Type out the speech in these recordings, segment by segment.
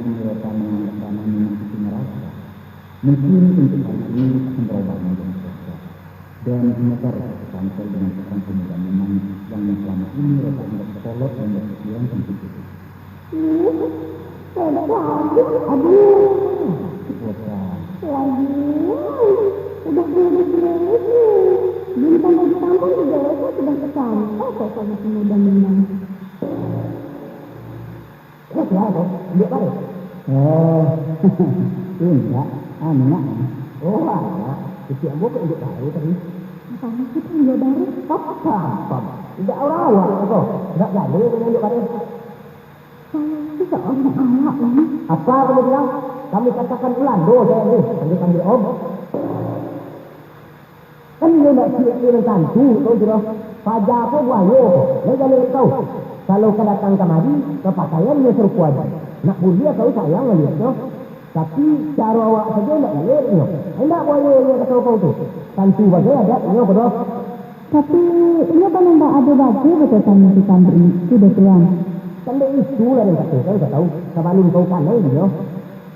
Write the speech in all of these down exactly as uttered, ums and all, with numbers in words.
Mereka menganggap dana memang itu neraka. Mungkin untuk kali ini akan berubah menjadi surga. Dan semoga rasa terpantau dengan seorang pemuda Minang yang selama ini rasa anggap kolot dan berpikiran sempit itu. Ih, hebat. Aduh, bosan. Lagi, udah gede-gede. Bintang baju tampang juga rasa sudah kesantap kok sama pemuda Minang. Kau siapa tu? Indak baru? Oh, indak. Anak. Oh, anak. Kecil ambo kok indak baru tadi? Apa maksud indak baru? Apa? Apa? Indak awak-awak tu. Indak jadi dengan indak baru. Saya tidak orang awak ini. Apa kamu bilang? Kami katakan Ulando saya ni. Panggil-panggil om. Kan iyo nak ciek-ciek nan tantu, tahu tu doh. Paja ko buayo ko, lai jaleh kau. Kalau ka datang kamari, ka pakaian nyo sarupo aja. Nak buliah kau sayang maliek nyo. Tapi, caro awak sajo ndak jaleh nyo. Indak buayo nyo kato kau tu. Tantu bagai adat nyo ko doh. Tapi, inyo kan indak ado baju bagai kami tu tambri, tu doh tuan. Kan dek itu lah den katokan ka kau, sabalun kau kanai dinyo.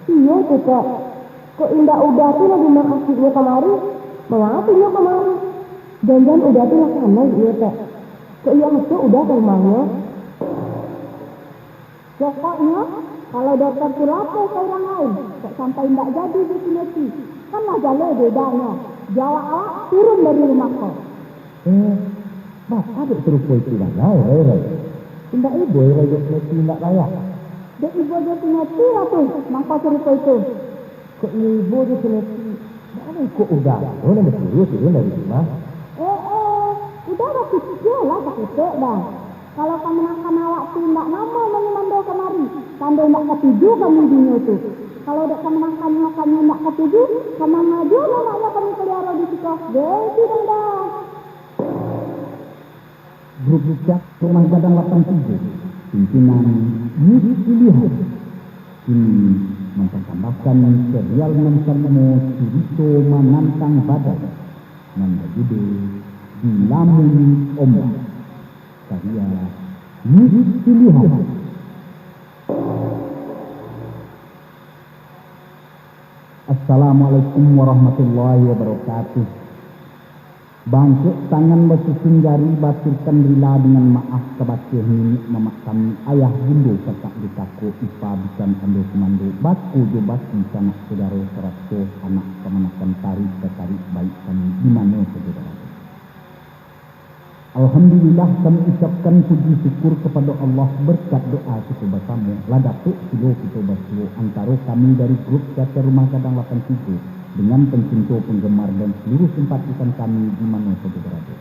Iyo tu, Kak. Kok indak Uda tu lah di mukasuiknyo kamari? Mangapa inyo kamari? Janjian Uda tu lah kanai iyo, Kak. Kok iyo masuak Uda ka rumahnyo? Pokoknyo, kalau Dokter tu lapeh ka urang lain, kok sampai indak jadi di siko, kan lah jaleh bedanyo. Jawab awak turun dari rumah ko. Eh, baa dek sarupo itu bana, Rai, Rai? Indak ibo, Rai, dek Leti indak layak? Dek ibo jo si Neti lah tu, mangko sarupo itu. Kok iyo ibo jo si Neti, baa kok Uda ko nan basuruah turun dari rumah? Eh, eh, Uda bakicik lah saketek dah. Kalau kamanakan awak tu indak namuah manyumando kamari, tando indak katuju kami dinyo tu. Kalau dek kamanakannyo kami indak katuju, ka manga juo anaknyo kami paliaro di siko, jadi dah. Grup Chat Rumah Gadang lapan tigo, pimpinan Yus Pilihan, kini mampasambahkan serial nan kalimo, Curito Manantang Badai, nan bajudul Dilamun Ombak, karya Yus Pilihan. Assalamualaikum warahmatullahi wabarakatuh. Baangkek tangan, basusun jari, baturkan rila dengan maaf kabake niniak mamak kami, ayah bundo, kakak dek kako, ipa bisan ando sumando, bako jo baki sanak sudaro, sarato anak kamanakan, tarik tatarik baik kami di mano sajo barado. Alhamdulillah, kami ucapkan puji syukur kapado Allah, berkat doa kito basamo, lah dapek pulo kito basuo antaro kami dari grup Teater Rumah Gadang lapan tigo, dengan pencinto, penggemar, dan seluruh simpatisan kami di mano sajo barado.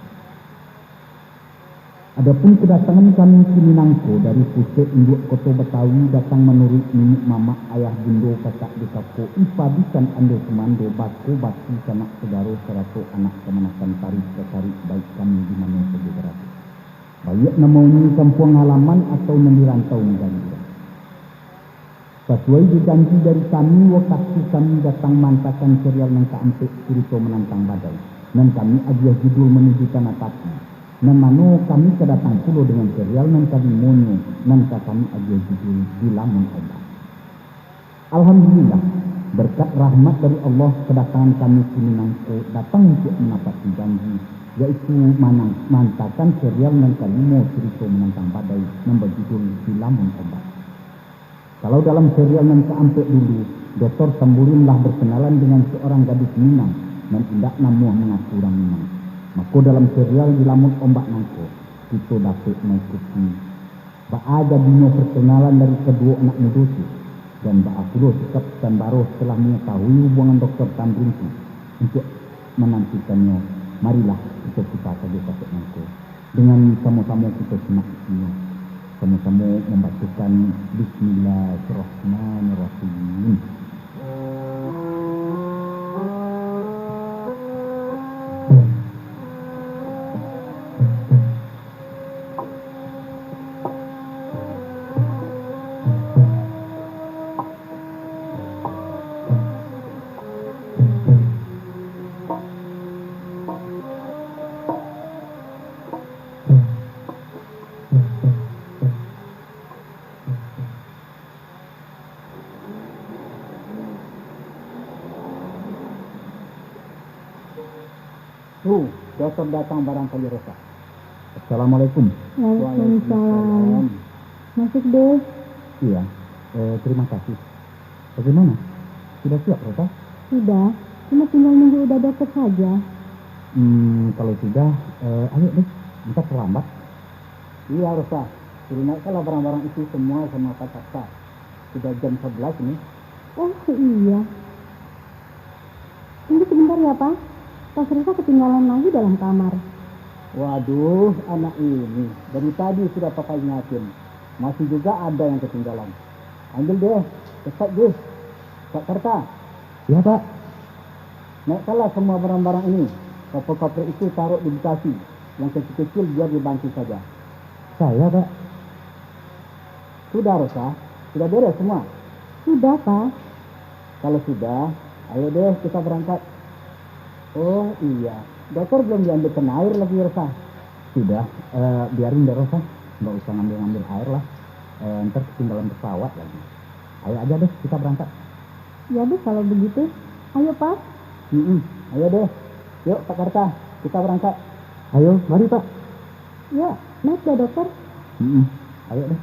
Adapun kadatangan kami kini nangko dari Pusek Induak Koto Batawi, datang manuruik niniak mamak, ayah bundo, kakak dek kako, ipa bisan ando sumando, bako baki sanak sudaro, sarato anak kamanakan, tarik tatarik baik kami di mano sajo barado. Baiak namonyo kampuang halaman atau nan di rantau nagari urang. Sasuai jo janji dari kami, wakatu kami datang maantakan serial nan kaampek, Curito Manantang Badai, nan kami agiah judul Manuju Tanah Pati, nan mano kami ka datang pulo dengan serial nan kalimonyo, nan ka kami agiah judul Dilamun Ombak. Alhamdulillah, berkat rahmat dari Allah, kadatangan kami kini nangko datang untuak manapati janji, yaitu manang-, maantakan serial nan kalimo, Curito Manantang Badai, nan bajudul Dilamun Ombak. Kalau dalam serial nan kaampek dulu, Doktor Tamburin lah berkenalan dengan seorang gadis Minang nan indak namuah mangaku urang Minang. Mako, dalam serial Dilamun Ombak nangko, kito dapek maikuti baa jadinyo perkenalan dari kaduo anak mudo tu, dan baa pulo sikap Sutan Baro setelah mangatahui hubungan Doktor Tamburin tu, untuak manantikannyo, marilah kito puta sajo kaset nangko. Dengan samo-samo kito simak isinyo. Samo-samo mambacokan Bismillahirrahmanirrahim. Tuh, dokter datang barangkali, Rosa. Assalamualaikum. Waalaikumsalam. Masuk deh. Iya, eh, terima kasih. Bagaimana? Sudah siap, Rosa? Sudah. Cuma tinggal nunggu udah dokter saja. Hmm, kalau sudah, eh, ayo deh. Ntar terlambat. Iya, Rosa. Jadi naikkanlah barang-barang itu semua sama Pak Kasta. Sudah jam sebelas ini. Oh, iya. Tunggu sebentar ya, Pak. Tas Rosa ketinggalan lagi dalam kamar. Waduh, anak ini. Dari tadi sudah Papa ingatin. Masih juga ada yang ketinggalan. Ambil deh, cepat deh. Pak Karta. Ya, Pak. Naikkanlah semua barang-barang ini. Koper-koper itu taruh di Bekasi. Yang kecil-kecil biar di Bantul saja. Saya, Pak. Sudah, Rosa? Sudah beres semua? Sudah, Pak. Kalau sudah, ayo deh kita berangkat. Oh iya, dokter belum diambilkan air lagi, Rosa. Sudah, eh, biarin deh, Rosa. Nggak usah ngambil-ngambil air lah. Eh, ntar ketinggalan pesawat lagi. Ayo aja deh kita berangkat. Ya deh kalau begitu. Ayo, Pak. Mm-mm, ayo deh. Yuk, Pak Karta, kita berangkat. Ayo, mari, Pak. Yuk, naik deh, dokter. Mm-mm, ayo deh.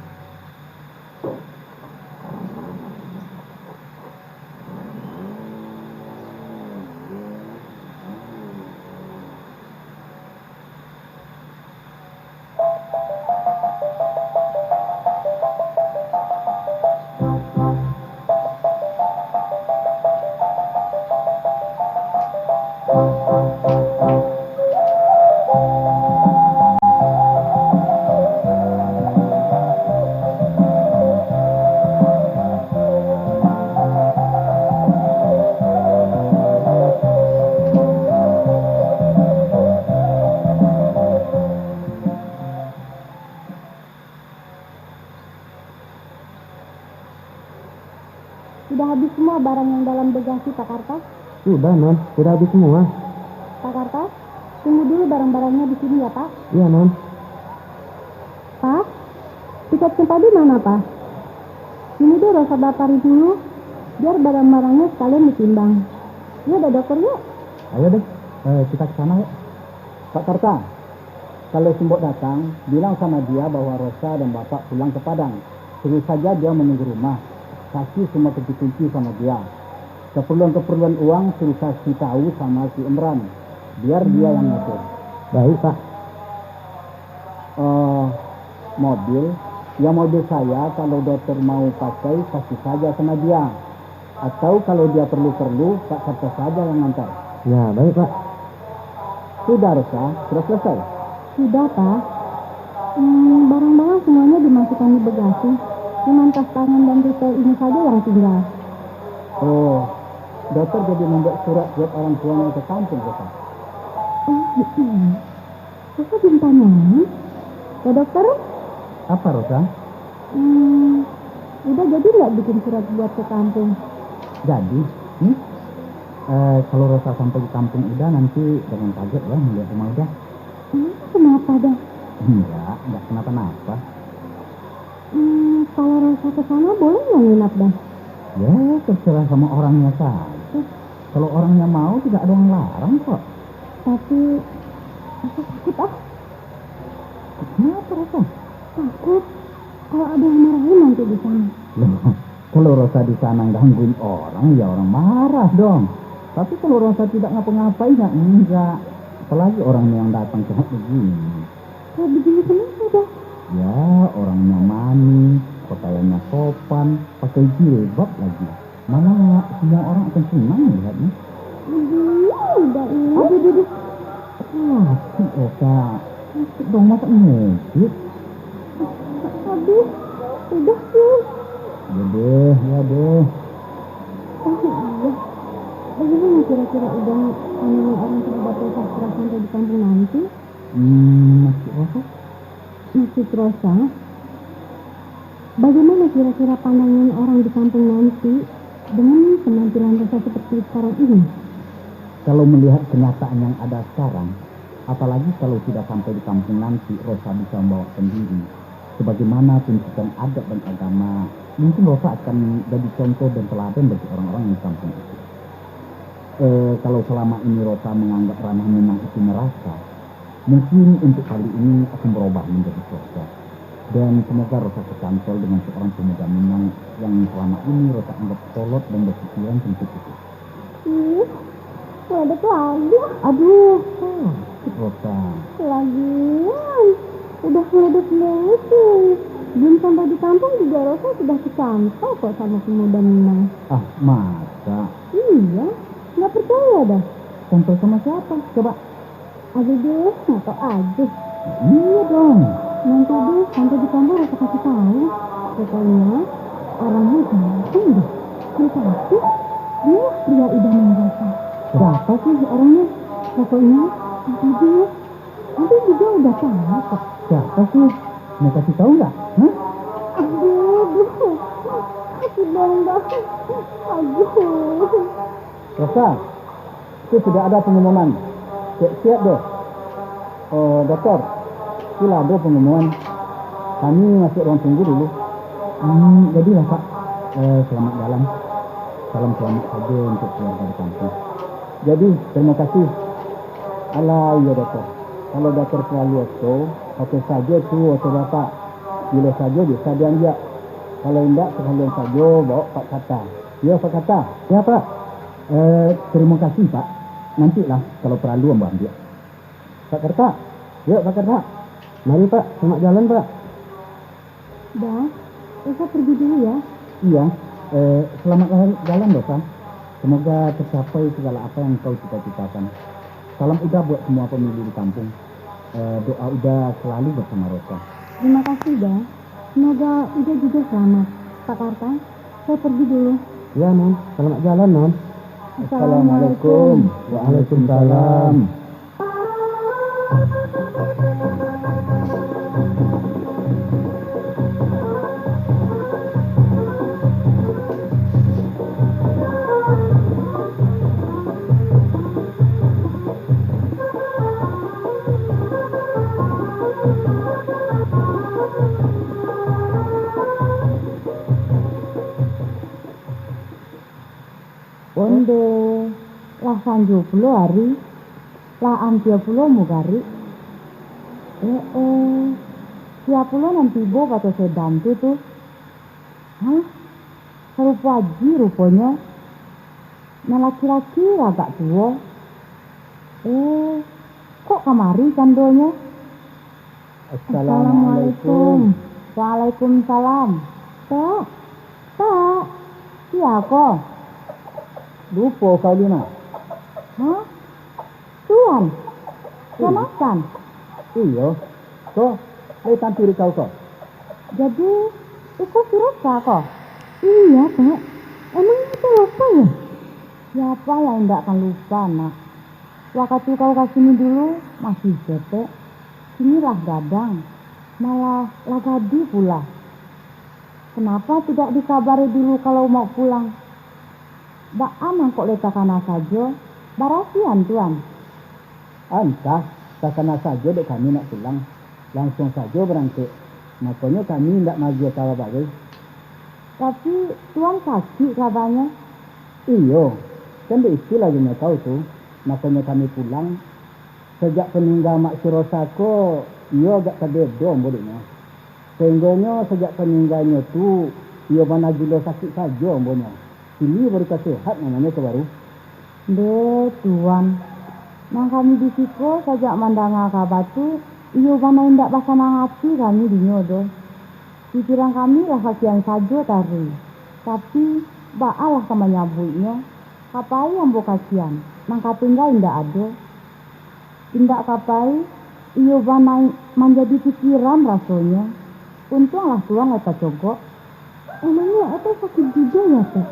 Sudah habis semua barang yang dalam bagasi, Pak Karta? Sudah, Non. Sudah habis semua. Pak Karta, tunggu dulu barang-barangnya di sini ya, Pak. Iya, Non. Pak, tiket tempat di mana, Pak? Sini deh, Rosa bapari dulu, biar barang-barangnya sekalian ditimbang. Iya, ada dokter, yuk. Ayo deh, eh, kita ke sana, yuk. Pak Karta, kalau Simbok datang, bilang sama dia bahwa Rosa dan Bapak pulang ke Padang. Suruh saja dia menunggu rumah. Kasih semua kunci-kunci sama dia. Keperluan-keperluan uang suruh kasih tahu sama si Imran. Biar dia yang ngatur. Baik, Pak. Eh, mobil, ya mobil saya kalau dokter mau pakai, kasih saja sama dia. Atau kalau dia perlu-perlu, Pak Karta saja yang antar. Ya, baik, Pak. Sudah, Rosa? Sudah selesai? Sudah, Pak. Hmm, barang-barang semuanya dimasukkan di bagasi. Cuman tas tangan dan pistol ini saja yang tinggal. Oh, dokter jadi membuat surat buat orang tuanya ke kampung, Rosa? Oh, iya. Rosa belum tanyain. Ya, dokter? Apa, Rosa? Hmm, Uda jadi nggak bikin surat buat ke kampung? Jadi, hmm? Eh, kalau Rosa sampai di kampung Uda, nanti jangan kaget ya melihat rumah Uda. Emang kenapa dah? Enggak, enggak kenapa-napa. Hmm, kalau Rosa ke sana boleh nggak nginap dah? Ya, terserah sama orangnya saja. Kalau orangnya mau, tidak ada yang larang kok. Tapi, Rosa takut ah. Kenapa, Rosa? Takut kalau ada yang marahin nanti di sana. Loh, kalau Rosa di sana gangguin orang, ya orang marah dong. Tapi kalau Rosa tidak ngapa-ngapain, ya enggak. Apalagi orang yang datang curhat begini. Kayak begini kenapa dah? Ya, orangnya manis, pakaiannya sopan, pakai jilbab lagi. Mana semua orang akan senang melihatnya. Aduh, udah ini. Aduh, aduh, aduh. Sakit, Oka. Sakit dong, masa ngejek? Aduh, udah sih. Ya deh, ya deh. Oh iya, bagaimana kira-kira udah pandangan orang terhadap Rosa setelah sampai di kampung nanti? Hmm, maksud Rosa? Maksud Rosa, bagaimana kira-kira pandangan orang di kampung nanti dengan penampilan Rosa seperti sekarang ini? Kalau melihat kenyataan yang ada sekarang, apalagi kalau sudah sampai di kampung nanti, Rosa bisa membawa sendiri. Sebagaimana tuntutan adat dan agama, mungkin Rosa akan jadi contoh dan teladan bagi orang-orang yang di kampung itu. Eh, kalau salama ini Rosa manganggap ranah Minang itu narako, mungkin untuak kali ini akan barubah manjadi surga. Dan samoga Rosa tacantol dengan saurang pamuda Minang yang salama ini Rosa anggap kolot dan bapikiran sempit itu. Ih, ledek lagi. Aduh, sakik Rosa. Lagian, udah ledek mulu sih. Belum sampai di kampung juga Rosa sudah tacantol kok samo pamuda Minang. Ah, masa? Iya, nggak percaya dah. Cantol sama siapa? Coba. Aduh deh, nggak tahu aja. Iya dong. Nanti deh, sampai di kampung Rosa kasih tahu. Pokoknya, orangnya ganteng deh. Yang cantik, dia pria idaman Rosa. Siapa sih orangnya? Pokoknya, nanti deh, nanti juga udah tahu kok. Siapa sih? Mau kasih tahu nggak? Hah? Aduh, aduh. Sakit dong, Bang. Aduh. Rosa, itu sudah ada pengumuman. Siap-siap doh. Oh, Doktor, itu lah ado pengumuman. Kami masuk ruang tunggu dulu. Hmm, jadilah, Pak. Eh, selamat jalan. Salam selamat saja untuk keluarga di kampung. Jadi, terima kasih. Alah, iya, Doktor. Kalau Doktor paralu oto, pakai saja tu oto Bapak. Bilo saja bisa diambiak. Kalau indak, sakalian saja bawa Pak Kata. Iya, Pak Kata. Ya, Pak. Eh, terima kasih, Pak. Nantilah kalau paralu ambo ambiak. Pak Karta. Yo, Pak Karta. Mari, Pak. Selamat jalan, Pak. Dah, Esa pergi dulu ya. Iya. Eh, selamat jalan, Dosa. Semoga tercapai segala apa yang kau cita-citakan. Salam Uda buat semua pemilih di kampung. Eh, doa Uda selalu bersama Rosa. Terima kasih, Dah. Semoga Uda juga selamat. Pak Karta, saya pergi dulu. Ya, Non. Selamat jalan, Non. Assalamualaikum. Waalaikumsalam. Ondeh, lah sanjo pulo ari, lah ampia pulo mugarik. Eh, eh, sia pulo nan tibo pakai sedan tu, tu? Hah? Sarupo Aji ruponyo. Nan laki-laki agak tuo. Eh, kok kamari candonyo? Assalamualaikum. Assalamualaikum. Waalaikumsalam. Pak, Pak. Sia ko? Lupo kau, Lina. Hah? Tuan? Tuan Hasan? Iyo. Ko, lai tampiri kau ko? Jadi, iko si Rosa ko? Iya, Pak. Emang itu apa ya? Siapa yang indak akan lupa, Nak? Wakatu kau ka sini dulu, masih ketek. Kini lah gadang, malah lah gadih pula. Kenapa tidak dikabari dulu kalau mau pulang? Baa mangko lai takana sajo, barasian, Tuan? Antah, takana sajo dek kami nak pulang, langsuang sajo barangkek, makonyo kami indak maagiah kawa bagai. Tapi, Tuan sakik kabanyo? Iyo, kan dek itulah gunyo kau tu, makonyo kami pulang. Sajak paningga Mak si Rosa ko, iyo agak tabedo ambo dek nyo. Sainggonyo sajak paningganyo tu, iyo bana gilo sakik sajo ambonyo. Kini baru ka sehat namonyo ko baru. Ndeh, Tuan. Nan kami di siko sajak mandanga kaba tu, iyo bana indak basanang ati kami dinyo doh. Pikiran kami lah kasian sajo taruih. Tapi, baa lah ka manyabuiknyo, ka pai ambo kasian, nan ka tingga indak ado. Indak ka pai, iyo bana manjadi pikiran rasonyo. Untuanglah Tuan lai tacogok. Emangnya Etek sakik juga ya, Tek?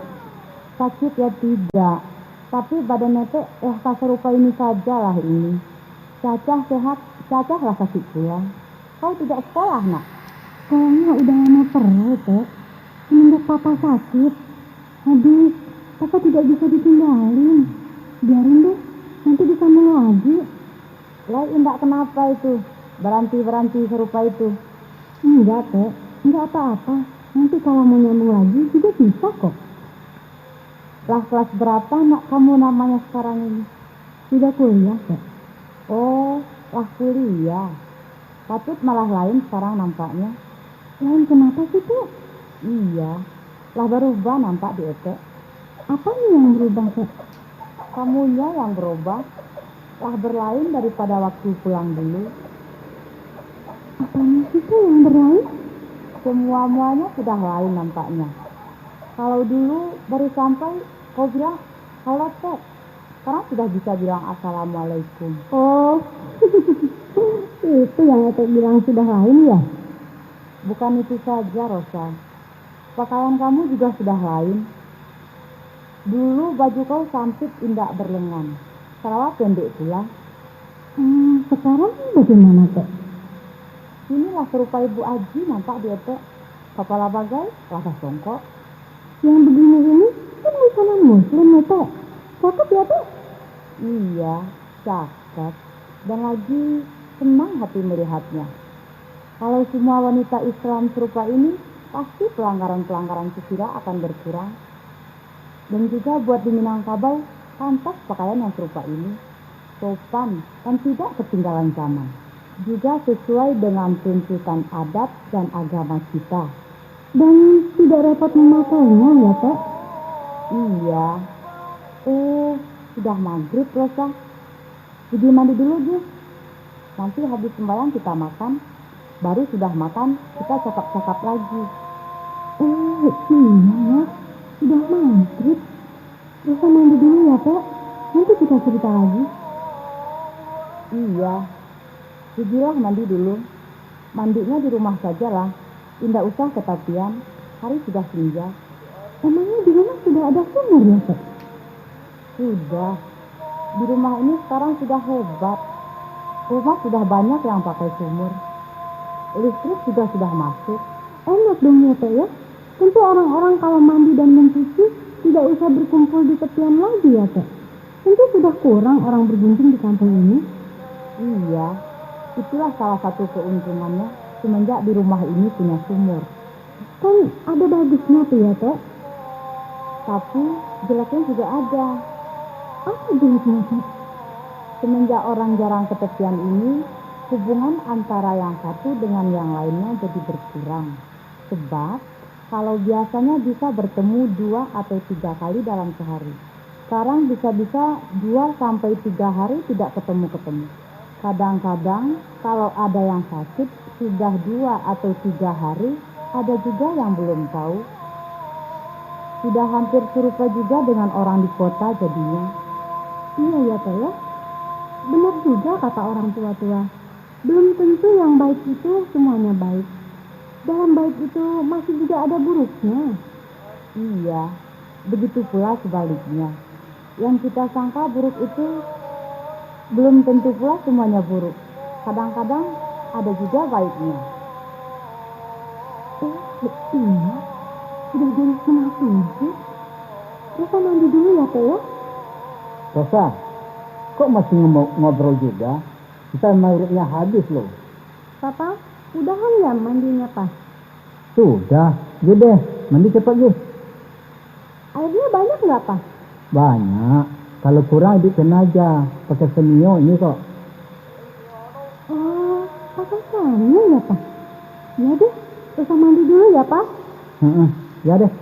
Sakik ya tidak, tapi badan Etek lah ka sarupa ini sajalah ini. Cacah sehat, cacah lah sakik pula. Kau tidak sekolah, Nak? Sekolahnya udah lama perlu, Tek. Semenjak Papa sakit. Aduh, Papa tidak bisa ditinggalin. Biarin deh, nanti disambung lagi. Lai indak kenapa itu, baranti-baranti sarupa itu. Enggak, Tek. Enggak apa-apa. Nanti kalau mau nyambung lagi, juga bisa kok. Lah kelas berapa anak kamu namanya sekarang ini? Sudah kuliah, Tek. Oh, lah kuliah. Patut malah lain sekarang nampaknya. Lain kenapa sih, Tek? Iya, lah berubah nampak di Etek. Apanya yang berubah, Tek? Kamunya yang berubah, lah berlain daripada waktu pulang dulu. Apanya sih, Tek, yang berlain? Semua-muanya sudah lain nampaknya. Kalau dulu baru sampai, kau bilang, "Halo, Tek." Sekarang sudah bisa bilang, "Assalamualaikum." Oh, itu yang Etek bilang sudah lain, ya? Bukan itu saja, Rosa. Pakaian kamu juga sudah lain. Dulu baju kau sampit indak berlengan, sarawa pendek pula. Hmm, sekarang bagaimana, Tek? Inilah serupa Ibu Aji nampak di Etek. Kapala bagai, lah basongkok. Yang begini ini kan busanan muslim, Tek. Cakep ya, Tek? Iya, cakep. Dan lagi senang hati melihatnya. Kalau semua wanita Islam serupa ini, pasti pelanggaran-pelanggaran susila akan berkurang. Dan juga buat di Minangkabau, pantas pakaian yang serupa ini. Sopan dan tidak ketinggalan zaman. Juga sesuai dengan tuntutan adat dan agama kita. Dan tidak repot memakainya, ya, Tek? Iya. Eh, sudah maghrib, Rosa. Pergi mandi dulu, Jus. Nanti habis sembahyang kita makan. Baru sudah makan, kita cakap-cakap lagi. Eh, iya, ya. Sudah maghrib. Rosa mandi dulu ya, Tek. Nanti kita cerita lagi. Iya. Pergilah mandi dulu. Mandinya di rumah sajalah. Indak usah ke tapian. Hari sudah senja. Emangnya di rumah sudah ada sumur ya, Tek? Sudah. Di rumah ini sekarang sudah hebat. Rumah sudah banyak yang pakai sumur. Listrik juga sudah masuk. Enak dong ya, Tek, ya? Tentu orang-orang kalau mandi dan mencuci tidak usah berkumpul di tepian lagi ya, Tek? Tentu sudah kurang orang bergunjing di kampung ini. Iya, itulah salah satu keuntungannya semenjak di rumah ini punya sumur. Kan ada bagusnya tuh ya, Tek? Tapi jeleknya juga ada. Apa jeleknya, Tek? Semenjak orang jarang ke tepian ini, hubungan antara yang satu dengan yang lainnya jadi berkurang. Sebab, kalau biasanya bisa bertemu dua atau tiga kali dalam sehari, sekarang bisa-bisa dua sampai tiga hari tidak ketemu-ketemu. Kadang-kadang, kalau ada yang sakit, sudah dua atau tiga hari, ada juga yang belum tahu. Sudah hampir serupa juga dengan orang di kota jadinya. Iya ya, Tek, ya. Benar juga kata orang tua-tua. Belum tentu yang baik itu semuanya baik. Dalam baik itu masih juga ada buruknya. Iya, begitu pula sebaliknya. Yang kita sangka buruk itu belum tentu pula semuanya buruk. Kadang-kadang ada juga baiknya. Eh, iya. Sudah jam setengah tujuh. Rosa mandi dulu ya, Tek, ya? Rosa, kok masih ngomo-, ngobrol juga? Kita maghribnya habis loh. Papa, udahan ya mandinya, Pa? Sudah, gi deh, mandi cepat gi. Airnya banyak nggak, Pa? Banyak. Kalau kurang, iduikkan aja, pakai semio ini kok. Oh, pakai semio ya, Pa? Ya deh, Rosa mandi dulu ya, Pa. Heeh, ya deh.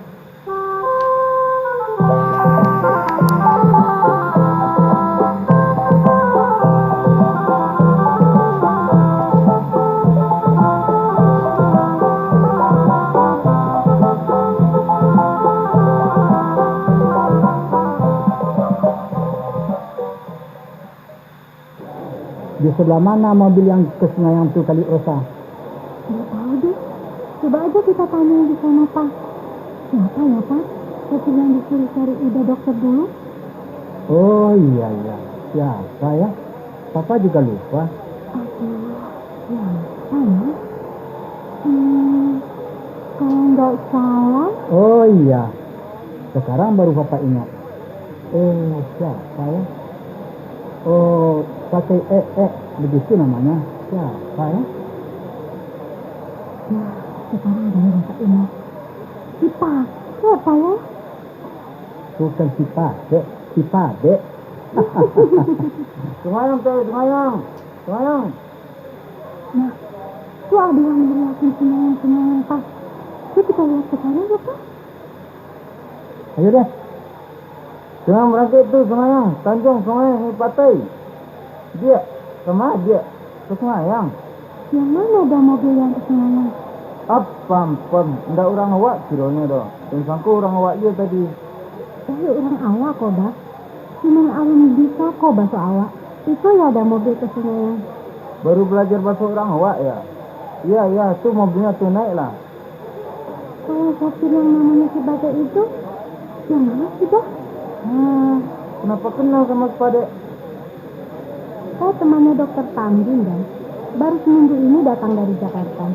Di sebelah mana mobil yang ke Singayang tu, Kali Rosa? Nggak tahu deh. Coba aja kita tanya di sana, Pa. Siapa ya, Pa? Sopir yang disuruh cari Ida dokter dulu? Oh, iya, iya. Siapa ya? Papa juga lupa. Aduh, siapa ya? Hmm, kalau nggak salah. Oh, iya. Sekarang baru Papa ingat. Eh, siapa ya? Oh, pakai e, e, begitu namanya. Siapa ya? Nah, sekarang baru Papa ingat. Si Paket, Pa, ya? Bukan si Padek, si Padek. Sungayang, Teh, sungayang. Sungayang. Nah, tu ado urang nariakan sungayang-sungayang, Pak. Yuk kita lihat ke sana, yuk, Pak. Ayo deh. Sungayang barangkek tu, sungayang. Tanjuang sungayang, ni patai. Diak, kama diak? Ka sungayang. Yang mana ada mobil yang ka sungayang? Ampun, ampun. Ndak urang awak kironyo doh. Den sangko urang awak iyo tadi. Eh, urang awak ko, Bah. Cuman alun bisa ko baso awak. Iko yo ada mobil ka sungayang. Baru balajar baso urang awak, ya? Iya, iya, tu mobilnyo tu, naiklah. Kalau sopir yang namanya si Badek itu, yang mana sih, Bah? Hmm, kenapa kenal sama si Padek? Saya temannya Dokter Tamrin, Bang. Baru seminggu ini datang dari Jakarta.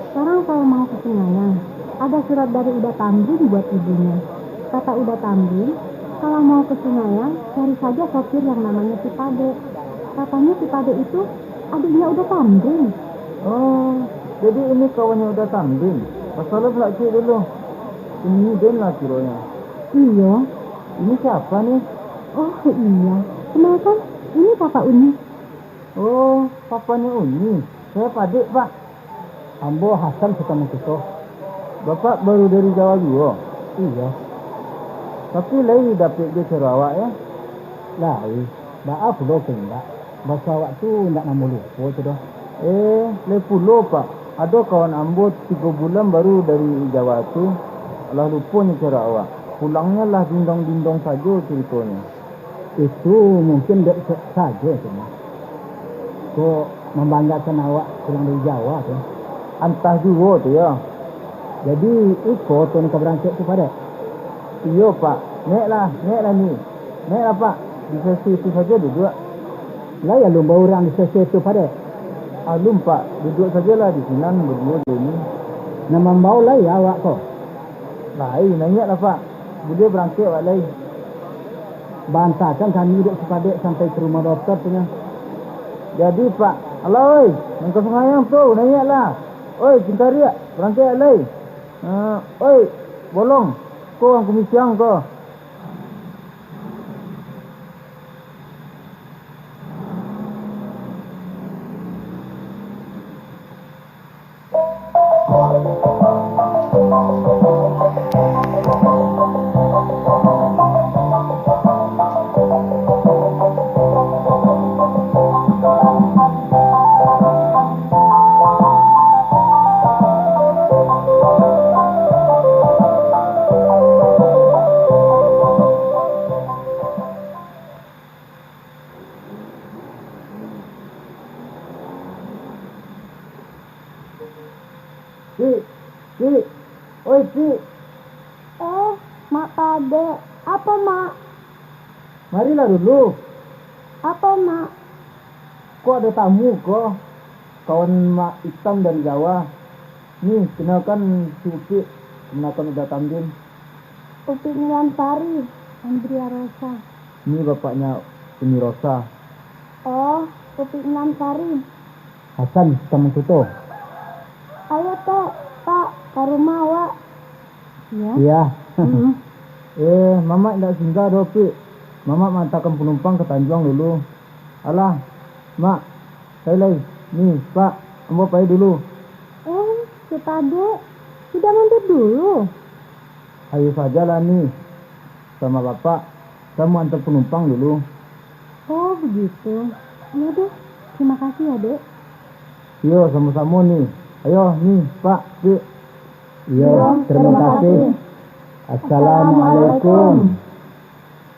Sekarang saya mau ke Singayang. Ada surat dari Uda Tamrin buat ibunya. Kata Uda Tamrin, kalau mau ke Singayang, cari saja sopir yang namanya si Padek. Katanya si Padek itu adiknya Uda Tamrin. Oh, jadi ini kawannya Uda Tamrin. Basalam lah ciek dulu. Ini den lah kironyo. Iyo. Ini siapa nih? Oh iya, kenalkan, ini Kakak Uni. Oh, papanya Uni. Saya Padek, Pak. Ambo Hasan Sukamungkuto. Bapak baru dari Jawa juo? Iyo. Tapi lai dapek jo caro awak, ya? Lai. Baa pulo ko indak? Baso awak tu indak namuah lupo tu doh. Eh, lai pulo, Pak. Ado kawan ambo tigo bulan baru dari Jawa tu, alah lupo nyo caro awak. Pulangnyo lah dindong-dindong sajo caritonyo. Itu mungkin dek sa-, sajo tu mah. Kok mambanggakan awak pulang dari Jawa tu? Antah juo tu yo. Jadi, iko tu nan ka barangkek tu, Padek? Iyo, Pak. Naiklah, naiklah ni. Naiklah, Pak. Di sesi itu sajo duduak. Lai alun baurang di sesi itu, Padek? Alun, Pak. Duduak sajolah di sinan baduo jo ni. Nan mambao lai awak ko? Lai, naiaklah, Pak. Buliah barangkek awak lai. Baantakan kami dek si Padek sampai ka rumah dokter tu nyo. Jadi, Pak. Alah, oi. Nan ka Sungayang tu, naiaklah. Oi, Cingkariak, barangkek lai. Eh, oi, Bolong. Ko urang Kumisiang ko. Cik, Cik, oi, Cik. Eh, Mak Padek. Apo, Mak? Marilah dulu. Apo, Mak? Ko ado tamu ko, kawan Mak Itam dari Jawa. Ni, kenalkan si Upik, keponakan Uda Tamrin. Upik Nilam Sari, Andria Rosa. Ni bapaknya Uni Rosa. Oh, Upik Nilam Sari. Hasan Sukamungkuto. Ayo, Tek, Pak, ka rumah awak. Iya. Iya. Mm-mm. Eh, Mamak indak singgah doh, Pik. Mamak maantakan panumpang ka Tanjuang dulu. Alah, Mak, pai lai. Ni, Pak, ambo pai dulu. Eh, si Padek, sudah mampir dulu? Ayo sajalah, Ni. Sama Bapak, saya mau antar panumpang dulu. Oh, begitu. Iya deh. Terima kasih ya, Dek. Iyo, samo-samo, Ni. Ayo, Ni, Pak, Pik. Iyo, terima kasih. Assalamualaikum.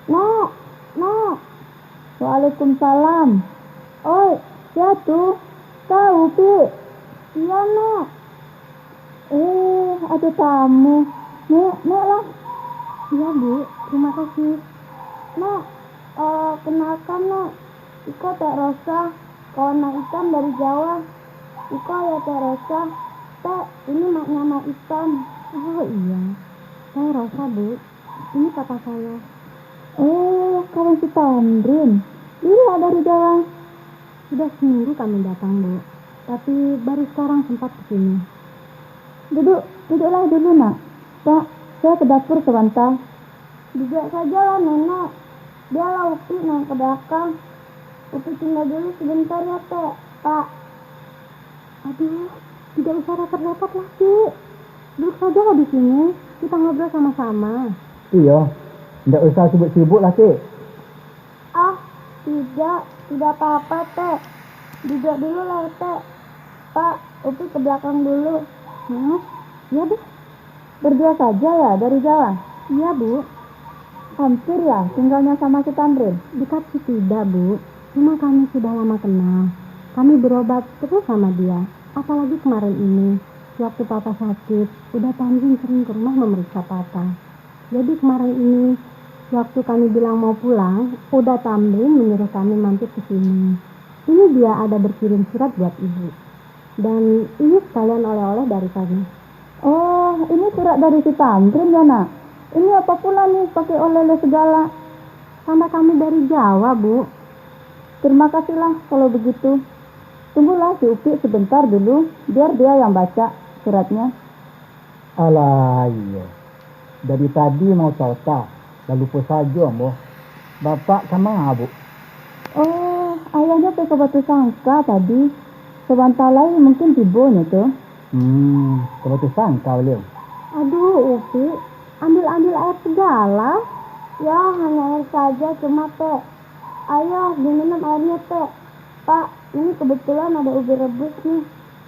Nak, Nak. Waalaikumsalam. Oi, sia tu? Kau, Pik? Iyo, Nak. Eh, ado tamu. Naik, naiklah. Iya, Bu. Terima kasih. Nak, eh, kenalkan, Nak. Iko Tek Rosa, kawan Mak Itam dari Jawa. Iko ayah Tek Rosa. Tek, ini maknya Mak Itam. Oh, iya. Saya Rosa, Bu. Ini papa saya. Oh, kawan si Tamrin. Ila dari Jawa? Sudah seminggu kami datang, Bu. Tapi baru sekarang sempat ke sini. Duduk, duduklah dulu, Nak. Pak, saya ke dapur sebentar. Duduak sajolah, Nenek. Bialah Upik naik ka balakang. Upik tingga dulu sabanta, yo, Tek, Pak. Aduh, tidak usah rapat-rapat lah, Pik. Duduk sajolah di sini, kita ngobrol sama-sama. Iyo, ndak usah sibuk-sibuk lah, Pik. Ah, tidak, tidak apa-apa, Tek. Duduak dulu lah, Tek. Pak, Upik ka balakang dulu. Hmm, iyo deh. Berdua saja ya dari Jawa? Iya, Bu. Hampir ya tinggalnya sama si Tamrin? Dekat sih tidak, Bu. Cuma kami sudah lama kenal. Kami berobat terus sama dia. Apalagi kemarin ini, waktu Papa sakit, Uda Tamrin sering ke rumah memeriksa Papa. Jadi kemarin ini, waktu kami bilang mau pulang, Uda Tamrin menyuruh kami mampir ke sini. Ini dia ada berkirim surat buat Ibu. Dan ini sekalian oleh-oleh dari kami. Oh, ini surat dari si Tamrin ya, Nak? Ini apa pula nih pakai oleh-oleh segala? Tanda kami dari Jawa, Bu. Terima kasihlah kalau begitu. Tunggulah si Upik sebentar dulu, biar dia yang baca suratnya. Alah, iyo. Dari tadi maota-ota, lah lupo sajo ambo. Bapak ka ma, Bu? Oh, ayahnyo pai ka Batusangka tadi. Sabanta lai mungkin tibonyo tu. Hmm, ka Batusangka baliau. Aduh, Upik, ambil-ambil air segala. Ya, hanya air saja, cuma, Tek. Ayo, diminum airnya, Tek. Pak, ini kebetulan ada ubi rebus nih.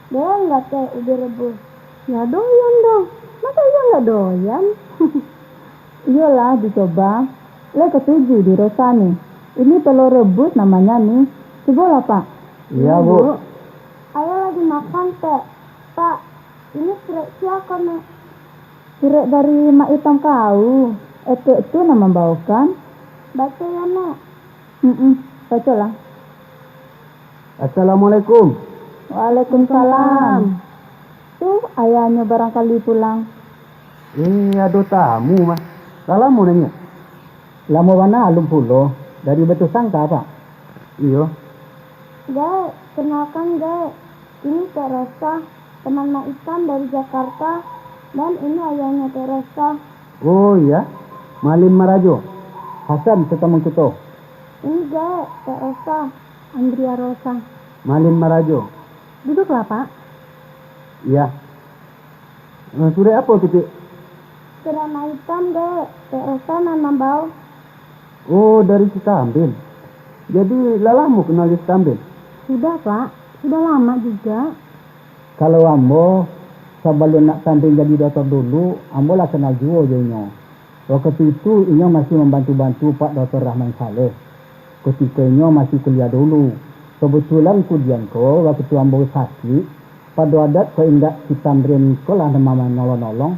Doyan nggak, Tek, ubi rebus? Ya doyan dong. Masa iya nggak doyan? Iyolah, dicoba. Lai katuju di Rosa nih. Ini telur rebus namanya nih. Cobalah, Pak. Iya, Bu. Ayo lagi makan, Tek. Pak, ini surat siapa, Nek? Surat dari Mak Itam kau. Etek tu nan mambaokan. Baca ya, Nek. Mm-mm, bacalah. Assalamualaikum. Waalaikumsalam. Tu, ayahnyo barangkali pulang. Eh, ado tamu mah. Lah lamo nyo? Lamo bana alun pulo. Dari Batusangka, Pak? Iyo. Gaek, kenalkan, Gaek. Ini Tek Rosa, teman Mak Itam dari Jakarta, dan ini ayahnyo Tek Rosa. Oh iya, Malin Marajo. Hasan, tatamu kito. Ini Gaek, Tek Rosa. Andria Rosa. Malin Marajo. Duduklah, Pak. Iya. Eh, surek apo tu, Pik? Surek Mak Itam, Dek. Tek Rosa nan mambao. Oh, dari si Tamrin. Jadi, lah lamo kenal jo si Tamrin? Sudah, Pak. Sudah lama juga. Kalau ambo, sabalun nak Tamrin jadi dotor dulu, ambo lah kenal juo jo inyo. Wakatu itu, inyo masih mambantu-bantu Pak Doktor Rahman Saleh, kutiko inyo masih kuliah dulu. Kebetulan kudian ko, wakatu ambo sakik, pado adat ko indak si Tamrin ko lah nan manolong-nolong,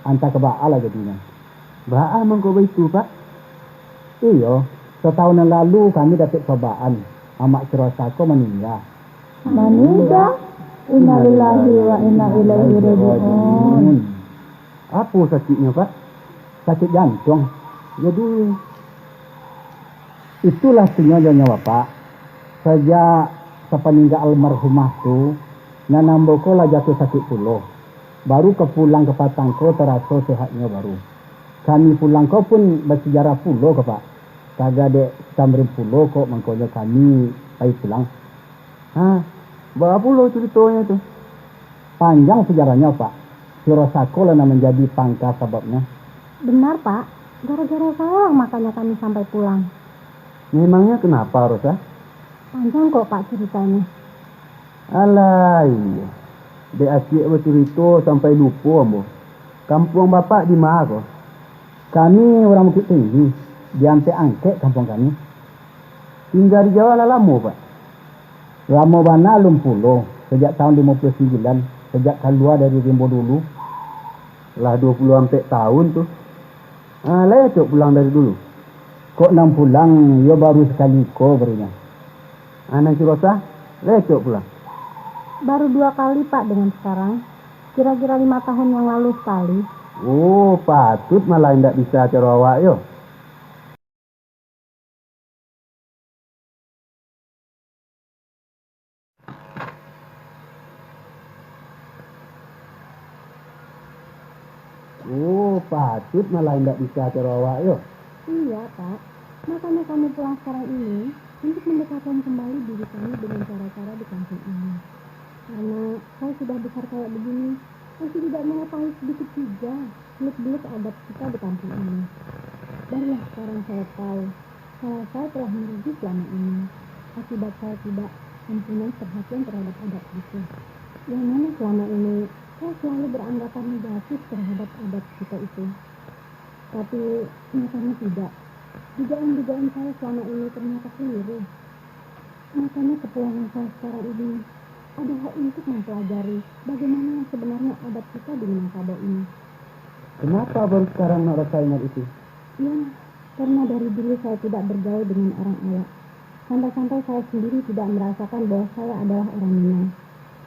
antah ka baa lah jadinyo. Baa mangko baitu, Pak? Iyo, satahun nan lalu kami dapek cobaan, amak si Rosa ko maningga. Maningga? Innalillahi wa inna ilaihi raji'un. Apo sakiknyo, Pak? Sakik jantuang. Jadi, itulah tunyo jo nyo Bapak. Sajak sapaningga almarhumah tu, nan ambo ko lah jatuah sakik pulo. Baru ka pulang ka patang ko taraso sehatnyo baru. Kami pulang ko pun basejarah pulo ko, Pak. Kagak dek si Tamrin pulo kok mangkonyo kami pai pulang. Ha, baa pulo curitonyo tu? Panjang sejarahnyo, Pak. Si Rosa ko lah nan manjadi pangka sababnyo. Benar, Pak. Gara-gara salah makanya kami sampai pulang. Memangnya kenapa, Rosa? Panjang kok, Pak, curitonyo. Alah, iyo. Dek acik bacurito sampai lupo ambo. Kampuang Bapak di ma ko? Kami urang Bukik Tinggi, di Ampek Angkek kampuang kami. Tingga di Jawa lah lamo, Pak? Lamo bana alun pulo, sajak tahun limo puluah sambilan, sajak kalua dari Rimbo Dulu. Lah duo puluah ampek tahun tu. Ah, lai acok pulang dari dulu? Kok nan pulang, yo baru sakali ko barunyo. Ah, nan si Rosa, lai acok pulang? Baru dua kali, Pak, dengan sekarang. Kira-kira lima tahun yang lalu sekali. Oh, patut malah indak bisa caro awak yo. Oh, Patuik malah indak bisa caro awak yo. Iya, Pak. Makanya kami pulang sekarang ini untuk mendekatkan kembali diri kami dengan cara-cara di kampung ini. Karena saya sudah besar kayak begini, masih tidak mengetahui sedikit juga seluk-beluk adat kita di kampung ini. Barulah sekarang saya tahu, kalau saya telah merugi selama ini, akibat saya tidak mempunyai perhatian terhadap adat itu. Yang mana selama ini saya selalu beranggapan negatif terhadap adat kita itu. Tapi nyatanya tidak. Dugaan-dugaan saya selama ini ternyata keliru. Makanya kepulangan saya sekarang ini adalah untuk mempelajari bagaimana yang sebenarnya adat kita di Minangkabau ini. Kenapa baru sekarang nak rasa ingat itu? Ya, karena dari dulu saya tidak bergaul dengan orang awak. Sampai-sampai saya sendiri tidak merasakan bahwa saya adalah orang Minang.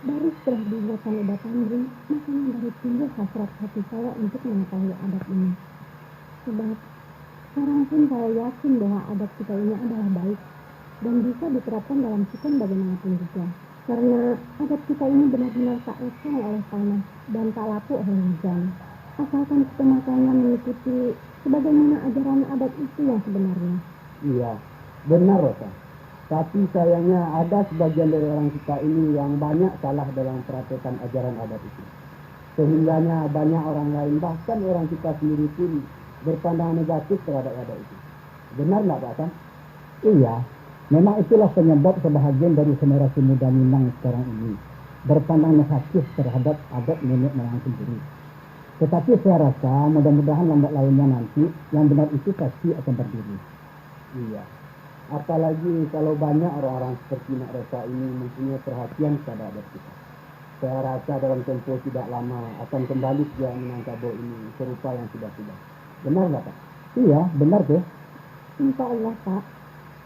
Baru setelah dibuatkan Uda Tamrin, makanya baru timbul hasrat hati saya untuk mengetahui adat ini. Sebab sekarang pun saya yakin bahwa adat kita ini adalah baik dan bisa diterapkan dalam sukan bagaimanapun juga. Karena adat kita ini benar-benar tak lekang oleh tanah dan tak lapuk oleh hujan. Asalkan kita makanya mengikuti sebagaimana ajaran adat itu yang sebenarnya. Iya, benar, Rosa. Tapi sayangnya ada sebagian dari orang kita ini yang banyak salah dalam praktekan ajaran adat itu. Sehingganya banyak orang lain, bahkan orang kita sendiri pun berpandangan negatif terhadap adat itu. Benar ndak, Pak Hasan? Iya, memang itulah penyebab sebahagian dari generasi muda Minang sekarang ini berpandang negatif terhadap adat nenek moyang sendiri. Tetapi saya rasa mudah-mudahan lambat launnya nanti yang benar itu pasti akan berdiri. Iya. Apalagi kalau banyak orang-orang seperti Nak Rosa ini mempunyai perhatian kepada adat kita. Saya rasa dalam tempoh tidak lama akan kembali sejarah Minangkabau ini serupa yang sudah-sudah. Benar nggak, Pak? Iya, benar tuh. Insya Allah, Pak.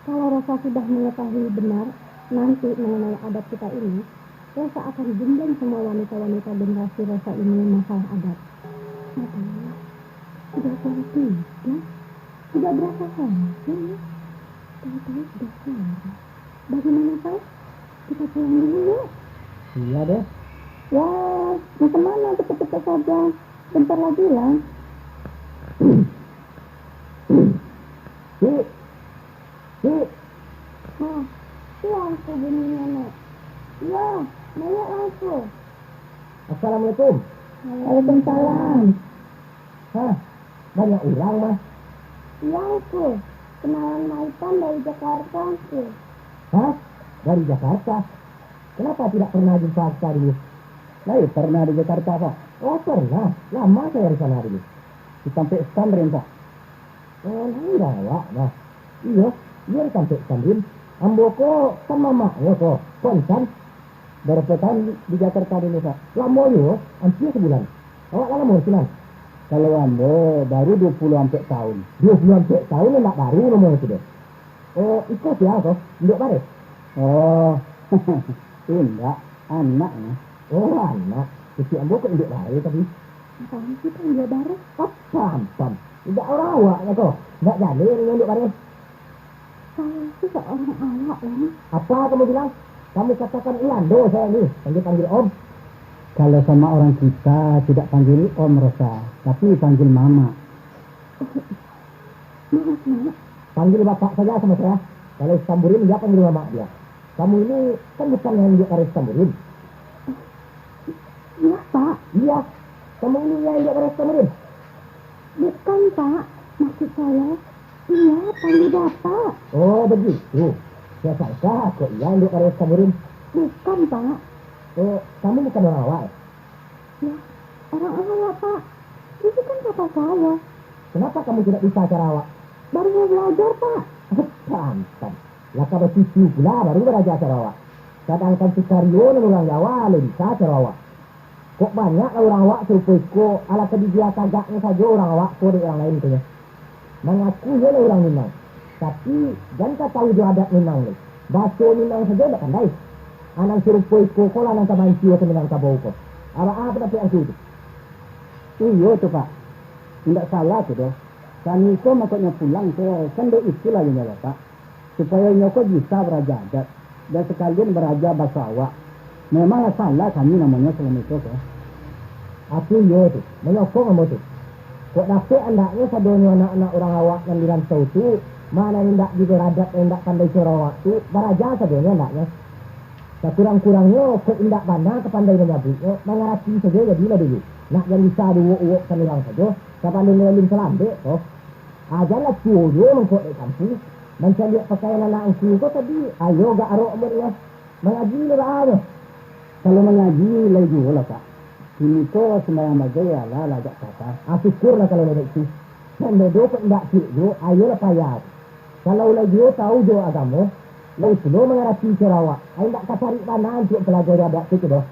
Kalau Rosa sudah mengetahui benar nanti mengenai adat kita ini, Rosa akan genjang semua wanita-wanita generasi Rosa ini masalah adat. Aduh, sudah jam tiga. Tidak berasa saja, ya. Tahu-tahu sudah sore. Bagaimana, Pak? Kita pulang dulu, yuk. Iya deh. Ya, mau kemana cepat-cepat saja? Bentar lagi lah. Cik, Cik. Nah, itu angku bunyinya, Nek. Iya, banyak angku. Assalamualaikum. Waalaikumsalam. Hah, banyak urang mah. Iya, angku. Kenalan Mak Ipan dari Jakarta, angku. Hah? Dari Jakarta? Kenapa tidak pernah di Jakarta dulu? Lai pernah di Jakarta, Pak? Oh, pernah. Lama saya di sana dulu. Di Tampek Tamrin, Pak. Oh, lai awak, nah. Iyo, iyo di Tampek Tamrin. Ambo ko kan mamaknyo ko, konsan. Barapo taun di Jakarta dulu, Pak? Lamo juo, ampia sabulan. Awak lah lamo di sinan? Kalau ambo baru duo puluah ampek taun. Duo puluah ampek taun ndak baru namonyo tu doh. Oh, iko sia ko? Induak bareh? Oh, indak, anaknyo. Oh, anak. Kecek ambo kok induak bareh tadi. Apaan sih, Pak, induak bareh? Ampam, ampam. Indak urang awaknyo ko. Indak jaleh inyo induak bareh. Saya itu seorang awak, Om. Apa kamu bilang? Kamu katakan Ilando saya ini, panggil-panggil Om. Kalau sama orang kita tidak panggil Om, Rosa, tapi panggil Mama. Oh, maaf, Mak. Panggil Bapak saja sama saya. Kalau Tamburin, dia panggil Mama dia. Kamu ini kan bukan yang induak bareh Tamburin. Iya, Pak. Iya, kamu ini yang induak bareh Tamburin. Bukan, Pak. Maksud saya, iya, panggil Bapak. Oh, begitu. Saya sangka kok iya induak bareh Tamburin. Bukan, Pak. Oh, kamu bukan orang awak, eh? Ya, orang awak, Pak. Itu kan kata saya. Kenapa kamu tidak bisa cara awak? Baru mau belajar, Pak. Ampam, ampam. Lah ka bacucu pula baru baraja cara awak. Sadangkan Sukario nan urang Jawa lai bisa cara awak. Kok banyak lah urang awak sarupo iko, alah ka dibiakan agaknyo sajo urang awak ko dek urang lain tu nyo. Mangaku iyo lah urang Minang, tapi jan ka tahu jo adat Minang lai. Baso Minang sajo indak pandai. Anak sarupo iko ko lah nan ka mancuo ka Minangkabau ko. Apo, apo pandapek angku tu? Iyo tu, Pak. Indak salah tu doh. Kami ko makoknyo pulang ko kan dek itulah iyo nyo, Pak. Supayo inyo ko bisa baraja adat, dan sakalian baraja baso awak. Memanglah salah kami namonyo salamo iko ko. Apo iyo tu? Manyokong ambo tu. Kok dapek andaknyo sadonyo anak-anak urang awak nan di rantau tu, ma nan indak jugo radat, nan indak pandai caro awak tu, baraja sadonyo andaknyo. Sakurang-kurangnyo, kok indak bana ka pandai manyabuiknyo, mangarati sajo jadilah dulu. Nak jan bisa diuwok-uwokkan urang sajo, sabalun alun salambek ko. Ajanlah tuo juo mangkok dek kampuang, mancaliak pakaian anak angku ko tadi, ayo gak arok ambo dengah. Mangaji lo baa nyo? Kalau mangaji, lai juo lah, Pak. Kini ko sumbayang bagai alah lah agak sasa. Ah, syukurlah kalau lah baitu. Nan bedo kok indak ciek juo, ayolah payah. Kalau lai juo tau jo agamo, lai pulo mangarati caro awak, ai indak ka tarik bana untuak palajari adat tu doh.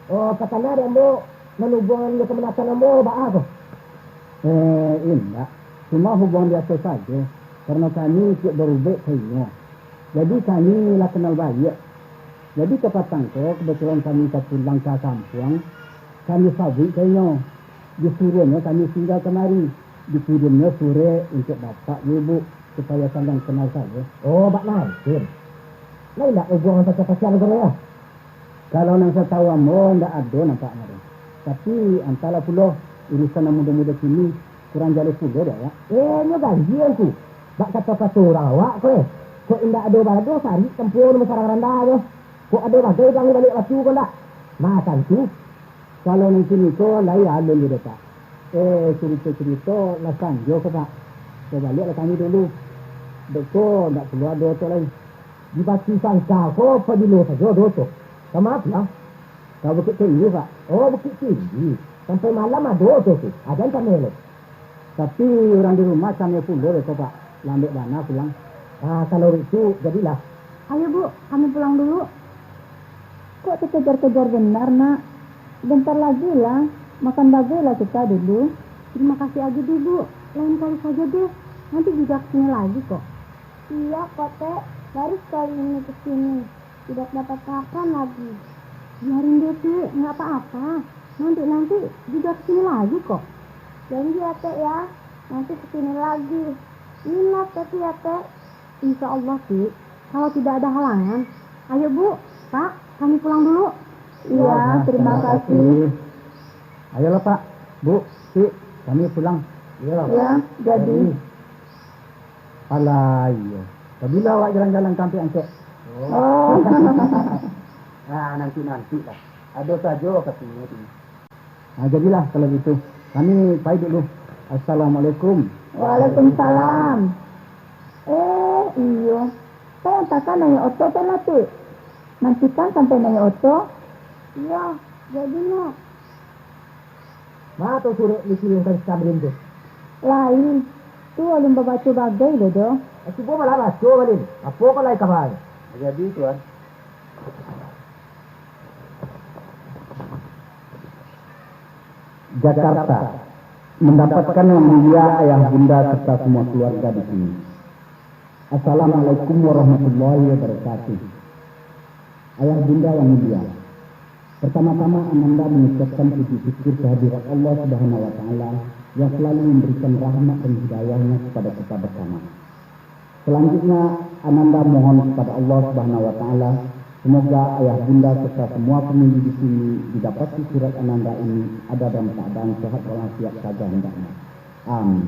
Oh, ka tando dek ambo, nan hubuangan jo kamanakan ambo baa ko? Eh, indak. Cuma hubuangan biaso sajo, karano kami ciek barubaik ka inyo. Jadi kami lah kanal baiak. Jadi kapatang ko, kabatulan kami ka pulang ka kampuang, kami sabuik ka inyo. Disuruahnyo kami singgah kamari, dikirimnyo surek untuak bapak jo ibu, supayo saling kanal sajo. Oh, bak mangkin. Lai indak hubuangan pacar-pacar ko yo? Kalau nan satau ambo, indak ado nampaknyo tu. Tapi, antahlah pulo, urusan nan mudo-mudo kini, kurang jaleh pulo dek awak. Eh, nyo ganjia tu. Bak kato-kato urang awak ko, eh. Kok indak ado barado sarik kampuang nan basarang randah tu. Kok ado bagai urang baliak batu ko ndak? Makan tu. Kalau nan kini ko lai alun jo dek, Pak. Eh, curito-curito lah sanjo ko, Pak. Babaliaklah kami dulu. Dek ko, ndak pulo ado oto lai. Di Batu Sangka ko pabilo sajo ado oto? Ka ma pulang? Ka Bukik Tinggi, Pak. Oh, Bukik Tinggi. Sampai malam ado oto tu? Ajan kami lo. Tapi urang di rumah cameh pulo beko, Pak. Lambek bana pulang. Ah, kalau itu, jadilah. Ayo, Bu, kami pulang dulu. Kok takejar-kejar benar, Nak? Bentar lagi lah. Makan bagai lah kita dulu. Terima kasih aja deh, Bu. Lain kali saja deh. Nanti juga kesini lagi kok. Iya, Kotek. Baru sekali ini kesini. Tidak dapat makan lagi. Biarin deh, Tek. Nggak apa-apa. Nanti-nanti juga kesini lagi kok. Janji ya, Tek, ya. Nanti kesini lagi. Ingat, Tek, ya, Tek. Insya Allah, Tek. Kalau tidak ada halangan. Ayo, Bu, Pak, kami pulang dulu. Iya, terima kasih. Ayolah, Pak, Bu, Tek, kami pulang. Iya, jadi. Alah, iyo. Pabilo awak jalan-jalan ka Ampek Angkek? Oh. Nah, nanti-nanti lah. Ado sajo katonyo tu. Nah, jadilah kalau gitu. Kami pai dulu. Assalamualaikum. Waalaikumsalam. Eh, iyo. Pai antakan naiak oto tu lah, Tek. Nantikan sampai naiak oto. Iyo, jadi, Nak. Ma tu surek dikirimkan si Tamrin tu? Lai, tu alun babaco bagai lo doh. Eh, cubo malah baco, Malin. Apo ko lai kabanyo? Jadi, Tuan. Jakarta, mendapatkan yang mulia ayah bunda serta semua keluarga di sini. Assalamualaikum warahmatullahi wabarakatuh. Ayah bunda yang mulia, pertama-tama Ananda mengucapkan puji syukur kehadirat Allah Subhanahu wa Ta'ala yang selalu memberikan rahmat dan hidayahnya kepada kita bersama. Selanjutnya, Ananda mohon kepada Allah Subhanahu wa Ta'ala, semoga ayah bunda serta semua famili di sini didapati surat Ananda ini ada dalam keadaan sehat walafiat saja hendaknya. Amin.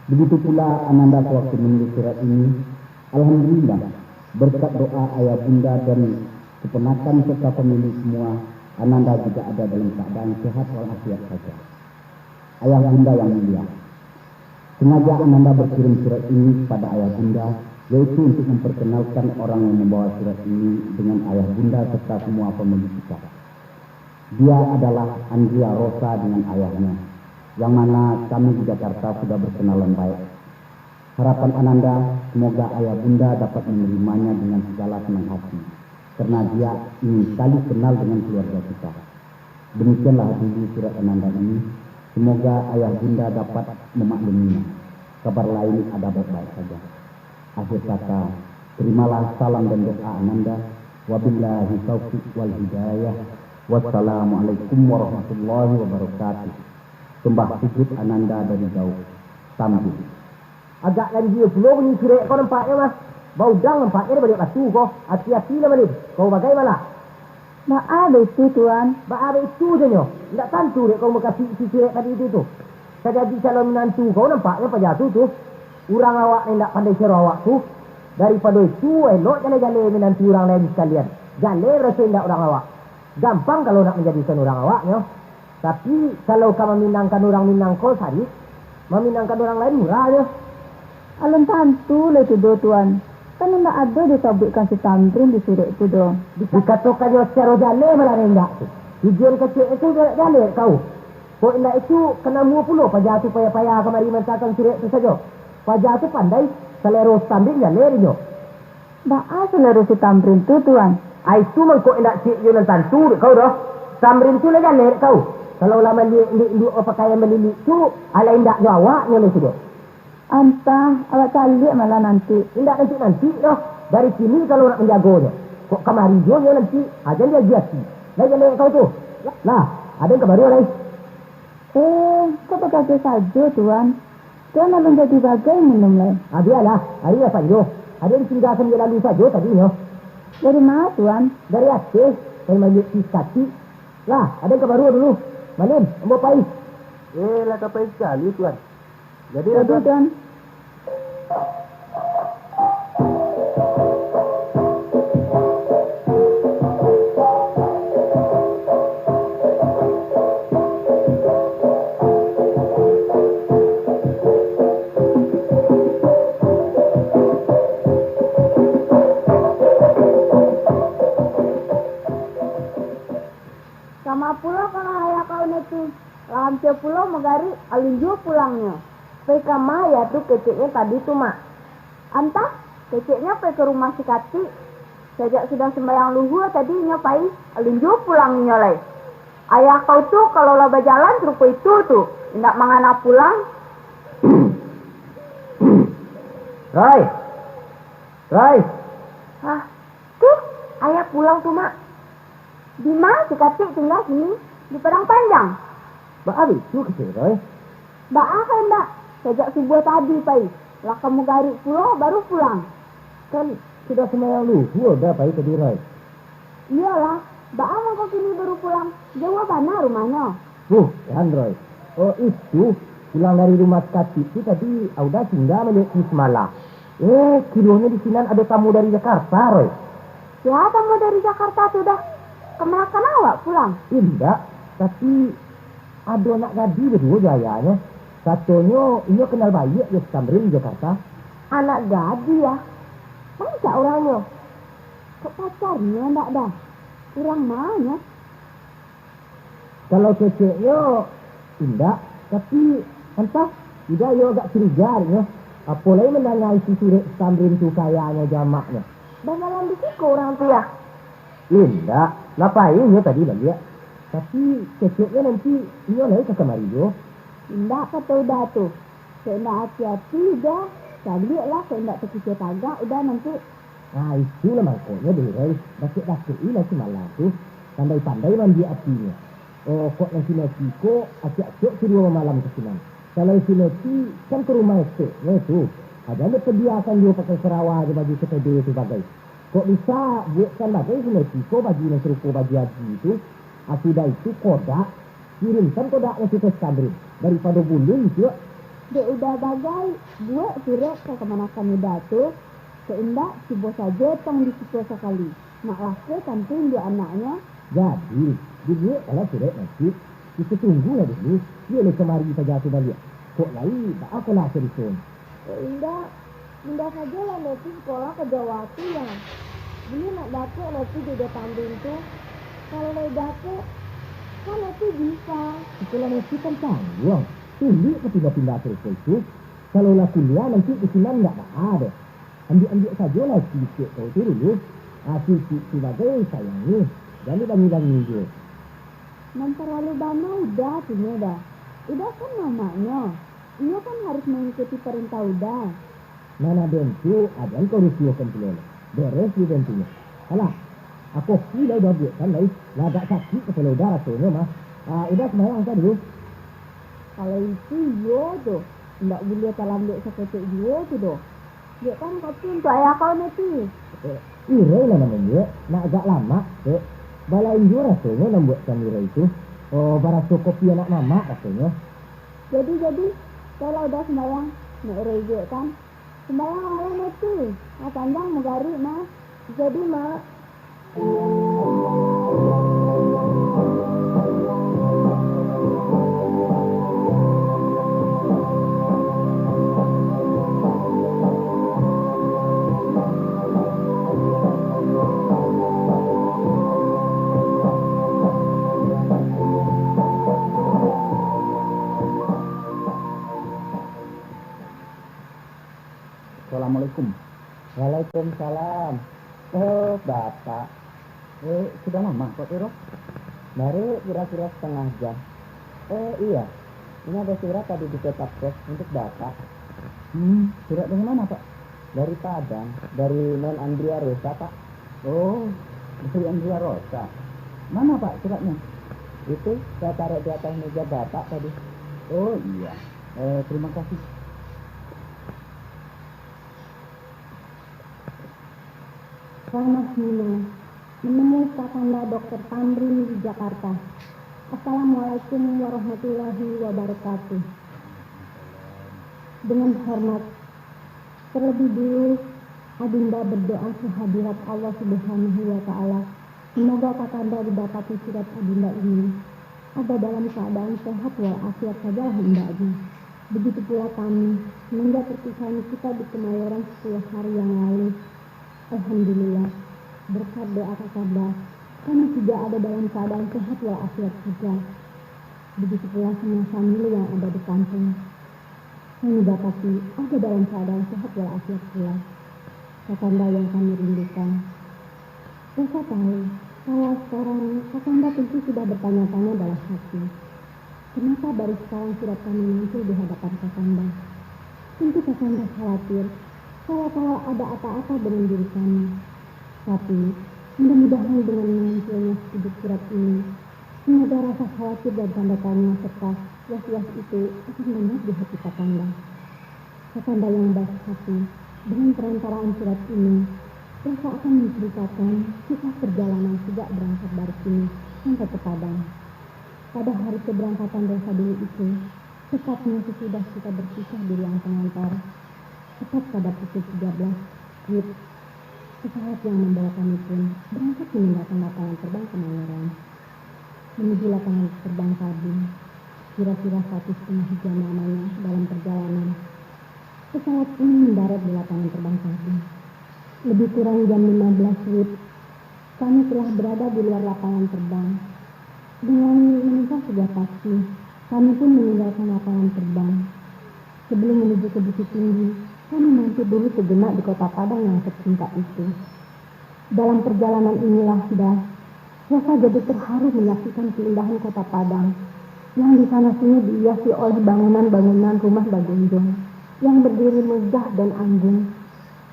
Begitu pula Ananda sewaktu menulis surat ini, alhamdulillah, berkat doa ayah bunda dan keponakan serta famili semua, Ananda juga ada dalam keadaan sehat walafiat saja. Ayah bunda yang mulia, sengaja Ananda berkirim surat ini kepada ayah bunda, yaitu untuk memperkenalkan orang yang membawa surat ini dengan ayah bunda serta semua famili kita. Dia adalah Andrea Rosa dengan ayahnya, yang mana kami di Jakarta sudah berkenalan baik. Harapan Ananda, semoga ayah bunda dapat menerimanya dengan segala senang hati, karena dia ingin sekali kenal dengan keluarga kita. Demikianlah dulu surat Ananda ini. Semoga ayah bunda dapat memakluminya. Kabar lain ada baik-baik saja. Akhir kata, terimalah salam dan doa Ananda. Wabillahi taufiq wal hidayah. Wassalamualaikum warahmatullahi wabarakatuh. Sembah sujud Ananda dari jauh. Tambun. Agak ganjia pulo bunyi surek ko nampaknyo, Mas. Baudang nampaknyo dek baliak batu ko. Ati-ati lah, Malin. Kau bagai malah. Baa baitu, Tuan? Baa baitu, janyo. Indak tantu dek kau mukasuik isi surek tadi tu, tu. Ka jadi calon minantu kau nampaknyo paja tu, tu. Urang awak nan indak pandai saro awak tu. Daripado itu, elok jaleh-jaleh minantu urang lain sakalian. Jaleh raso indak urang awak. Gampang kalau nak manjadikan urang awaknyo. Tapi, kalau ka maminangkan urang Minang ko sarik, maminangkan urang lain murah nyo. Alun tantu lai tu doh, Tuan. Kan indak ado disabuikkan si Tamrin di surek tu doh. Dikatokannyo sacaro jaleh malah indak tu. Tujuan kecek itu jaleh kau. Kok indak itu, kanamo pulo paja tu payah-payah kamari mantakan surek tu sajo. Paja tu pandai, salero si Tamrin jaleh dinyo. Baa salero si Tamrin tu, Tuan? Ai tu mangko indak cek iyo nan tantu dek kau doh. Si Tamrin tu lah jaleh dek kau. Kalau lah maliek induak-induak bapakaian balilik tu, alah indak jo awaknyo lai sudah. Antah, awak caliak malah nanti. Indak nanti-nanti doh. Dari kini kalau nak manjagonyo. Kok kamari juo nyo nanti, ajan diagiah ati. Lai jaleh dek kau tu. Lah, ado nan ka baru lai. Eh, kok bagaduah sajo, Tuan? Tuan alun jadi bagai minum lai. Ah, bialah, ari lah panjo. Aden singgah sambil lalu sajo tadinyo. Dari ma, Tuan? Dari ateh, pai maliek pi sakacik. Lah, aden ka baru dulu. Malin, ambo pai. Eh, lah ka pai sakali, Tuan. Jadi, Tuan. Kama pulo kalau ayah kau neti? Lah ampia pulo magarik, alun juo pulangnyo. Pai kama ayah tu keceknyo tadi tu, Mak? Antah, keceknyo pai ka rumah si Katik. Sajak sudah sumbayang luhua tadi inyo pai, alun juo pulang inyo lai. Ayah kau tu kalau lah bajalan sarupo itu tu, indak mangana pulang. Roy! Roy! Hah? Tu, ayah pulang tu, Mak. Dima si Katik tingga kini? Di Padang Panjang. Baa baitu kecek Roy? Baa kok indak? Sajak subuah tadi pai, lah ka magarik pulo baru pulang. Kan sudah sumbayang luhua Da pai tadi, Roy? Iyolah, baa mangko kini baru pulang? Jauah bana rumahnyo. Bukan, Roy. Oh, itu, pulang dari rumah si Katik tu tadi, Auda singgah maliek pi samalam. Eh, kironyo di sinan ado tamu dari Jakarta, Roy. Sia tamu dari Jakarta tu, Da? Kamanakan awak pulang? Indak, tapi ado anak gadih baduo jo ayahnyo. Katonyo, inyo kenal baiak jo si Tamrin di Jakarta. Anak gadih, ah? Rancak urangnyo. Kok pacarnyo ndak, Da? Urang ma nyo? Kalau keceknyo, indak, tapi, antah, Uda iyo agak curiga dek nyo. Apo lai mandanga isi surek si Tamrin tu ka ayahnyo jo amaknyo. Bamalam di siko urang tu, yah? Indak, lah pai inyo tadi baliak. Tapi, keceknyo nanti inyo lai ka kamari juo. Indak, kato Uda tu. Kok indak ati-ati, Uda, caliaklah, kok indak takisah tagak, Uda, nanti. Nah, itulah mangkonyo, Roy, dakek-dakek-i lah si Mala tu, pandai-pandai maambiak atinyo. Oh, kok nan si Neti ko acok-acok suruah bamalam ka sinan. Kalau si Neti kan ka rumah eteknyo tu, aja dek padiakan juo pakai sarawa jo baju K T B tu bagai. Kok bisa buekkan bagai si Neti ko baju nan sarupo baju aji tu, ah, sudah itu kodak, kirimkan kodaknyo tu ka si Tamrin, daripado bulun, ciek. Dek Uda bagai, buek surek ka kamanakan Uda tu, kok indak, cubo sajo tong di siko sakali, nak lako tantu induak anaknyo. Jadi, dibuekkanlah surek Neti. Kito tunggulah dulu, iyo lai kamari paja tu baliak. Kok lai, baa kolah caritonyo? Kok indak, Indak sajo lah Neti sikolah ka Jawa tu, yah. Buliah nak dakek Neti jo Uda Tamrin tu. Kalau lai dakek, kan Neti bisa. Sikolah Neti kan tangguang. Sulik ka pindah-pindah sarupo itu. Kalau lah kuliah nanti di sinan indak baa doh. Ambiak-ambiak sajolah isi bisuak kau tu dulu. Ah, si Icik tu bagai sayangnyo. Jan dibangi-bangi juo. Nan talalu bana Uda tu nyo, Da. Uda kan mamaknyo. Inyo kan harus mangikuti parentah Uda. Nan ado tu, aden kau rusuahkan pulo lai. Beres jo den tu nyo. Alah, a, kopi lah Uda buekkan lai. Lah agak sakik kapalo Uda rasonyo mah. Ah, Uda sumbayang ka dulu. Kalau itu iyo tu, indak buliah talambek saketek juo tu doh. Dek kan kopi untuak ayah kau, Neti. Eh, Iroi lah nan mambuek, nak agak lamak, Dek. Balain juo rasonyo nan buekkan Iroi tu. Oh, baraso kopi anak mamak rasonyo. Jadi, jadi, kalau udah sembahyang, nak rejek kan? Sembahyang awal mati, ah, panjang mugarik mah. Jadi, Mak. Assalamualaikum. Waalaikumsalam. Oh, Bapak. Eh, sudah lama, Pak Piro? Baru kira-kira setengah jam. Eh, iya. Ini ada surat tadi di kotak pos untuk Bapak. Hmm, surat dari mana, Pak? Dari Padang, dari Non Andria Rosa, Pak. Oh, dari Andria Rosa. Mana, Pak, suratnya? Itu saya taruh di atas meja Bapak tadi. Oh, iya. Eh, terima kasih. Ranah Minang, menemui Kakanda Dokter Tamrin di Jakarta. Assalamualaikum warahmatullahi wabarakatuh. Dengan hormat, terlebih dulu, Adinda berdoa ke hadirat Allah Subhanahu wa Ta'ala. Semoga Kakanda didapati surat Adinda ini ada dalam keadaan sehat walafiat sajalah hendaknya. Begitu pula kami, semenjak perpisahan kita di Kemayoran sepuluh hari yang lalu. Alhamdulillah, berkat doa Kakanda, kami juga ada dalam keadaan sehat walafiat juga. Begitu pula semua famili yang ada di kampung. Kami dapati ada dalam keadaan sehat walafiat pula. Kakanda yang kami rindukan. Rosa tahu, kalau sekarang Kakanda tentu sudah bertanya-tanya dalam hati, kenapa baru sekarang surat kami muncul di hadapan Kakanda. Tentu Kakanda khawatir, kalau-kalau ada apa-apa dengan diri kami. Tapi, mudah-mudahan dengan munculnya sepucuk surat ini, semoga rasa khawatir dan tanda tanya serta was-was itu akan lenyap di hati Kakanda. Kakanda yang baik hati, dengan perantaraan surat ini, Rosa akan menceritakan kisah perjalanan sejak berangkat dari sini sampai ke Padang. Pada hari keberangkatan Rosa dulu itu, tepatnya sesudah kita berpisah di ruang pengantar, tepat pada pukul tiga belas, wib, pesawat yang membawa kami pun berangkat meninggalkan lapangan terbang Kemayoran menuju lapangan terbang Padang. Kira-kira satu setengah jam lamanya dalam perjalanan, pesawat pun mendarat di lapangan terbang Padang. Lebih kurang jam lima belas wib, kami telah berada di luar lapangan terbang. Dengan menunggang sebuah taksi, kami pun meninggalkan lapangan terbang. Sebelum menuju ke Bukittinggi, kami mampir dulu sejenak di kota Padang yang tercinta itu. Dalam perjalanan inilah, Da, Rosa jadi terharu menyaksikan keindahan kota Padang, yang di sana sini dihiasi oleh bangunan-bangunan rumah bagonjong, yang berdiri megah dan anggun,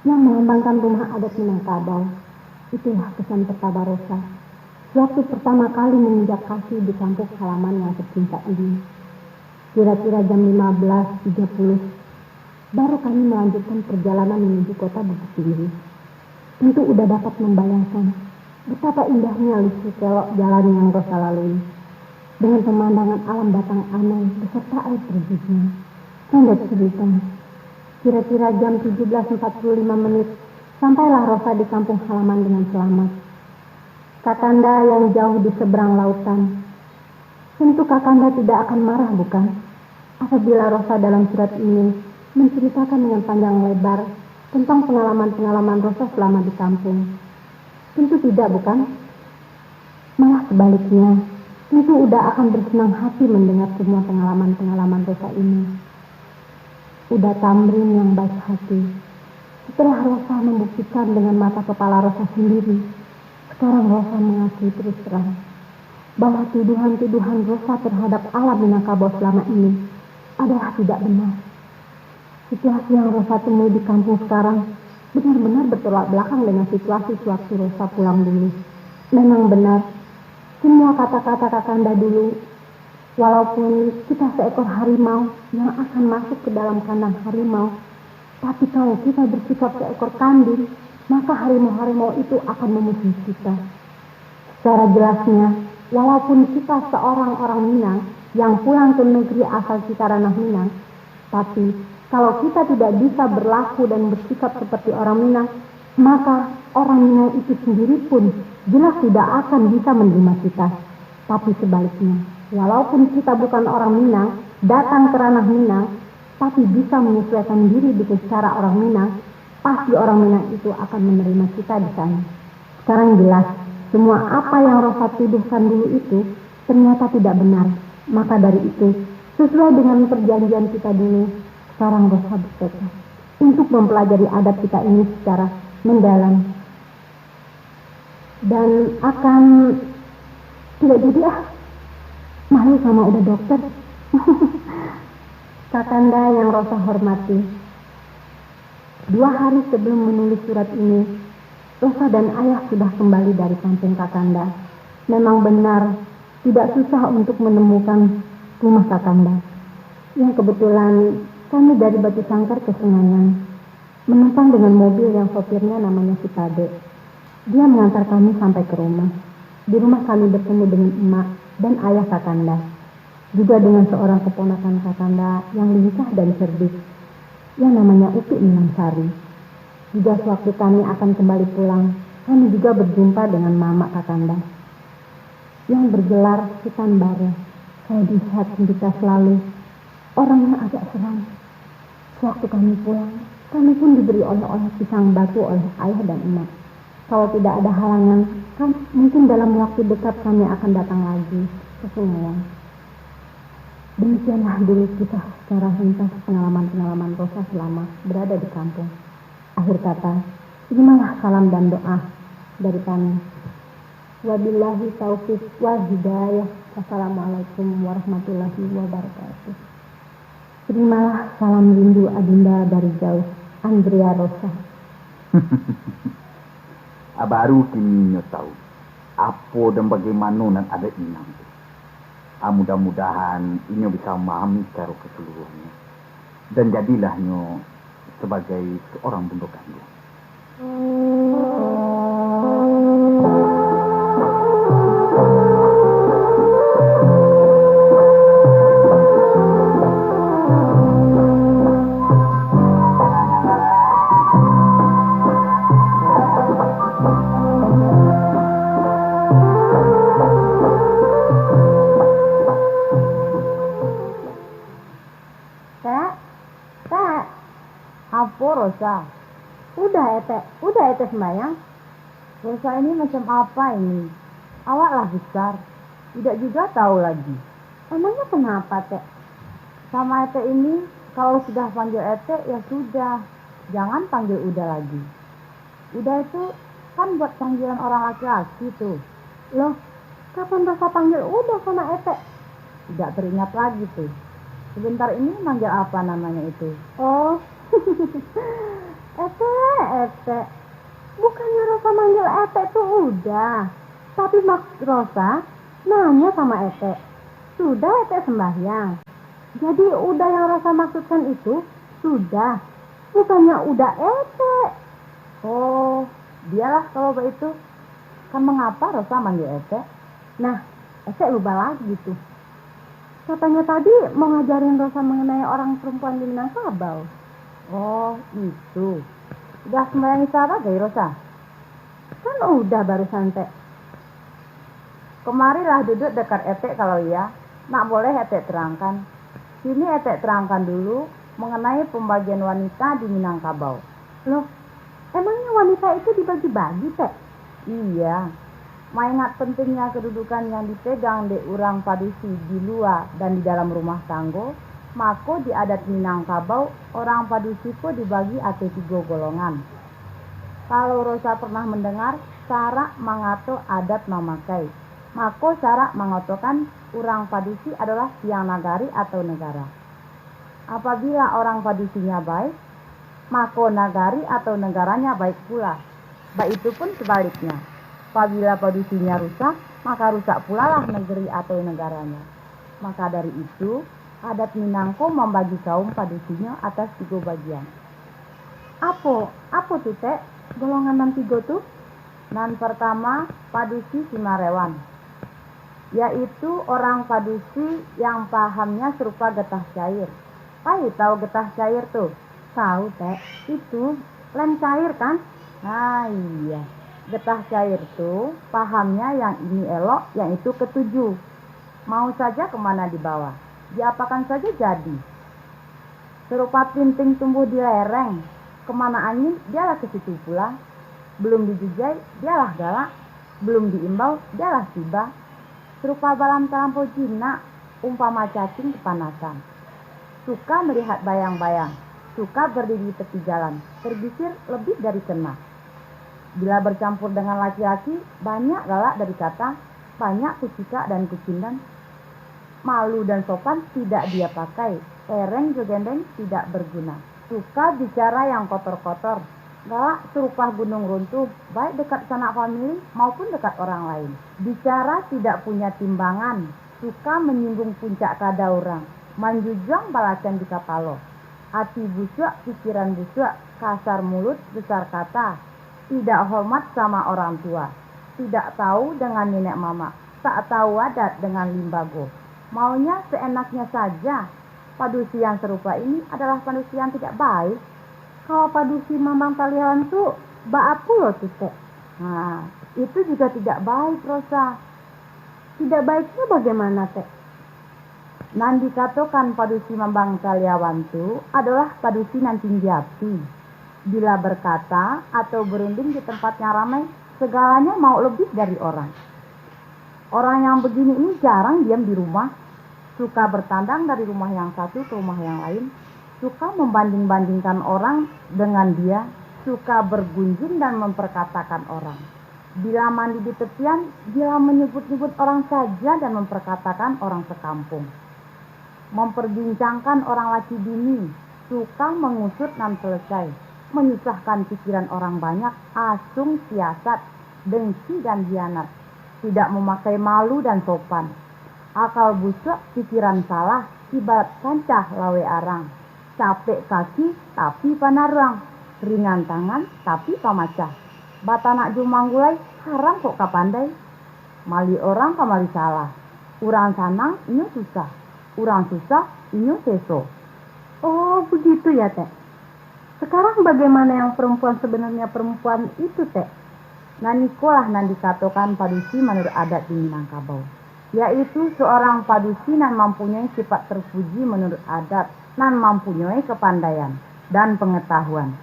yang melambangkan rumah adat Minangkabau. Itulah kesan pertama Rosa, waktu pertama kali menginjak kaki di kampung halaman yang tercinta ini. Kira-kira jam lima belas tiga puluh, baru kami melanjutkan perjalanan menuju kota Bukittinggi. Tentu udah dapat membayangkan betapa indahnya liku kelok jalan yang Rosa lalui, dengan pemandangan alam batang anai beserta air terjunnya. Singkat cerita, kira-kira jam tujuh belas empat puluh lima menit, sampailah Rosa di kampung halaman dengan selamat. Kakanda yang jauh di seberang lautan, tentu Kakanda tidak akan marah, bukan? Apabila Rosa dalam surat ini menceritakan dengan panjang lebar tentang pengalaman-pengalaman Rosa selama di kampung. Tentu tidak, bukan? Malah sebaliknya, tentu Uda akan bersenang hati mendengar semua pengalaman-pengalaman Rosa ini. Uda Tamrin yang baik hati, setelah Rosa membuktikan dengan mata kepala Rosa sendiri, sekarang Rosa mengakui terus terang bahwa tuduhan-tuduhan Rosa terhadap alam Minangkabau selama ini adalah tidak benar. Situasi yang Rosa temui di kampung sekarang benar-benar bertolak belakang dengan situasi sewaktu Rosa pulang dulu. Memang benar, semua kata-kata Kakanda dulu, walaupun kita seekor harimau yang akan masuk ke dalam kandang harimau, tapi kalau kita bersikap seekor kambing, maka harimau-harimau itu akan memusuhi kita. Secara jelasnya, walaupun kita seorang orang Minang, yang pulang ke negeri asal kita, ranah Minang. Tapi, kalau kita tidak bisa berlaku dan bersikap seperti orang Minang, maka orang Minang itu sendiri pun jelas tidak akan bisa menerima kita. Tapi sebaliknya, walaupun kita bukan orang Minang, datang ke ranah Minang, tapi bisa menyesuaikan diri dengan cara orang Minang, pasti orang Minang itu akan menerima kita di sana. Sekarang jelas, semua apa yang Rosa tuduhkan dulu itu ternyata tidak benar. Maka dari itu, sesuai dengan perjanjian kita dulu, sekarang Rosa bertekad untuk mempelajari adat kita ini secara mendalam. Dan akan tidak jadi ah. Malu sama udah dokter. Kakanda yang Rosa hormati, dua hari sebelum menulis surat ini, Rosa dan ayah sudah kembali dari kampung Kakanda. Memang benar, tidak susah untuk menemukan rumah Kakanda. Yang kebetulan, kami dari Batu Sangkar ke Senganan, menumpang dengan mobil yang sopirnya namanya si Padek. Dia mengantar kami sampai ke rumah. Di rumah kami bertemu dengan emak dan ayah Kakanda, juga dengan seorang keponakan Kakanda yang lincah dan cerdik, yang namanya Upik Minang Sari. Juga sewaktu kami akan kembali pulang, kami juga berjumpa dengan mamak Kakanda yang bergelar Sutan Baro. Kalau dilihat pintas selalu, orangnya agak seram. Sewaktu kami pulang, kami pun diberi oleh-oleh pisang batu oleh ayah dan emak. Kalau tidak ada halangan, kan mungkin dalam waktu dekat kami akan datang lagi ke Sungai. Demikianlah dulu kisah secara ringkas pengalaman-pengalaman Rosa selama berada di kampung. Akhir kata, terimalah salam dan doa dari kami. Wabillahi taufiq wal hidayah. Wassalamualaikum warahmatullahi wabarakatuh. Terimalah salam rindu Adinda dari jauh, Andrea Rosa. Ah, baru kini nyo tahu apo dan bagaimano nan adat Minang tu. Ah, mudah-mudahan inyo bisa mamahami sacaro kasaluruahnyo, dan jadilah nyo sabagai saorang bundo kanduang. Tek, Tek, apo Rosa? Udah Etek, udah Etek sembayang? Rosa ini macam apa ini? Awak lah besar, tidak juga tahu lagi. Emangnya kenapa, Tek? Sama Etek ini, kalau sudah panggil Etek, ya sudah, jangan panggil Uda lagi. Uda itu kan buat panggilan orang laki-laki tuh. Loh, kapan Rosa panggil Uda sama Etek? Tidak teringat lagi tuh. Sebentar ini manggil apa namanya itu? Oh, Etek, Etek. Bukannya Rosa manggil Etek tuh Uda. Tapi maksud Rosa nanya sama Etek. Sudah Etek sembahyang? Jadi Uda yang Rosa maksudkan itu sudah. Bukannya Uda Etek. Oh, biarlah kalau begitu. Kan mengapa Rosa manggil Etek? Nah, Etek lupa lagi tuh. Katanya tadi mau ngajarin Rosa mengenai orang perempuan di Minangkabau. Oh, itu. Udah sembahyang Isya bagai, Rosa? Kan udah barusan, Tek. Kemarilah duduk dekat Etek kalau iya, nak boleh Etek terangkan. Sini Etek terangkan dulu mengenai pembagian wanita di Minangkabau. Loh, emangnya wanita itu dibagi-bagi, Tek? Iya, maingat pentingnya kedudukan yang dipegang dek urang padusi di lua dan di dalam rumah tanggo, mako di adat Minangkabau, orang padusi ko dibagi ateh tigo golongan. Kalau Rosa pernah mendengar, sarak mangato adat mamakai, mako sarak mangatokan urang padusi adolah tiang nagari atau negara. Apabila orang padusinya baik, mako nagari atau negaranya baik pula. Baitu pun sebaliknya, apabila padusinya rusak, maka rusak pulalah negeri atau negaranya. Maka dari itu, adat Minang ko mambagi kaum padusinyo atas tigo bagian. Apo, apo tu, Tek, golongan nan tigo tu? Nan partama, padusi Simarewan. yaitu orang padusi yang pahamnya serupa getah cair. Pai tahu getah cair tu? Tahu, Tek. Itu lem cair, kan? Nah, iya. Getah cair tu pahamnya yang ini elok, yang itu ketuju. Mau saja kemana dibawa, diapakan saja jadi. Serupa pinting tumbuh di lereng, kemana angin, dialah ke situ pula. Belum dijijai, dialah galak. Belum diimbau, dialah tiba. Serupa balam talampau jinak, umpama cacing kepanasan. Suka melihat bayang-bayang, suka berdiri di tepi jalan, tergisir lebih dari kena. Bila bercampur dengan laki-laki, banyak galak dari kata, banyak kucikak dan kucindan. Malu dan sopan tidak dia pakai, ereng jo gendeng tidak berguna. Suka bicara yang kotor-kotor, galak serupa gunung runtuh, baik dekat sanak famili maupun dekat orang lain. Bicara tidak punya timbangan, suka menyinggung puncak kada urang, manjujuang balacan di kapalo. Ati busuak, pikiran busuak, kasar mulut, besar kata, tidak hormat sama orang tua, tidak tahu dengan nenek mamak, tak tahu adat dengan limbago. Maunya seenaknya saja. Padusi yang serupa ini adalah padusi yang tidak baik. Kalau padusi mambang taliawan tu, baa pulo tu, Tek? Nah, itu juga tidak baik, Rosa. Tidak baiknya bagaimana, Tek? Nan dikatokan padusi mambang taliawan tu adolah padusi nan tinggi ati. Bila berkata atau berunding di tempat yang ramai, segalanya mau lebih dari orang. Orang yang begini ini jarang diam di rumah, suka bertandang dari rumah yang satu ke rumah yang lain, suka membanding-bandingkan orang dengan dia, suka bergunjing dan memperkatakan orang. Bila mandi di tepian, bila menyebut-nyebut orang saja dan memperkatakan orang sekampung. Memperbincangkan orang laki bini, suka mengusut nan selesai, menyusahkan pikiran orang banyak, asung siasat, dengki dan hianat, tidak memakai malu dan sopan. Akal busuak, pikiran salah, ibarat kancah laweh arang. Capek kaki, tapi panaruang. Ringan tangan, tapi pamacah. Batanak jo manggulai, haram kok ka pandai. Mali orang ka mali salah. Urang sanang, inyo susah. Urang susah, inyo seso. Oh, begitu ya, Tek. Sekarang bagaimana yang perempuan sebenarnya perempuan itu, Tek? Nan ikolah nan dikatokan padusi manuruik adat di Minangkabau, yaitu seorang padusi nan mampunyoi sifat terpuji manuruik adat, nan mampunyoi kapandaian dan pangatahuan.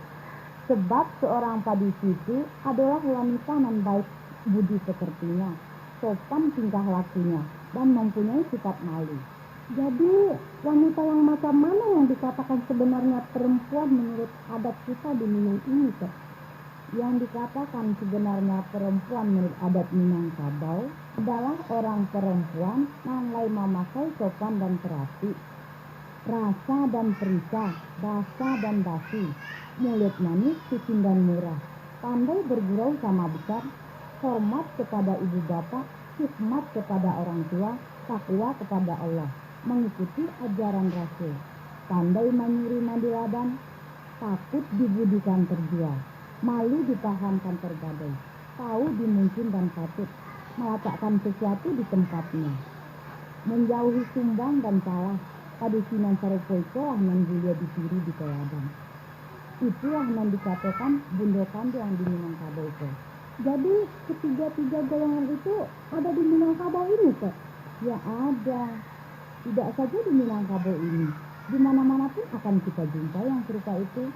Sebab seorang padusi tu adolah wanita nan baik budi pekertinya, sopan tingkah lakunya, dan mampunyoi sifat malu. Jadi, wanita yang macam mana yang dikatakan sebenarnya perempuan menurut adat kita di Minang ini, Tek? Yang dikatakan sebenarnya perempuan menurut adat Minangkabau adalah orang perempuan nan lai mamakai sopan dan terapi, rasa dan perisa, basa dan basi, mulut manis, kucindan murah, pandai bergurau sama besar, hormat kepada ibu bapak, hikmat kepada orang tua, takwa kepada Allah, mengikuti ajaran Rasul, pandai manyuri mandi ladan, takut dibudikan terjua, malu dipahamkan tergadai, tahu di mungkin dan patut, meletakkan sesuatu di tempatnya, menjauhi sumbang dan salah. Padusi nan sarupo ikolah nan buliah ditiru di teladan. Itulah nan dikatokan bundo kanduang di Minangkabau ko. Jadi, ketiga-tiga golongan itu ada di Minangkabau ini, Tek? Ya ada. Tidak saja di Minangkabau ini, di mana-mana pun akan kita jumpai yang serupa itu.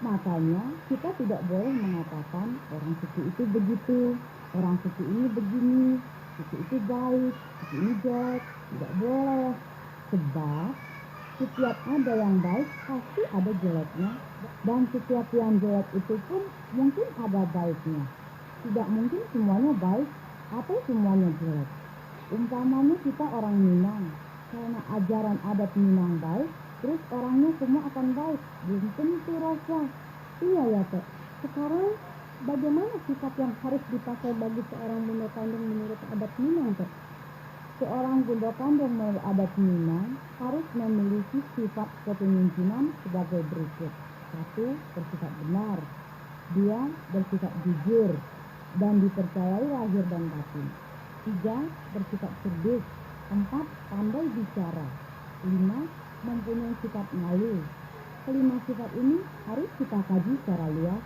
Makanya, kita tidak boleh mengatakan orang suku itu begitu, orang suku ini begini, suku itu baik, suku ini jelek. Tidak boleh. Sebab, setiap ada yang baik, pasti ada jeleknya. Dan setiap yang jelek itu pun mungkin ada baiknya. Tidak mungkin semuanya baik atau semuanya jelek. Umpamanya kita orang Minang, karena ajaran adat Minang baik, terus orangnya semua akan baik. Belum tentu, Rosa. Iya ya, Tek. Sekarang, bagaimana sikap yang harus dipakai bagi seorang bundo kanduang menurut adat Minang, Tek? Seorang bundo kanduang menurut adat Minang harus memiliki sifat kepemimpinan sebagai berikut. Satu, bersifat benar. Dua, bersifat jujur dan dipercayai lahir dan batin. Tiga, bersifat cerdik. Empat, pandai bicara. Lima, mempunyai sifat malu. Kelima sifat ini harus kita kaji secara luas.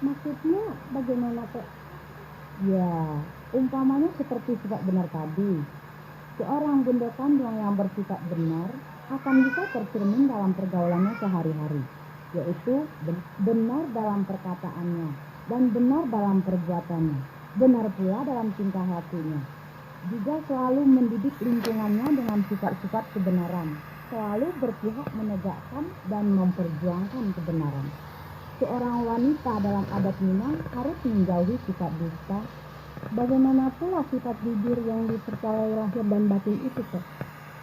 Maksudnya bagaimana, Tek? Ya, umpamanya seperti sifat benar tadi. Seorang bunda kanduang yang bersifat benar akan bisa tercermin dalam pergaulannya sehari-hari, yaitu ben-, benar dalam perkataannya dan benar dalam perbuatannya, benar pula dalam tingkah lakunya. Juga selalu mendidik lingkungannya dengan sifat-sifat kebenaran, selalu berpihak menegakkan dan memperjuangkan kebenaran. Seorang wanita dalam adat Minang harus menjauhi sifat dusta. Bagaimana pula sifat jujur yang dipercayai lahir dan batin itu, Tek?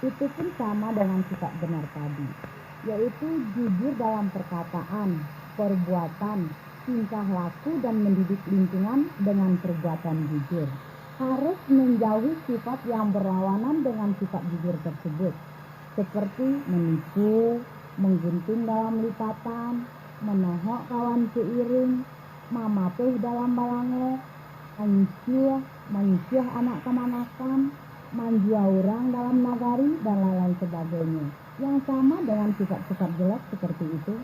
Itu pun sama dengan sifat benar tadi, yaitu jujur dalam perkataan, perbuatan, tingkah laku, dan mendidik lingkungan dengan perbuatan jujur. Harus menjauhi sifat yang berlawanan dengan sifat jujur tersebut, seperti menipu, menggunting dalam lipatan, manohok kawan seiring, mamapeh dalam balango, mancuah, mancuah anak kamanakan, manjua urang dalam nagari, dan lain-lain sebagainya, yang sama dengan sifat-sifat jelek seperti itu.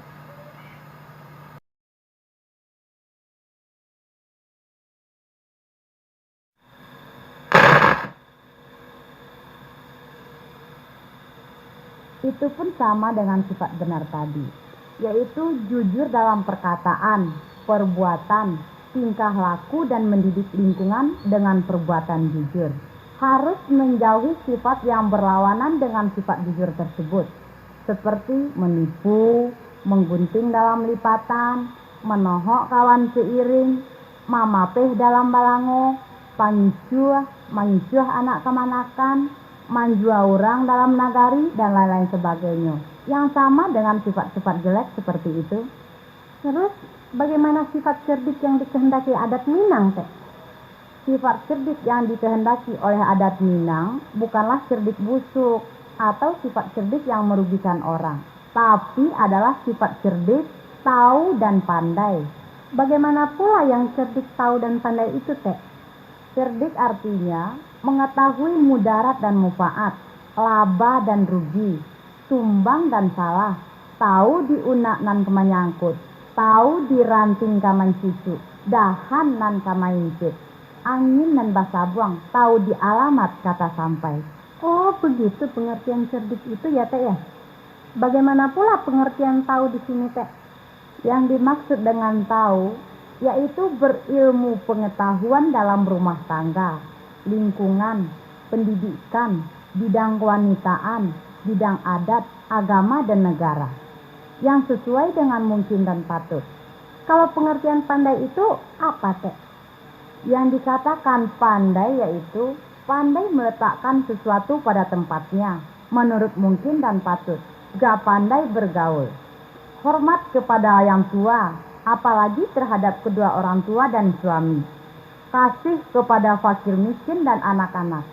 Itu pun sama dengan sifat benar tadi, yaitu jujur dalam perkataan, perbuatan, tingkah laku, dan mendidik lingkungan dengan perbuatan jujur. Harus menjauhi sifat yang berlawanan dengan sifat jujur tersebut, seperti menipu, menggunting dalam lipatan, manohok kawan seiring, mamapeh dalam balango, pangicuah, mangicuah anak kamanakan, manjua urang dalam nagari, dan lain-lain sebagainya, yang sama dengan sifat-sifat jelek seperti itu. Terus, bagaimana sifat cerdik yang dikehendaki adat Minang, Tek? Sifat cerdik yang dikehendaki oleh adat Minang bukanlah cerdik busuk atau sifat cerdik yang merugikan orang, tapi adalah sifat cerdik, tahu, dan pandai. Bagaimana pula yang cerdik, tahu, dan pandai itu, Tek? Cerdik artinya mengetahui mudarat dan mufaat, laba dan rugi, sumbang dan salah, tahu di unak nan ka manyangkut, tahu di ranting ka mancucuk, dahan nan ka maincik, angin nan basabuang, tahu di alamat ka tasampai. Oh, begitu pengertian cerdik itu ya, Tek, ya? Bagaimana pula pengertian tahu di sini, Tek? Yang dimaksud dengan tahu, yaitu berilmu pengetahuan dalam rumah tangga, lingkungan, pendidikan, bidang kewanitaan, bidang adat, agama, dan negara, yang sesuai dengan mungkin dan patut. Kalau pengertian pandai itu apa, Tek? Yang dikatakan pandai yaitu pandai meletakkan sesuatu pada tempatnya, menurut mungkin dan patut, ga pandai bergaul. Hormat kepada yang tua, apalagi terhadap kedua orang tua dan suami. Kasih kepada fakir miskin dan anak-anak.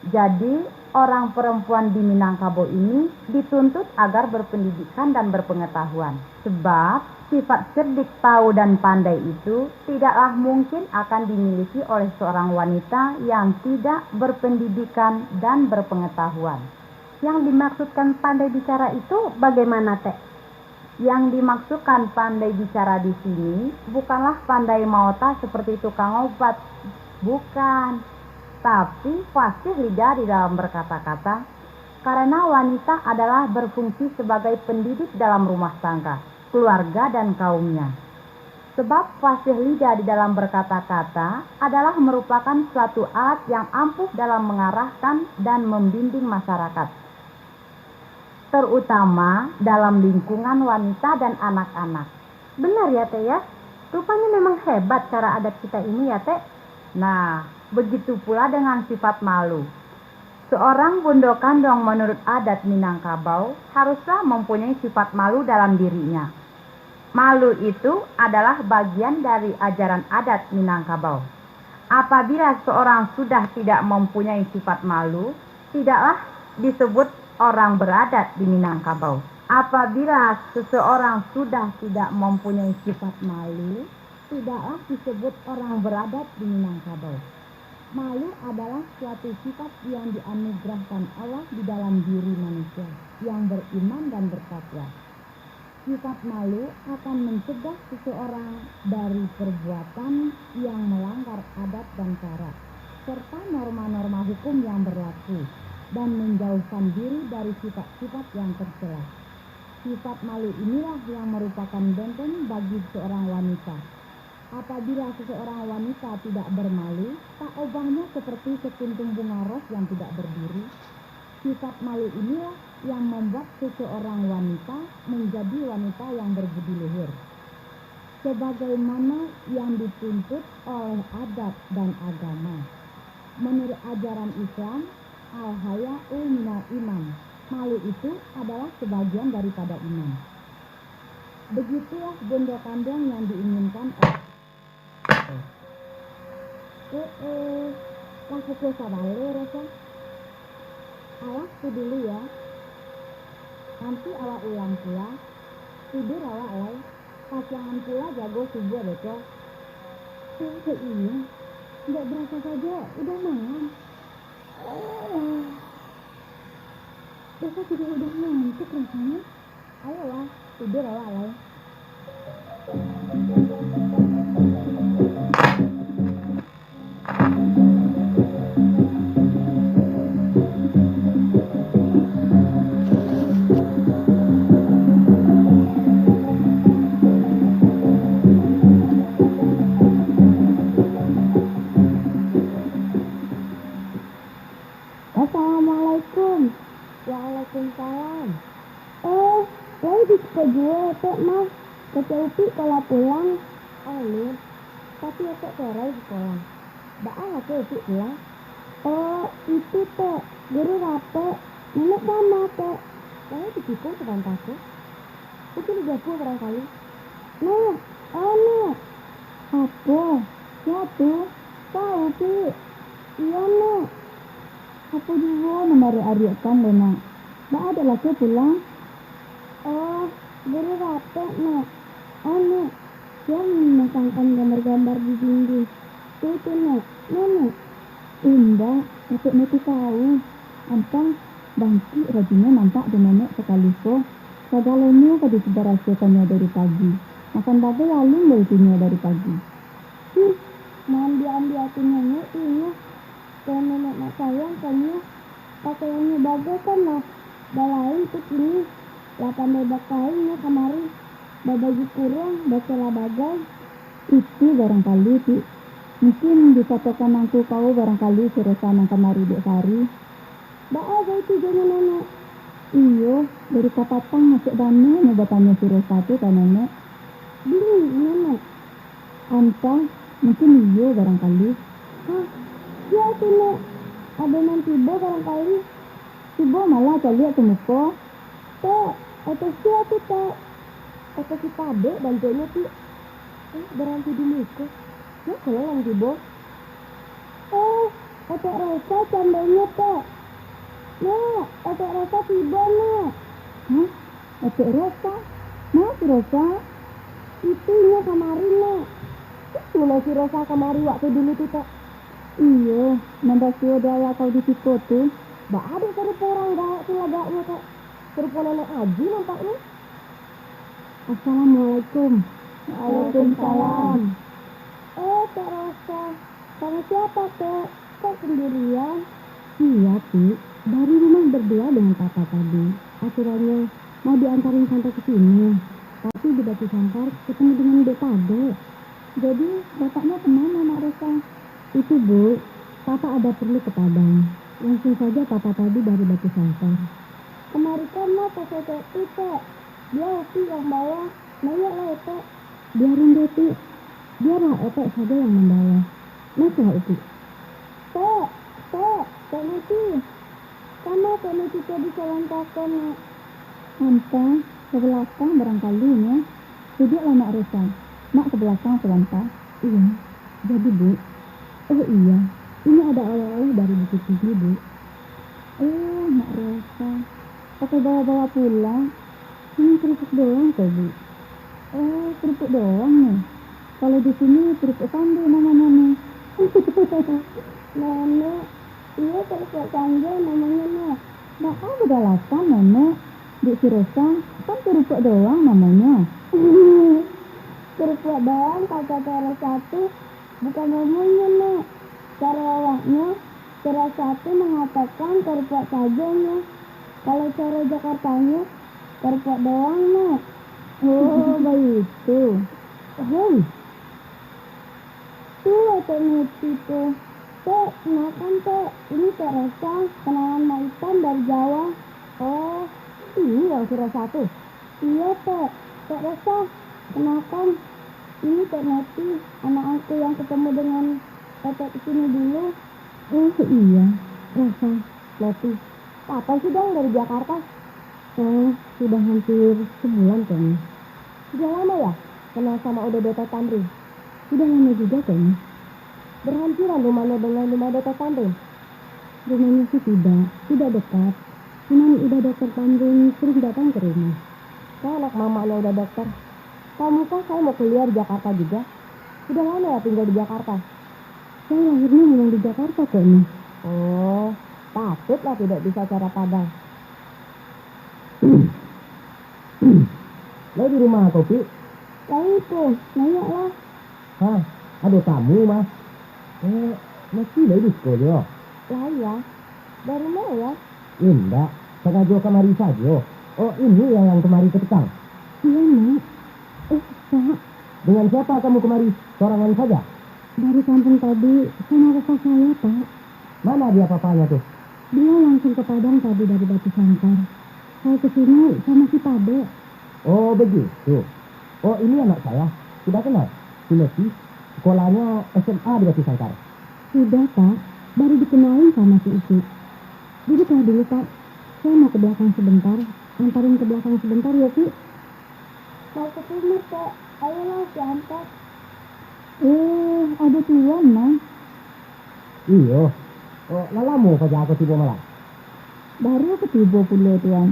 Jadi, orang perempuan di Minangkabau ini dituntut agar berpendidikan dan berpengetahuan. Sebab, sifat cerdik, tahu, dan pandai itu tidaklah mungkin akan dimiliki oleh seorang wanita yang tidak berpendidikan dan berpengetahuan. Yang dimaksudkan pandai bicara itu bagaimana, Tek? Yang dimaksudkan pandai bicara di sini bukanlah pandai maota seperti tukang obat, bukan. Tapi fasih lidah di dalam berkata-kata, karena wanita adalah berfungsi sebagai pendidik dalam rumah tangga, keluarga, dan kaumnya. Sebab fasih lidah di dalam berkata-kata adalah merupakan suatu alat yang ampuh dalam mengarahkan dan membimbing masyarakat, terutama dalam lingkungan wanita dan anak-anak. Benar ya, Tek, ya? Rupanya memang hebat cara adat kita ini ya, Tek. Nah, begitu pula dengan sifat malu. Seorang bundo kanduang menurut adat Minangkabau haruslah mempunyai sifat malu dalam dirinya. Malu itu adalah bagian dari ajaran adat Minangkabau. Apabila seorang sudah tidak mempunyai sifat malu, tidaklah disebut orang beradat di Minangkabau. Apabila seseorang sudah tidak mempunyai sifat malu, tidaklah disebut orang beradat di Minangkabau. Malu adalah suatu sifat yang dianugerahkan Allah di dalam diri manusia yang beriman dan bertakwa. Sifat malu akan mencegah seseorang dari perbuatan yang melanggar adat dan syarak, serta norma-norma hukum yang berlaku, dan menjauhkan diri dari sifat-sifat yang tercela. Sifat malu inilah yang merupakan benteng bagi seorang wanita. Apabila seseorang wanita tidak bermalu, tak ubahnya seperti sekuntum bunga ros yang tidak berdiri. Sifat malu inilah yang membuat seseorang wanita menjadi wanita yang berbudi luhur, sebagaimana yang dituntut oleh adat dan agama. Menurut ajaran Islam, al-haya'u minal iman, malu itu adalah sebagian daripada iman. Begitulah bundo kanduang yang diinginkan oleh Eh, eh, lah pukul sabaleh, Rosa. Alah tu dulu ya. Nanti awak ulang pula. Tidur awak lai. Pasiangan pula jago subuah beko. Eh, eh, iyo. Ndak berasa saja udah malam. Eh, Rosa juga udah ngantuk rasanya. Ayolah, tidur awak lai. Assalamualaikum. Waalaikumsalam. Eh, lai di siko juo etek mah? Kecek Upik ko lah pulang. Amin. Tapi etek serai sikolah. Baa lah ke Upik pulang? Oh, itu, Tek. Guru rapek. Nenek kama, Tek. Lai ditikung sabanta ko. Mungkin dijapuah barangkali. Nek, oh, Nek. Apo? Sia tu? Kau, Pi? Iyo, Nek. Apo juo mambarek-ariakkan, Nek? Baa dek lah ke pulang? Oh, guru rapek, Nek. Oh, Nek, sia mamasangkan gambar-gambar di dinding. Tu, tu, Nek. Nek, Nek. Indak, etek Nek tu tahu. Antah, bangkik rajinnyo nampak dek Nenek sakali ko. Sagalonyo ka dibarasiahkannyo dari pagi. Makan bagai alun lai inyo dari pagi. Huh, maambiak-ambiak ati Nenek tu inyo. Kok Nenek nak sayang ka inyo, pakaiannyo bagai kan lah. Balain tu kini, lah pandai bakain nyo kamari. Babaju kuruang, bacela bagai. Itu barangkali, Pi. Mungkin disatokan angku kau barangkali si Rosa nan kamari dek Sari. Baa gai tu jo nyo, Nenek? Iyo, dari kapatang masuak bana nyo batanyo si Rosa tu ka Nenek. Bingung, Nenek. Antah, mungkin iyo barangkali. Hah, sia tu, Nek? Ado nan tibo barangkali? Cubo malah caliak samuko. Tek, etek sia tu, Tek? Etek si Padek bantuaknyo tu. Eh, baranti dulu ko. Nyo kalau nan tibo. Eh, etek Rosa candonyo, Tek. Nek, etek Rosa tibo, Nek. Hah? Etek Rosa? Ma si Rosa? Itu inyo kamari, Nek. Itu lo si Rosa kamari waktu dulu tu, Tek. Iyo, nan basuo dek awak kau di siko tu. Baa dek sarupo urang gaek tu lagaknyo, Tek. Sarupo Nenek Aji nampaknyo. Assalamualaikum. Waalaikumsalam. Eh, Tek Rosa. Sama siapa, Tek? Kok sendirian? Iya, Pi. Dari rumah berdua dengan Papa tadi. Akhirnya mau diantarin sampai ke sini. Tapi di Batu Sangkar ketemu dengan Dek Padek. Jadi, bapaknya kemana, Mak Rosa? Itu, Bu. Papa ada perlu ke Padang. Langsung saja Papa tadi dari Batu Sangkar. Kemarikan mah pakai topi, Tek. Bia Upi yang bawa. Naiklah, Etek. Biarin deh, Pi. Biarlah Etek saja yang membawa. Naiklah, Upi. Tek, Tek, Tek Neti. Kama Tek Neti tadi sawan kakak, Nak? Antah, ke belakang barangkali, Nya. Duduaklah, Mak Rosa. Mak ke belakang sabanta. Iya. Jadi, Bu. Oh iya, ini ada oleh-oleh dari Bukittinggi, Bu. Eh, Mak Rosa. Pakai bawa-bawa pula. Ini kerupuk doang kok, Bu? Oh, kerupuk doang nih. Kalau di sini kerupuk sambal namanya nih. Nenek, iyo, karupuak sanjo namonyo, Nek. Baa badalasan, Nenek? Dek si Rosa, kan karupuak doang namonyo. Karupuak doang, kato si Rosa tu, bukan namonyo, Nek. Caro awaknyo, si Rosa tu mangatokan karupuak sajonyo. Kalau caro Jakartanyo, karupuak doang, Nek. Oh, baitu. Hei, tu Tek Neti tu. Tek, kenalkan, Tek. Ini Tek Rosa, kenalan Mak Ipan dari Jawa. Oh, ini yang si Rosa tu? Iyo, Tek. Tek Rosa, kenalkan. Ini Tek Neti, anak angku yang ketemu dengan Etek di sini dulu. Oh, iya, Rosa, Neti. Kapan sidang dari Jakarta? Oh, sudah hampir sebulan kayaknya. Sudah lama ya kenal sama Uda Dokter Tamrin? Sudah lama juga kayaknya. Berhampiran rumahnya dengan rumah Dokter Tamrin? Rumahnya sih tidak, tidak dekat. Cuman Uda Dokter Tamrin sering datang ke rumah. Saya anak mamaknya Uda Dokter. Kamu kah saya mau kuliah di Jakarta juga? Sudah lama ya tinggal di Jakarta? Saya lahirnya memang di Jakarta kok, Nih. Oh, patutlah tidak bisa cara Padang. Lai di rumah kau, Pik? Lai, Pung. Naiaklah. Hah? Ado tamu, mah? Eh, masih lai di siko jo? Lai, ya. Dari ma, ya? Indak, sangajo kamari sajo. Oh, ini yang, yang kamari ka tukang? Iyo, Mak. Eh, Pak. Dengan siapa kamu kamari? Sorangan saja? Dari kampung tadi, sama papa saya, Pak. Mana dia papanya tu? Beliau langsung ke Padang tadi dari Batu Sangkar. Saya ke sini sama si Padek. Oh, begitu. Oh, ini anak saya. Sudah kenal? Si Leti. Sekolahnya S M A di Batu Sangkar. Sudah, Pak. Baru dikenalin sama si Ipik. Duduklah dulu, Pak. Saya mau ke belakang sebentar. Antarin ke belakang sebentar, ya, Pik? Mau ke sumur, Pek. Ayolah, diantar. Eh, ado Tuan, Mang. Iyo. Oh, lah lamo paja ko tibo malah? Baru ka tibo pulo, Tuan.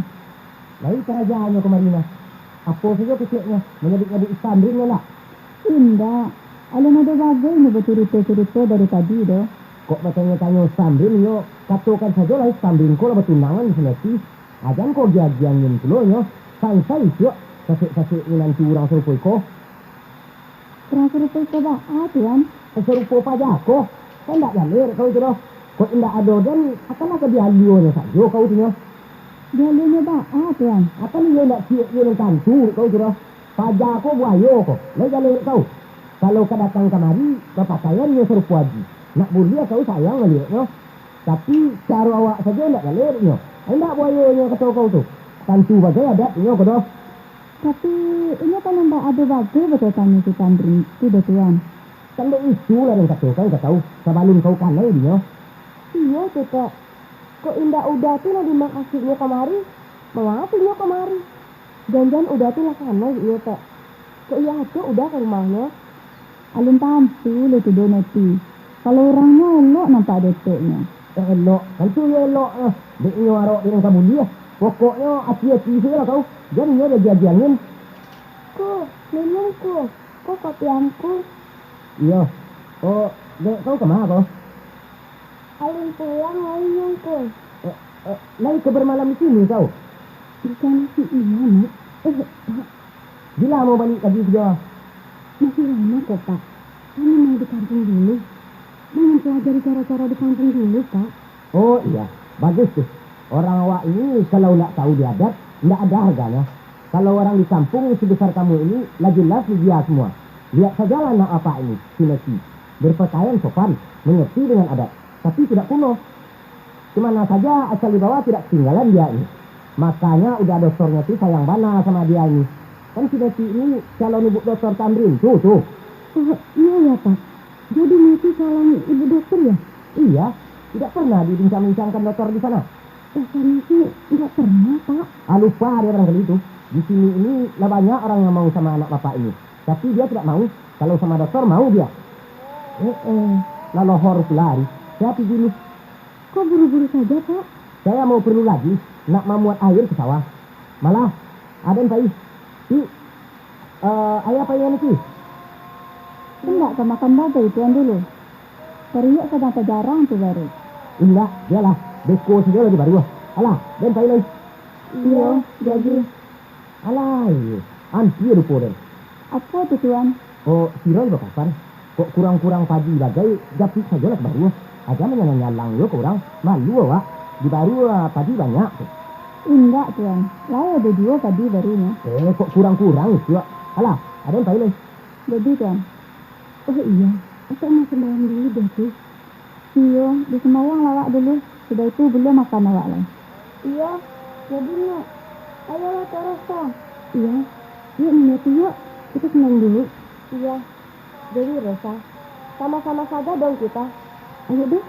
Lai karajanyo kamari mah? Apo sajo keceknyo, manyabik-nyabik Tamrin nyo lah? Indak. Alun ado bagai nyo bacurito-curito dari tadi doh. Kok batanyo-tanyo Tamrin nyo, katokan sajolah Tamrin ko lah batunangan di si Leti. Ajan ko agiah-agiah angin pulo nyo, sansai siok sasek-sasek minantu urang sarupo iko. Urang sarupo iko baa, Tuan? Eh, sarupo paja ko. Kok indak jaleh dek kau tu doh. Kok indak ado den, akanlah ka dialuanyo sajo kau tu nyo. Dialuanyo baa, Tuan? Akan iyo indak ciek iyo nan tantu dek kau tu doh. Paja ko buayo ko, lai jaleh dek kau. Kalau ka datang kamari, bapakaian nyo sarupo aji. Nak buliah kau sayang malieknyo. Tapi, caro awak sajo indak jaleh dek nyo. Indak buayonyo kato kau tu. Tantu bagai adat inyo ko doh. Tapi, inyo kan indak ado bagai bacaitanyo si Tamrin tu doh, Tuan. Kan dek itu lah den katokan ka kau, sabalun kau kanai dinyo. Iyo tu, Tek. Kok indak Uda tu nan dimakasuiknyo kamari? Mangapa inyo kamari? Jan-jan Uda tu lah kanai dek inyo, Tek. Kok iyo acok Uda ka rumahnyo? Alun tantu lai tu doh, Neti. Kalau urangnyo elok nampak dek eteknyo. Eh, elok, tantu iyo elok, ah. Dek inyo arok, dek nan ka buliah. Pokoknyo, ati-ati sajolah kau. Jan inyo diagiah-agiah angin. Ko, minum ko. Ko kopi angku. Iyo. Oh, dek kau kama ko? Alun pulang lai nyo ko. Eh, eh, lai ka bamalam di sini kau? Bukan si Iman, Mak. Eh, Pak. Bila mau balik ka Jogja? Masih lama kok, Pak. Kami mau di kampung dulu. Mau mempelajari cara-cara di kampung dulu, Pak. Oh iya, bagus tu. Orang awak ini kalau ndak tahu di adat, ndak ada harganya. Kalau orang di kampung sebesar kamu ini, lah jelas dia semua. Lihat sajalah anak bapak ini, si Neti. Berpakaian sopan, mengerti dengan adat, tapi tidak kuno. Kemana saja asal dibawa tidak ketinggalan dia ini. Makanya Uda Doktornyo tu sayang bana sama dia ini. Kan si Neti ini calon ibu dokter Tamrin tu, tu. Oh, iya ya, Pak. Jadi Neti calon ibu dokter ya? Iya, tidak pernah dibincang-bincangkan dokter di sana. Rasanya sih nggak pernah, Pak. Ah, lupa dia barangkali itu. Di sini ini lah banyak orang yang mau sama anak bapak ini. Tapi dia tidak mau. Kalau sama dokter, mau dia. Eh, eh, lah lohor pula hari. Saya pergi ni. Kok buru-buru saja, Pak? Saya mau perlu lagi, nak mamuat air ke sawah. Malah, aden pai. Ti, eh, ayah pai anu ti? Indak ka makan bagai Tuan dulu? Kariak sadang tajarang tu baru. Indak, bialah. Beko sajolah di baruah. Alah, den pai lai. Iyo, jadi. Alai, ampia lupo den. Apo tu, Tuan? Oh, siroi bakapan. Kok kurang-kurang padi bagai, japuik sajolah ka baruah. Aja manyalang-nyalang juo ka urang, malu awak. Di baruah padi banyak tu. Indak, Tuan. Lai ado juo padi barunyo. Eh, kok kurang-kurang itu, wak. Alah, aden pai lai. Jadi, Tuan. Oh iyo, apak mau sumbayang dulu doh tu. Iyo, disumbayanglah awak dulu, sudah itu buliah makan awak lai. Iyo, jadi Mak, ayolah Kak Rosa. Iyo, yuk Nini tu yuk, kita sumbayang dulu. Iyo, jadi Rosa, sama-sama saja dong kita. Ayo deh.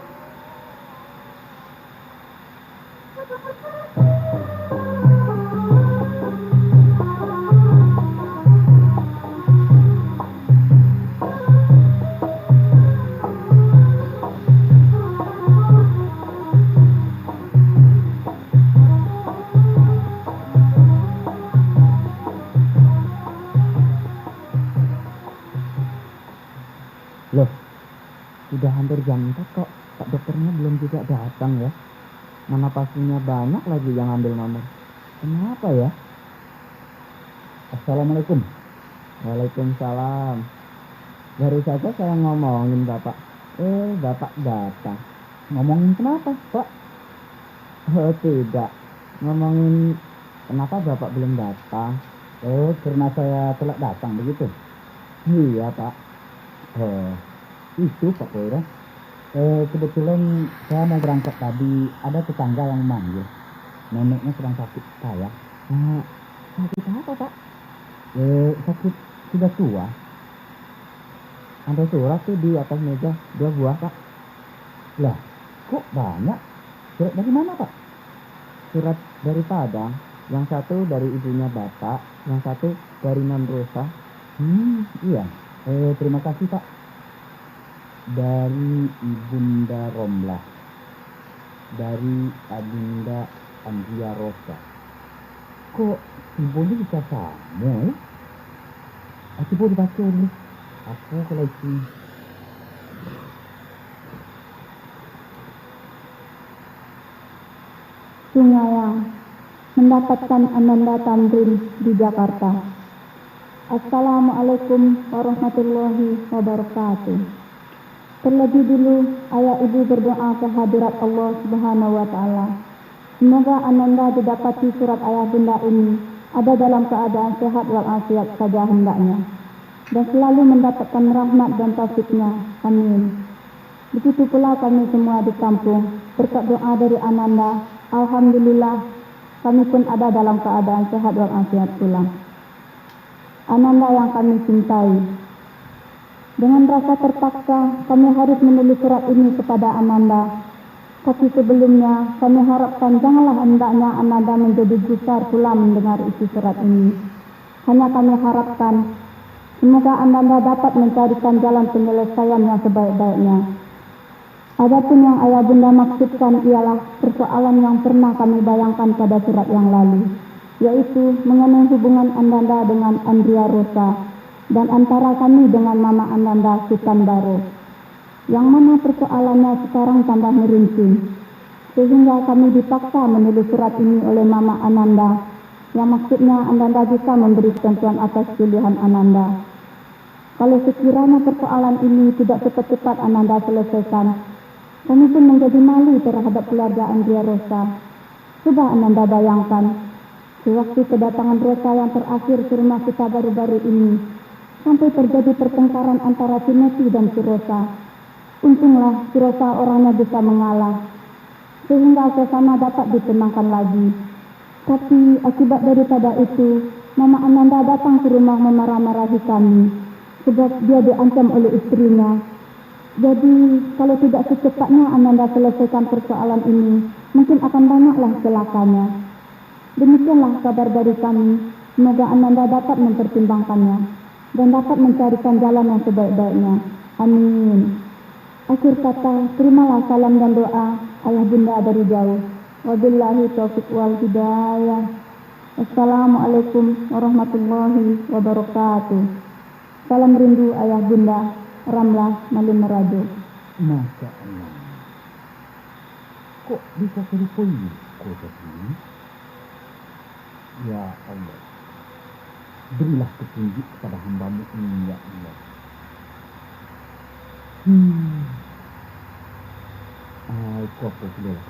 Loh, sudah hampir jam empat kok, Pak Dokternya belum juga datang ya? Mana pasiennya banyak lagi yang ambil nomor. Kenapa ya? Assalamualaikum. Waalaikumsalam. Baru saja saya ngomongin Bapak. Eh, Bapak datang. Ngomongin kenapa, Pak? Oh, tidak. Ngomongin kenapa Bapak belum datang. Oh, karena saya telat datang begitu? Iya, Pak. Oh, itu Pak Koira. Eh, kebetulan saya mau berangkat tadi, ada tetangga yang memanggil. Neneknya sedang sakit payah. Eh, sakit apa, Pak? Eh, sakit sudah tua. Ada surat tuh di atas meja, dua buah, Pak. Lah, kok banyak? Surat dari mana, Pak? Surat dari Padang, yang satu dari ibunya Bapak, yang satu dari Non Rosa. Hmm, iya. Eh, terima kasih, Pak. Dari Ibunda Romlah. Dari Abunda Andria Rosa. Kok simbolnyo bisa samo, yo? Ah, cubo dibaco dulu. Apo kalau isi? Sungayang, mendapatkan Ananda Tamrin di Jakarta. Assalamualaikum warahmatullahi wabarakatuh. Terlebih dulu, ayah ibu berdoa ke hadirat Allah Subhanahu wa Ta'ala. Semoga Ananda didapati surat ayah bunda ini ada dalam keadaan sehat walafiat saja hendaknya, dan selalu mendapatkan rahmat dan taufik-Nya. Amin. Begitu pula kami semua di kampung, berkat doa dari Ananda, alhamdulillah, kami pun ada dalam keadaan sehat walafiat pula. Ananda yang kami cintai, dengan rasa terpaksa, kami harus menulis surat ini kepada Ananda. Tapi sebelumnya, kami harapkan janganlah hendaknya Ananda menjadi gusar pula mendengar isi surat ini. Hanya kami harapkan, semoga Ananda dapat mencarikan jalan penyelesaian yang sebaik-baiknya. Adapun yang ayah bunda maksudkan ialah persoalan yang pernah kami bayangkan pada surat yang lalu, yaitu mengenai hubungan Ananda dengan Andria Rosa, dan antara kami dengan mama Ananda, Sutan Baro. Yang mana persoalannya sekarang tambah meruncing, sehingga kami dipaksa menulis surat ini oleh mama Ananda, yang maksudnya Ananda bisa memberi ketentuan atas pilihan Ananda. Kalau sekiranya persoalan ini tidak cepat-cepat Ananda selesaikan, kami pun menjadi malu terhadap keluarga Andria Rosa. Coba Ananda bayangkan, sewaktu kedatangan Rosa yang terakhir ke rumah kita baru-baru ini, sampai terjadi pertengkaran antara si Neti dan si Rosa. Untunglah si Rosa orangnya bisa mengalah, sehingga suasana dapat ditenangkan lagi. Tapi akibat daripada itu, Mama Ananda datang ke rumah memarah-marahi kami, sebab dia diancam oleh istrinya. Jadi, kalau tidak secepatnya Ananda selesaikan persoalan ini, mungkin akan banyaklah celakanya. Demikianlah kabar dari kami, semoga Ananda dapat mempertimbangkannya dan dapat mencarikan jalan yang sebaik-baiknya. Amin. Akhir kata, terimalah salam dan doa ayah bunda dari jauh. Wabillahi taufiq wal hidayah. Assalamualaikum warahmatullahi wabarakatuh. Salam rindu ayah bunda, Ramlah Malin Marajo. Masya Allah. Kok bisa sarupo iko jadi? Ya Allah, berilah petunjuk kepada hamba-Mu ini, ya Allah. Hmm. Ah, iko apo sudah lah.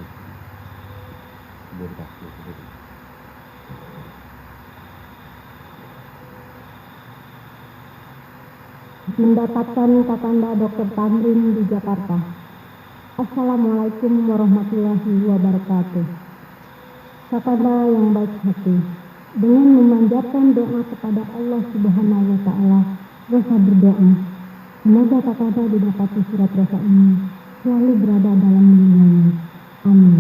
Sudah dibaca, sudah di- Mendapatkan kakanda Doktor Tamrin di Jakarta. Assalamualaikum warahmatullahi wabarakatuh. Kakanda yang baik hati, dengan memanjatkan doa kepada Allah Subhanahu wa Ta'ala, Rosa berdoa, semoga kakanda didapati surat Rosa ini selalu berada dalam lindungan-Nya. Amin.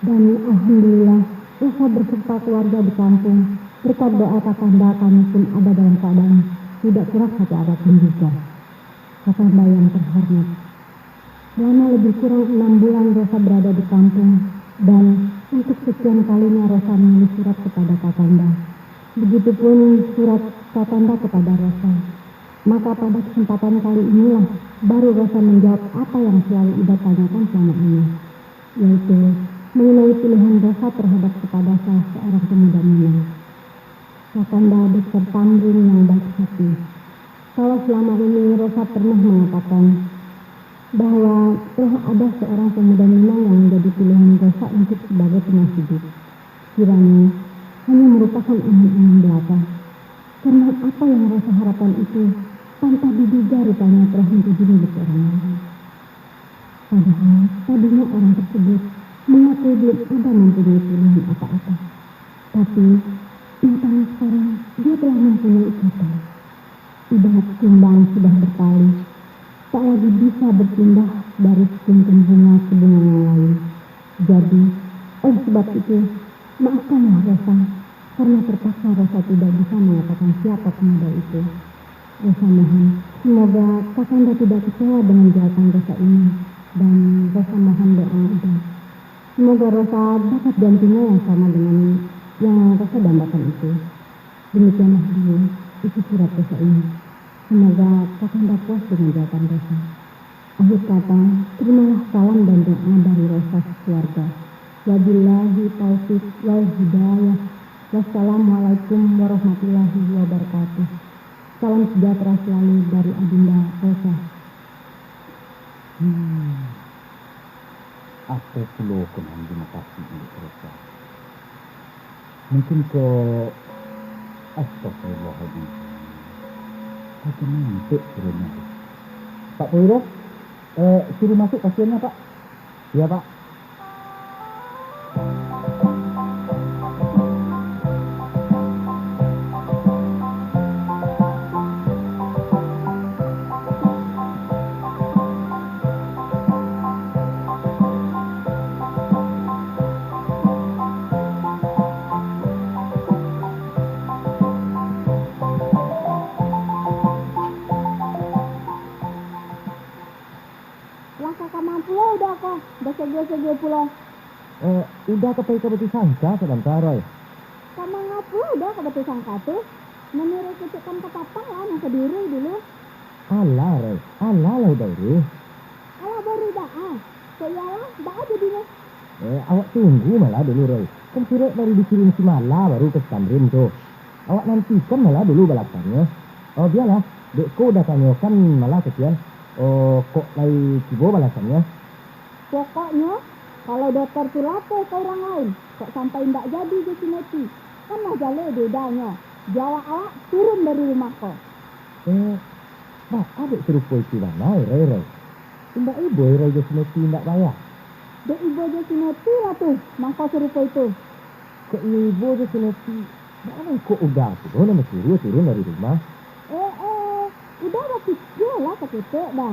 Dan alhamdulillah, Rosa beserta keluarga di kampung, berkat doa kakanda kami pun ada dalam keadaan tidak kurang satu arak pun juga. Kakanda yang terhormat, selama lebih kurang enam bulan Rosa berada di kampung, dan untuk sekian kalinya Rosa menulis surat kepada kakanda. Begitupun surat kakanda kepada Rosa. Maka pada kesempatan kali inilah, baru Rosa menjawab apa yang selalu Ida tanyakan selama ini, yaitu mengenai pilihan Rosa terhadap kepada salah seorang pemuda Minang. Kakanda Doktor Tamrin yang baik hati, kalau selama ini Rosa pernah mengatakan bahwa telah ada seorang pemuda Minang yang menjadi pilihan Rosa untuk sebagai teman hidup, kiranya hanya merupakan angan-angan belaka. Karena apa yang Rosa harapkan itu, tanpa diduga rupanya telah menjadi milik orang lain. Padahal tadinya orang tersebut mengaku belum ada mempunyai pilihan apa-apa. Tapi, nyatanya sekarang dia telah mempunyai ikatan. Ibarat kumbang sudah bertali, tak lagi bisa berpindah dari sekuntum bunga ke bunga yang lain. Jadi, oleh sebab itu, maafkanlah Rosa, karena terpaksa Rosa tidak bisa mengatakan siapa pemuda itu. Rosa mohon, semoga kakanda tidak kecewa dengan jawaban Rosa ini, dan Rosa mohon doa Ida. Semoga Rosa dapat gantinya yang sama dengan yang Rosa dambakan itu. Demikianlah dulu isi surat Rosa ini. Semoga kakanda puas dengan jawaban Rosa. Akhir kata, terimalah salam dan doa dari Rosa sekeluarga. Wabillahi taufiq wal hidayah. Wassalamualaikum warahmatullahi wabarakatuh. Salam sejahtera selalu dari Adinda Rosa. Hmm. Apo pulo ko nan dimakasuik dek Rosa? Mungkin ko, astagfirullahaladzim. Aja mampek suruhnyo tu. Pak Pawiro, eh, suruh masuk pasiennya, Pak. Iya, Pak. Lah ka kama pulo Uda ko, basege-sege pulo? Eh, Uda ka pai ka Batusangka sabanta, Roy. Ka manga pulo Uda ka Batusangka tu? Manurui kutukan katapang lah nan ka diuruih dulu. Alah, Roy. Alah lah Uda uruih. Alah baru baa? Kok iyolah, baa jadinyo? Eh, awak tunggu malah dulu, Roy. Kan surek baru dikirim si Mala baru ka si Tamrin tu. Awak nantikan malah dulu balasannyo. Oh, bialah. Dek ko Uda tanyokan malah ka sian. Oh, kok lai tibo balasannyo? Pokoknyo, kalau Dotor tu lapeh ka urang lain, kok sampai indak jadi jo si Neti, kan lah jaleh dek Udanyo jo awak-awak turun dari rumah ko. Eh, baa dek sarupo itu bana, Roy, Roy? Indak ibo Roy jo si Neti indak baya? Dek ibo jo si Neti lah tu, mangko sarupo itu. Kok iyo ibo jo si Neti, baa kok Uda pulo nan basuruah turun dari rumah? Eh, eh, Uda bapikia lah saketek, Da.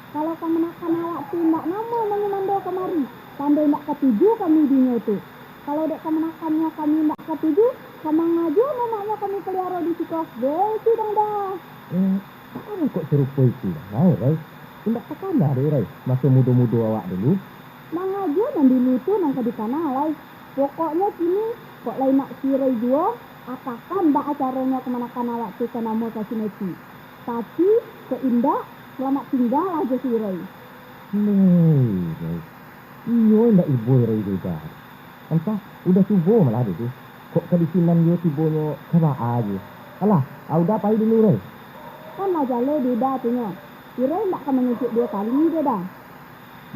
Kalau kamanakan awak tu indak namuah mangumando kamari, tando indak katuju kami dinyo tu. Kalau dek kamanakannyo kami indak katuju, ka manga juo mamaknyo kami paliaro di siko, gengsi dang, Da. Eh, baa kok sarupo itu bana, Roy? Indak takana dek Roy, maso mudo-mudo awak dulu? Manga juo nan dulu tu nan ka dikana, lai. Pokoknyo kini, kok lai nak si Roy juo, atakan baa caronyo kamanakan awak tu ka namuah ka si Neti. Tapi, kok indak, salamat tingga lah jo si Roy. Leh, leh. Iyo indak ibo Iroi Uda. Antah, Uda cubo malah deh tu. Kok ka di sinan iyo tibonyo ka baa juo. Alah, a Uda pai dulu, Roi. Kan lah jaleh di Uda tu nyo. Iroi indak ka mangecek duo kali doh, Da.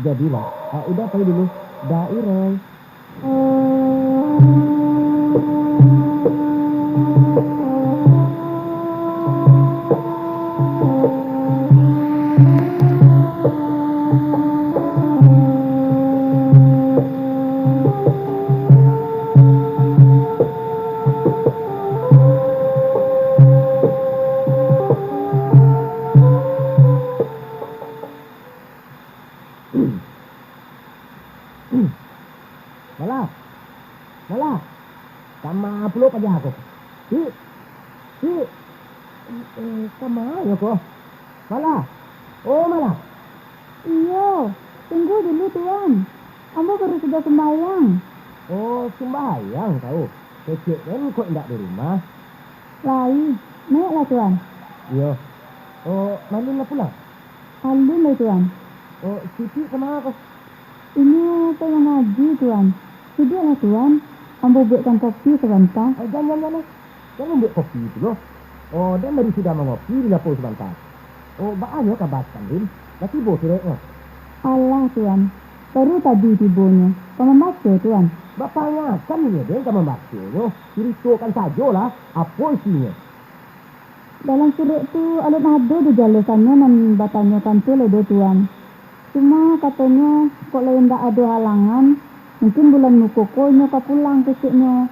Jadilah, a Uda pai dulu. Da Iroi. Malah. Malah. Kama pulo paja ko? Cik. Cik. Eh, eh, kama nyo ko? Malah. Oh, Malah. Iyo, tunggu dulu, Tuan. Ambo baru sudah sumbayang. Oh, sumbayang kau. Kecek den kok indak di rumah? Lai, naiklah, Tuan. Iyo. Oh, Malin lah pulang? Alun lai, Tuan. Oh, Siti kama ko? Inyo pai mangaji, Tuan. Duduaklah, Tuan. Ambo buekkan kopi sabanta. Oh, jan, jan, jan, eh. Jan mambuek kopi tu lo. Oh, den baru sudah mangopi di dapua sabanta. Oh, baa nyo kaba Tamrin? Lah tibo sureknyo? Alah, Tuan. Baru tadi tibonyo. Ka mambaco, Tuan. Bapangakan inyo den ka mambaconnyo. Curitokan sajolah, apo isinyo? Dalam surek tu alun ado dijalehkannyo nan batanyokan tu lai doh, Tuan. Cuma katonyo, kok lai indak ado halangan, mungkin bulan muko ko inyo ka pulang keceknyo.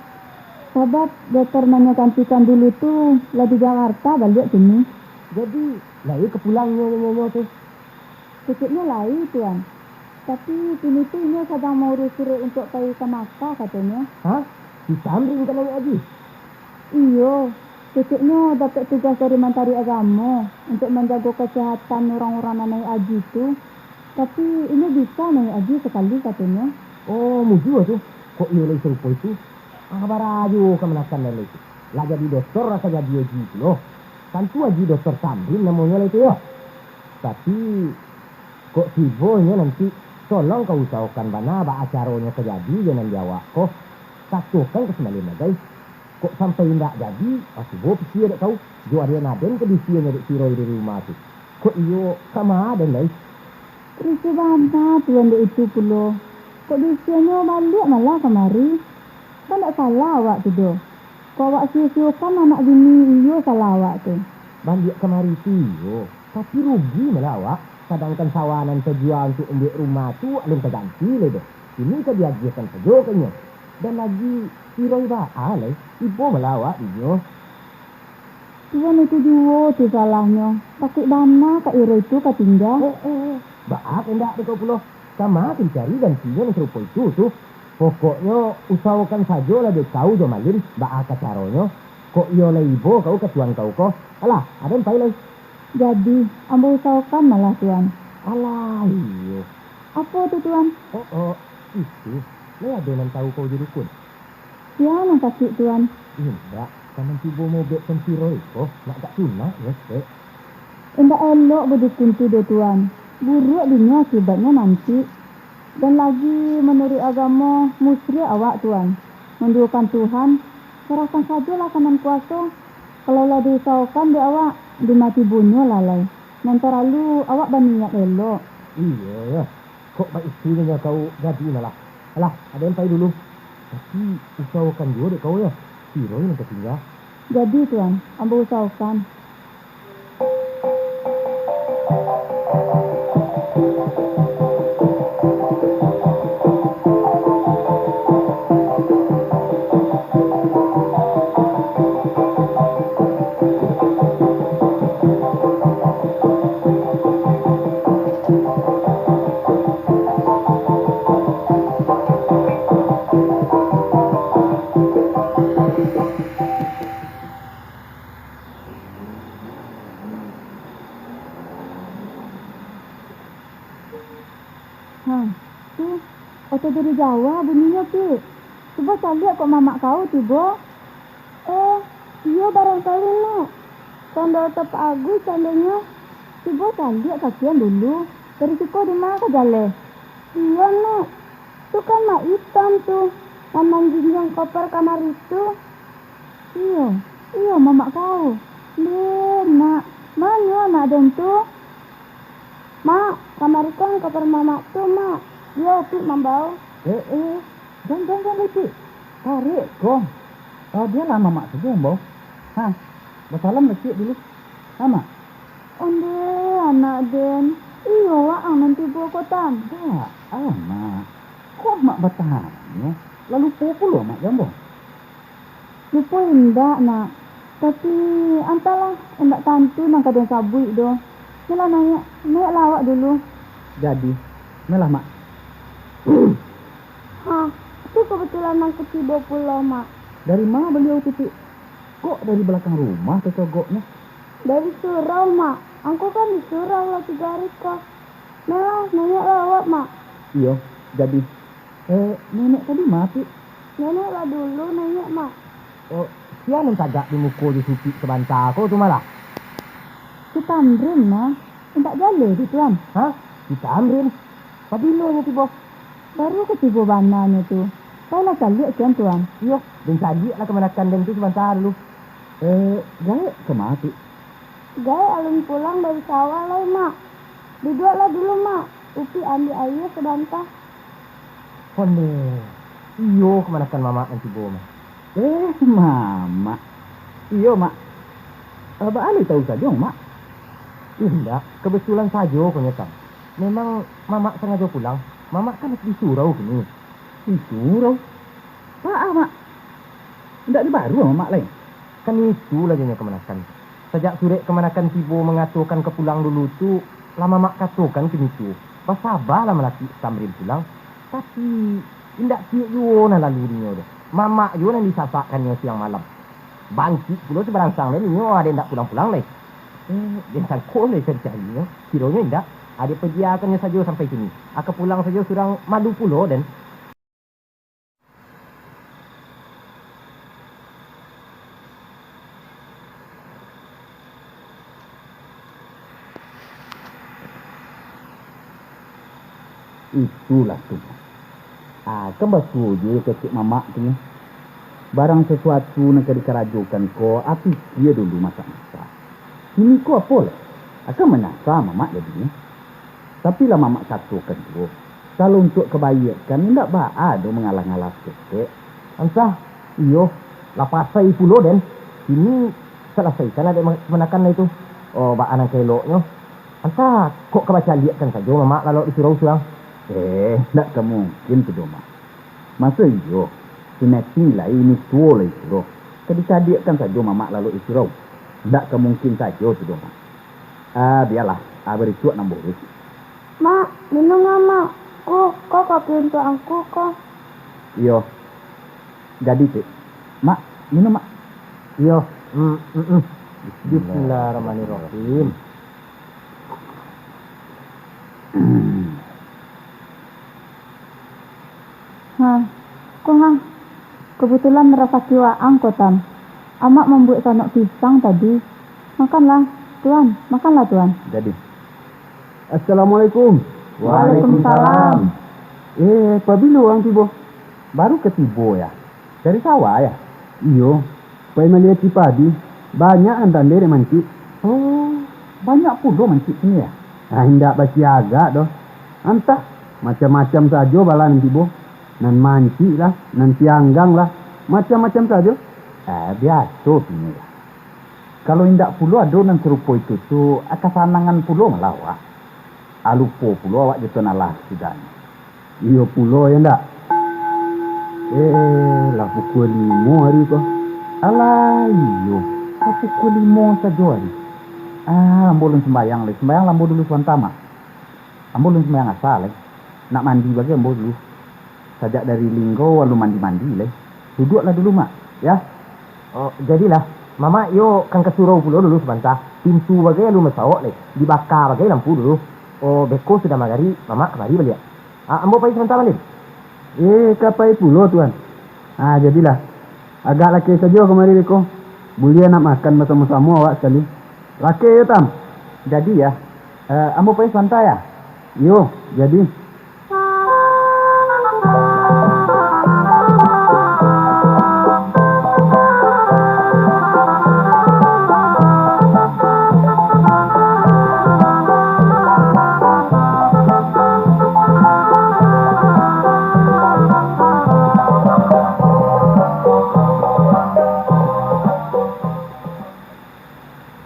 Sabab dotor nan nyo gantikan dulu tu lah di Jakarta baliak kini. Jadi, lai ka pulang nyo, nyo, nyo tu? Keceknyo lai, Tuan. Tapi, kini tu inyo sadang maurus surek untuak pai ka Makkah, katonyo. Hah? Si Tamrin ka naiak haji? Iyo, keceknyo dapek tugas dari Mantari Agamo untuak manjago kasehatan urang-urang nan naiak haji tu. Tapi, inyo bisa naiak haji sakali, katonyo. Oh, mujua tu. Kok iyo lai sarupo itu? Ah, bara juo kamanakan lai tu. Lah jadi dotor, lah ka jadi haji pulo. Tantu Haji Dotor Tamrin namonyo lai tu, yo. Tapi, kok tibo inyo nanti, tolong kau usahokan bana baa caronyo ka jadi jo nan di awak ko. Katokan ka si Malin bagai. Kok sampai indak jadi, ah, cubo pikia dek kau, jo arian aden ka diusianyo dek si Roy dari rumah tu. Kok iyo, kama den lai? Risau bana, Tuan, dek itu pulo. Kok diusianyo baliak malah kamari? Kan ndak salah awak tu doh. Kok awak suo-suokan anak bini, iyo salah awak tu. Baliak kamari tu iyo, tapi rugi malah awak, sadangkan sawah nan tajua untuak mambuek rumah tu alun taganti lai doh. Kini ka diagiahkan sajo ka inyo. Dan lagi, si Roy baa lai, ibo malah awak dinyo. Tuan itu juo tu salahnyo, takuik bana Kak Iroi tu ka tingga. Eh, eh, eh, baa kandak dek kau pulo? Kama ka dicari gantinyo nan sarupo itu tu. Pokoknyo, usahokan sajolah dek kau jo Malin, baa ka caronyo. Kok iyo lai ibo kau ka tuan kau ko. Alah, aden pai lai. Jadi, ambo usahokan malah, Tuan. Alah, iyo. Apo tu, Tuan? Oh, oh, itu. Lai ado nan tahu kau jo dukun? Sia nan sakik, Tuan? Indak, ka mancubo maubekkan si Roy ko, nak agak sunat nyo, Cek. Indak elok badukun tu doh, Tuan. Buruak dinyo akibatnyo nanti. Dan lagi, manuruik agamo, musyrik awak, Tuan. Manduokan Tuhan, serahkan sajolah ka Nan Kuaso. Kalau lah diusahokan dek awak, di ma tibonyo lah lai. Nan talalu, awak baniat elok. Iyo, yo. Kok baitu nyo kau jadi malah. Alah, aden pai dulu. Tapi, usahokan juo dek kau, yo. Si Roy nan tatingga. Jadi, Tuan, ambo usahokan. Ha, tu, oto dari Jawa bunyinyo, Pi. Cubo caliak kok mamak kau tibo. Eh, iyo barangkali, Nak. Tando oto Pak Agus tandonyo. Cubo caliak kakian dulu. Dari siko di ma ka jaleh? Iyo, Nak. Tu kan Mak Itam tu, nan manjinjiang koper kamari tu. Iyo, iyo, mamak kau. Deh, Nak, ma nyo anak den tu? Mak, kamari kan koper mamak tu, Mak. Iyo, Upik mambao. Eh, eh, jan, jan, jan, Upik. Tarik ko. Ah, bialah mamak sajo mambao. Ha, basalam lah ciek dulu. Ha, Mak? Ondeh, anak den. Iyo, waang nan tibo ko, Tam. Dak, ah, Mak. Kok Mak batanyo? Lah lupo pulo Mak jo ambo? Lupo indak, Nak. Tapi, antahlah, indak tantu nan ka den sabuik doh. Yolah, naiak, naiaklah awak dulu. Jadi, malah, Mak. Hah, tu kabatulan angku tibo pulo, Mak. Dari ma baliau tu, Pik? Kok dari balakang rumah tacogoknyo? Dari surau, Mak. Angku kan di surau lah tigo ari ko. Malah, naiaklah awak, Mak. Iyo, jadi. Eh, nenek tadi ma, Pik? Nenek lah dulu naiak, Mak. Oh, sia nan tagak di muko jo si Upik sabanta ko tu malah? Si Tamrin, Mak. Indak jaleh di Tuan. Hah? Si Tamrin? Pabilo nyo tibo? Baru ka tibo bana nyo tu. Pailah caliak kian, Tuan. Iyo, den caliaklah kamanakan den tu sabanta dulu. Eh, gaek ka ma, Pik? Gaek alun pulang dari sawah lai, Mak. Duduaklah dulu, Mak. Upik ambiak aia sabanta. Ondeh, iyo kamanakan mamak nan tibo, Mak. Eh, mamak. Iyo, Mak. Eh, baa lai tahu sajo, Mak? Indak, kabatulan sajo ko nyo, Tam. Memang mamak sangajo pulang. Mamak kan di surau kini. Di surau? Baa, Mak? Indak di baru mamak lai? Kan itulah jo nyo kamanakan. Sajak surek kamanakan tibo mangatokan ka pulang dulu tu, lah mamak katokan kini tu, basabalah malakik Tamrin pulang. Tapi, indak ciek juo nan lalu dinyo doh. Mamak juo nan disasakkannyo siang malam. Bangkik pulo sabaransang lai ninyo, ado indak pulang-pulang lai. Eh, den sangko lai ka dicarinyo. Kironyo indak, ado pajiakannyo sajo sampai kini. Aka pulang sajo surang, malu pulo den. Itulah tu. Ah, kan basuo jo kecek mamak tu nyo. Barang sasuatu nan ka dikarajokan ko, ah, pikia dulu masak-masak. Kini ko apo lah? Akan manyasa mamak jadinyo. Tapi lah mamak katokan juo, kalau untuak kabaiakkan, indak baa doh mangalah-ngalah saketek. Antah, iyo, lah pasai pulo den. Kini, salasaikanlah dek ma-, kamanakan lai tu. Oh, baa nan ka eloknyo. Antah, kok ka bacaliakkan sajo mamak lalok di surau surang? Eh, ndak ka mungkin tu doh, Mak. Maso iyo, si Meting lai, ini tuo lai pulo. Ka dicaliakkan sajo mamak lalok di surau. Ndak ka mungkin sajo tu doh, Mak. Ah, bialah, ah, barituak nan buruih. Mak, minumlah, Mak. Ko, ko kopi untuak angku ko. Iyo. Jadi, Pik. Mak, minum, Mak. Iyo. Mm, mm, mm. Bismillahirrahmanirrahim. Ha, ko ha. Kabatulan rasaki waang ko, Tam. Amak mambuek sanok pisang tadi. Makanlah, Tuan. Makanlah, Tuan. Jadi. Assalamualaikum. Waalaikumsalam. Eh, pabilo waang tibo? Baru ka tibo, yah? Dari sawah, yah? Iyo. Pai maliek padi, banyak nan tandai dek mancik. Oh, banyak pulo mancik kini, yah? Ah, indak basiagak doh. Antah, macam-macam sajo bala nan tibo. Nan mancik lah, nan pianggang lah, macam-macam sajo. Ah, biaso kini lah. Kalau indak pulo ado nan sarupo itu tu, ah, kasanangan pulo malah awak. Ah, lupo pulo awak jo Tuan Allah sudahnyo. Iyo pulo, yo ndak? Eh, lah pukua limo ari ko. Alah, iyo, lah pukua limo sajo ari. Ah, ambo ulun sumbayang lai. Sumbayang lah ambo dulu sabanta, Mak. Ambo ulun sumbayang asa lai. Nak mandi bagai ambo dulu. Sajak dari linggo alun mandi-mandi lai. Duduaklah dulu, Mak, yah. Oh, jadilah. Mamak iyo kan ka surau pulo dulu sabanta. Pintu bagai alun basawok lai. Dibaka bagai lampu dulu. Oh, beko sudah magarib, mamak kamari baliak. Ah, ambo pai sabanta, Malin. Eh, ka pai pulo, Tuan. Ah, jadilah. Agak lakeh sajo kamari beko. Buliah nak makan basamo-samo awak sakali. Lakeh yo, Tam? Jadi, yah. Eh, ambo pai sabanta, yah. Iyo, jadi.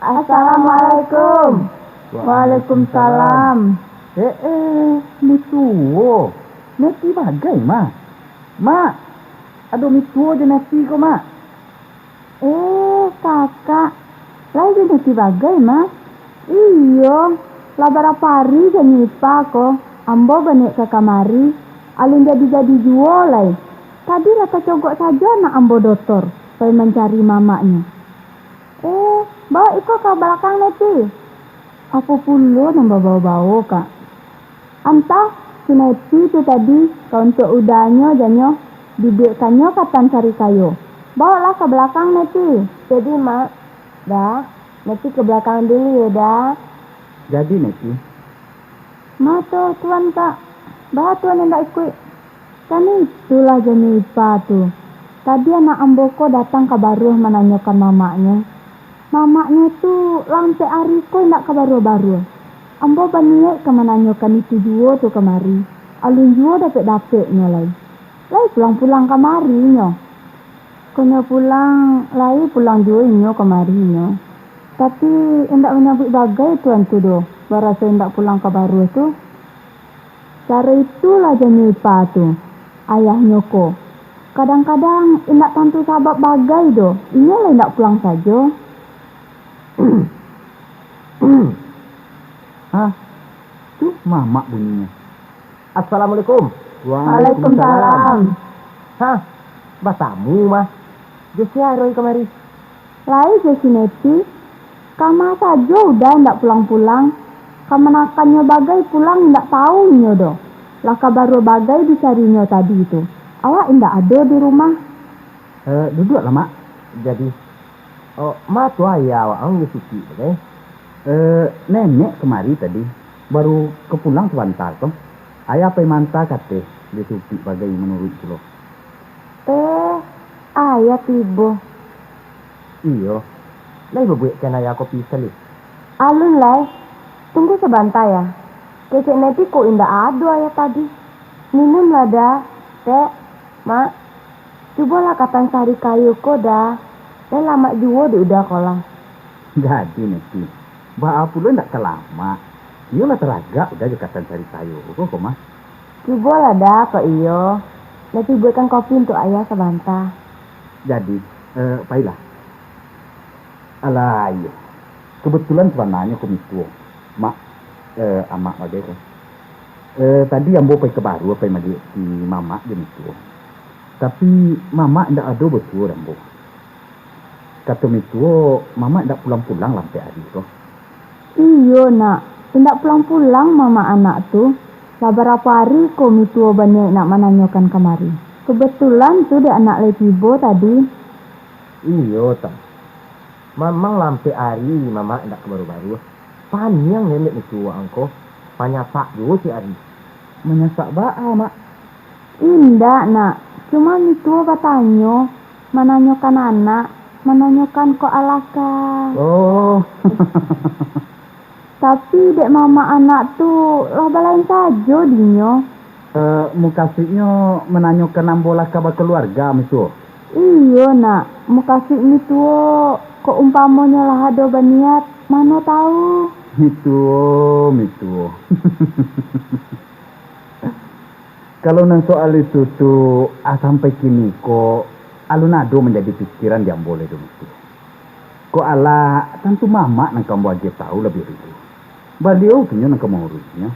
Assalamualaikum. Waalaikumsalam. Eh, eh, mituo. Neti bagai, Mak. Mak, ado mituo jo Neti ko, Mak. Eh, kakak, lai jo Neti bagai, Mak? Iyo, lah barapa ari jan Ipa ko, ambo baniaik ka kamari, alun jadi-jadi juo lai. Tadi lah tacogok sajo anak ambo dotor, pai mancari mamaknyo. Eh, baok iko ka balakang, Neti. Apo pulo nan babao-bao, Kak? Antah, si Neti tu tadi, ka untuak udanyo janyo, dibuekkannyo katan sarikayo. Baoklah ka balakang, Neti. Jadi, Mak, Da, Neti ka balakang dulu yo, Da. Jadi, Neti. Ma tu, Tuan, Kak? Baa Tuan indak ikuik? Kan itulah janyo Ipa tu. Tadi anak ambo ko datang ka baruah mananyokan mamaknyo. Mamaknyo tu lah ampek ari ko indak ka baruah-baruah. Ambo baniaik ka mananyokan itu juo tu kamari. Alun juo dapek-dapeknyo lai. Lai pulang-pulang kamari inyo. Konyo pulang, lai pulang juo inyo kamari inyo. Tapi, indak manyabuik bagai Tuan tu doh, baraso indak pulang ka baruah tu. Caro itulah janyo Ipa tu, ayahnyo ko. Kadang-kadang indak tantu sabab bagai doh, inyo lah indak pulang sajo. Hah? Tu mamak bunyinyo. Assalamualaikum. Waalaikumsalam. Hah? Batamu, mah? Jo sia roh kamari? Lai jo si Neti, kama sajo Uda indak pulang-pulang, kamanakannyo bagai pulang indak tau inyo doh, lah ka baruah bagai dicarinyo tadi tu, awak indak ado di rumah. Eh, duduaklah, Mak. Jadi, oh, ma tu ayah awak ang jo Suti bagai? Eh, nenek kamari tadi, baru ka pulang sabanta ko. Ayah pai maanta kateh jo Suti bagai manuruik pulo. Eh, ayah tibo. Iyo, lai babuekkan ayah kopi sakali? Alun lai, tunggu sabanta ya. Kecek Neti ko indak ado ayah tadi. Minumlah Da, Tek, Mak. Cubolah katan sarikayo ko Da. Lai lamak juo di Uda ko lah. Jadi Neti, baa pulo indak ka lamak? Iyo lah taragak Uda jo katan sarikayo ko, ko mah. Cubolah Da, kok iyo. Neti buekkan kopi untuak ayah sabanta. Jadi, eh, pailah. Alah, iyo. Kebetulan sabananyo ko mituo. Mak, eh, amak bagai ko. Eh, tadi ambo pai ka baruah pai maliek si mamak jo mituo. Tapi, mamak indak ado basuo di ambo. Kato mituo, mamak indak pulang-pulang lah ampek ari ko. Iyo, Nak. Indak pulang-pulang mamak anak tu. Lah barapo ari ko mituo baniaik nak mananyokan kamari. Kebetulan tu dek anak lai tibo tadi. Iyo, Tang. Mamang lah ampek ari mamak indak ka baruah-baruah. Paniang niniak mituo ang ko. Manyasak juo tiok ari. Manyasak baa, Mak? Indak, Nak. Cuma mituo batanyo, mananyokan anak, mananyokan kok alakah. Oh. Tapi dek mamak anak tu lah balain sajo dinyo. Eh, mukasuiknyo mananyokan ambo lah ka bakaluarga, mituo? Iyo, Nak. Mukasuik mituo, kok umpamonyo lah ado baniat, mano tau? Mituo, mituo. Kalau nan soal itu tu, ah, sampai kini ko, alun ado manjadi pikiran di ambo lai doh, mituo. Kok alah, tantu mamak nan ka ambo agiah tahu labiah dulu. Baliau tu nyo nan ka mauruiknyo.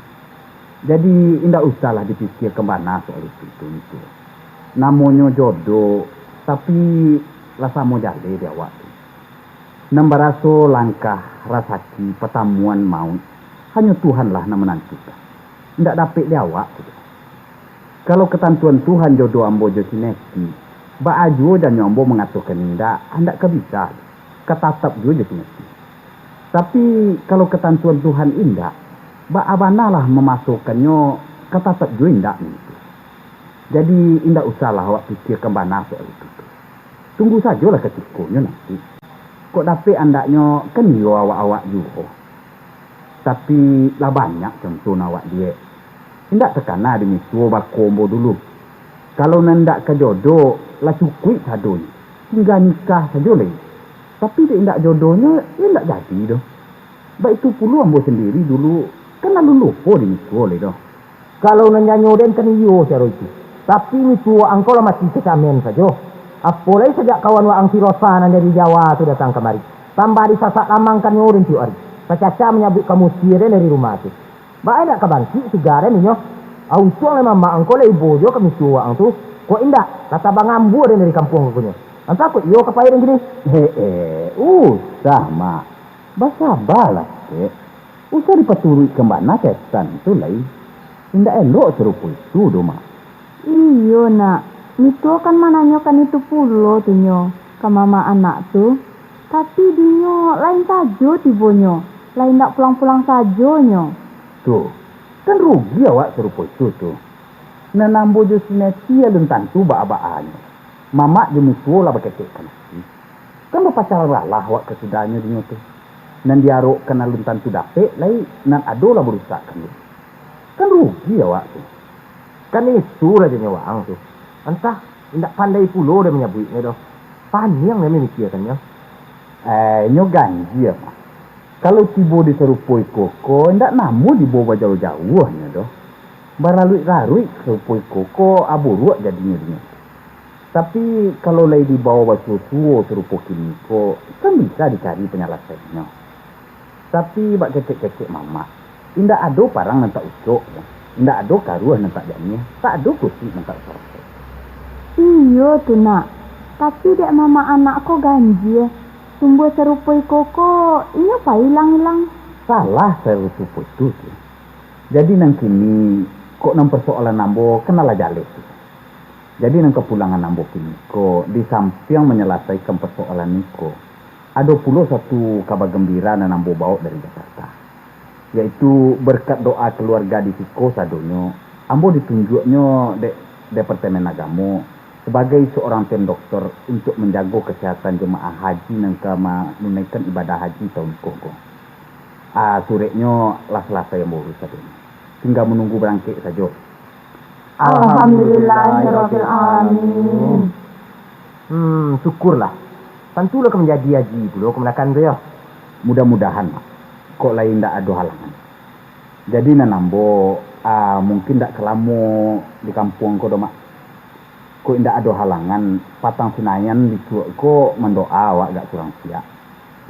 Jadi, indak usahlah dipikiakan bana soal itu tu, itu. Namonyo jodoh, tapi lah samo jaleh di awak tu. Nan baraso langkah, rasaki, patamuan, mauik, hanyo Tuhanlah nan manantukan. Indak dapek di awak tu. Kalau katantuan Tuhan jodoh ambo jo si Neti, baa juo janyo ambo mangatokan indak, indak ka bisa, ka tatap juo jo si Neti. Tapi, kalau katantuan Tuhan indak, Baa bana lah mamasokannyo ka tatap juo indak nyo tu. Jadi, indak usahlah awak pikiakan bana soal itu tu. Tunggu sajolah katikonyo nanti. Kok dapek andaknyo kan iyo awak-awak juo. Tapi, lah banyak contoh nan awak liek. Indak takana di misuo bako ambo dulu. Kalau nan indak ka jodoh, lah cukuik sadonyo. Tingga nikah sajo lai. Tapi dek indak jodohnyo, iyo indak jadi doh. Baitu pulo ambo sandiri dulu, kan alun lupo di misuo lai doh. Kalau nan nyanyo den kan iyo saro itu. Tapi misuo angkau lah mati kacamen sajo. Apo lai sajak kawan waang si Rosa nan dari Jawa tu datang kamari. Tambah disasak lamang kan nyo den tiok ari. Sacaca manyabuik ka musie den dari rumah tu. Baa indak ka bangkik suga den inyo. Ah, untuang lai mamak angkau lai ibo jo ka misuo waang tu. Kok indak, lah tabang ambua den dari kampuang ko nyo. Antah kok iyo ka pai den kini. Eh, eh, usah, Mak. Basabalah, Kek. Usah dipaturuikkan bana setan tu lai. Indak elok sarupo itu doh, Mak. Iyo, Nak. Mituo kan mananyokan itu pulo tu nyo ka mamak anak tu. Tapi dinyo lain sajo tibonyo, lah indak pulang-pulang sajo nyo. Tu, kan rugi awak sarupo itu tu. Nan ambo jo si Neti alun tantu baa-baanyo. Mamak jo misuo lah baketek ka Neti. Kan bapacaran lalah awak kasudahnyo dinyo tu. Nan diarokkan alun tantu dapek lai, nan ado lah barusakkan dulu. Kan rugi awak tu. Kan itu rajonyo waang tu. Antah, indak pandai pulo den manyabuiknyo doh. Paniang den mamikiakannyo. Eh, nyo ganjia mah. Kalau tibo di sarupo iko ko, indak namuah dibawo bajauah-jauah nyo doh. Bararuik-raruik sarupo iko ko, aburuak jadinyo dinyo. Tapi, kalau lai dibawo basuo-suo sarupo kini ko, kan bisa dicari panyalasaiannyo. Tapi, bak kecek-kecek mamak, indak ado parang nan tak ucok, indak ado karuah nan tak janiah, tak ado kutik nan tak usarasai. Iyo tu, Nak. Tapi, dek mamak anak ko ganjia, tumbuah sarupo iko ko, inyo pai ilang-ilang. Salah sarupo itu tu. Jadi, nan kini, kok nan parsoalan ambo kan alah jaleh tu. Jadi, nan kapulangan ambo kini ko, di sampiang manyalasaikan parsoalan iko, ado pulo satu kaba gambira nan ambo bawok dari Jakarta, yaitu berkat doa kaluarga di siko sadonyo, ambo ditunjuaknyo dek Departemen Agamo sabagai saurang tim dokter untuak manjago kasehatan jamaah haji nan ka manunaikan ibadah haji taun iko ko. Ah, sureknyo lah salasai ambo urus sadonyo. Tingga manunggu barangkek sajo. Alhamdulillahirabbil alamin. Hmm, syukurlah. Tantulah ka manjadi haji pulo kamanakan tu, yo. Mudah-mudahan, Mak. Kok lai indak ado halangan. Jadi nan ambo, ah, mungkin indak ka lamo di kampuang ko doh, Mak. Kok indak ado halangan, patang Sinayan bisuak ko mandoa awak agak surang siak.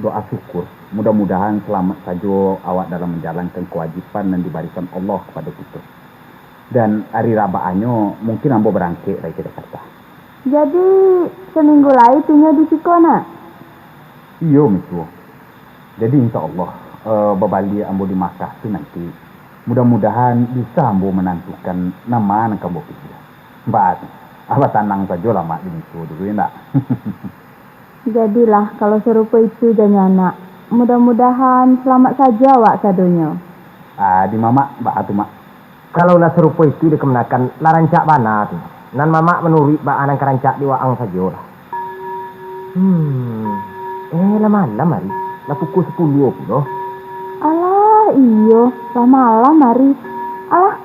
Doa syukur. Mudah-mudahan salamaik sajo awak dalam manjalankan kawajiban nan dibarikan Allah kapado kito. Dan ari rabaannyo mungkin ambo barangkek lai ka Jakarta. Jadi, saminggu lai tinyo di siko, Nak? Iyo, Mituo. Jadi, insya Allah, eh, babaliak ambo di Makkah tu nanti, mudah-mudahan bisa ambo manantukan nan ma nan ka ambo piliah. Baa tu, abah tanang sajolah, Mak, di Mituo dulu, yo ndak? Jadilah, kalau sarupo itu janyo, Nak. Mudah-mudahan salamaik sajo awak sadonyo. Ah, di Mamak, baa tu, Mak? Kalau lah sarupo itu dikamanakan, lah rancak bana tu. Nan Mamak manuruik baa nan ka rancak di waang sajolah. Hmm, eh, lah malam ari, lah pukua sapuluah pulo. Alah, iyo, lah malam ari. Alah,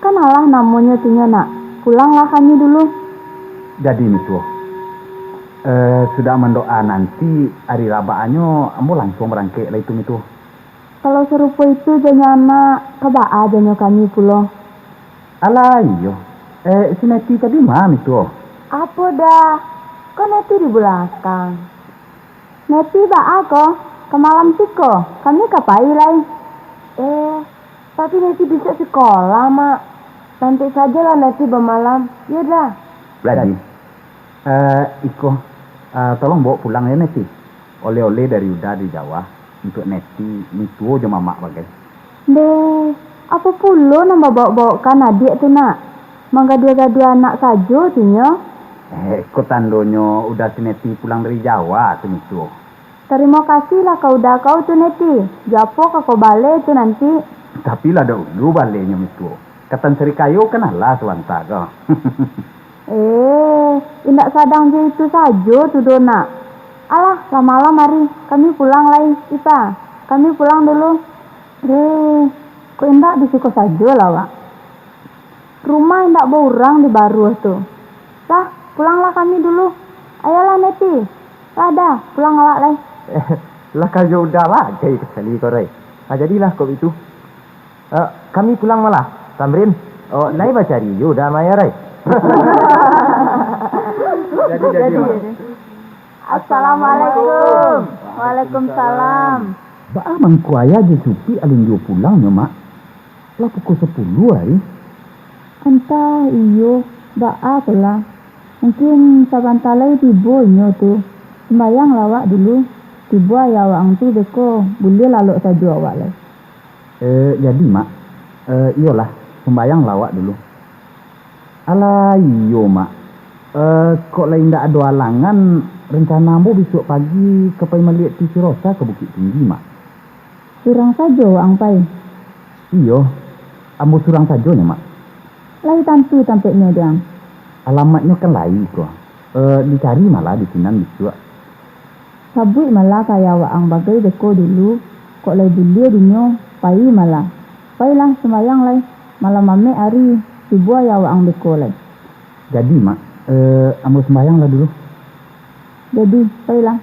kan alah namonyo tinyo, Nak. Pulanglah kami dulu. Jadi, Mituo, eh, sudah mandoa nanti, ari rabaannyo ambo lansuang barangkek lah itu, Mituo. Kalau sarupo itu janyo anak, ka baa janyo kami pulo? Alah, iyo. Eh, si Neti tadi ma, Mituo? Apo dah? Ko Neti di balakang. Neti baa ko? Ka malam siko, kami ka pai lai. Eh, tapi Neti bisuak sikolah, Mak. Nanti sajolah Neti bamalam, yo dah? Jadi, eh, iko, eh, tolong bawa pulang ya, Neti. Oleh-oleh dari Uda di Jawa, untuak Neti, Mituo jo Mamak bagai. Ndeh, apo pulo nan babawok-bawokkan adiak tu, Nak? Manggaduah-gaduah anak sajo tinyo. Eh, ko tandonyo Uda si Neti pulang dari Jawa tu, Mituo. Tarimo kasih lah ka Uda kau tu, Neti. Jo apo ka kau baleh tu nanti? Tapi lah dahulu balenyo mituo. Katan Srikayo kan alah sabanta ko. Eh, indak sadang jo itu sajo tu doh, Nak. Alah, lah malam ari, kami pulang lai, Ipa. Kami pulang dulu. Eh, kok indak di siko sajo lah, Wak? Rumah indak baurang di baruah tu. Lah, pulanglah kami dulu. Ayolah, Neti. Lah dah, pulang awak lai. Lah karajo udah bagai sakali ko, Rai. Ah, jadilah kok itu. Eh, kami pulang malah. Tamrin, oh, lai bacari yo dah Maya, Rai. Jadi, jadi, Mak. Assalamualaikum. Waalaikumsalam. Baa mangko ayah jo Supik alun juo pulangnyo, Mak? Lah pukua sapuluah ari. Antah iyo, baa ko lah. Mungkin sabanta lai tibo inyo tu. Sumbayanglah awak dulu. Tibo ayah awak ang tu beko, buliah lalok sajo awak lai. Eh, jadi, Mak. Eh, iyolah, sumbayanglah awak dulu. Alah, iyo, Mak. Eh, kok lai indak ado alangan, rencana ambo bisuak pagi ka pai maliek ti si Rosa ka Bukiktinggi, Mak. Surang sajo waang pai? Iyo, ambo surang sajo nyo, Mak. Lai tantu tampeknyo, Diang? Alamatnyo kan lai ko. Eh, dicari malah di sinan bisuak. Sabuik malah ka ayah waang bagai beko dulu, kok lai buliah dinyo, pai malah. Pailah sumbayang lai, malah mamek ari, tibo ayah waang beko lai. Jadi, Mak, eh, ambo sumbayang lah dulu. Jadi, pailah.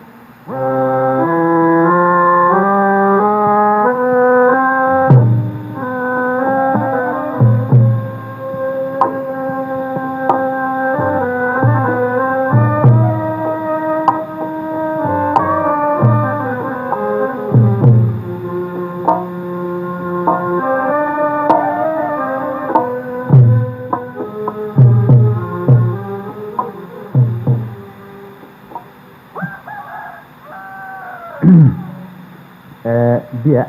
Eh, Diak,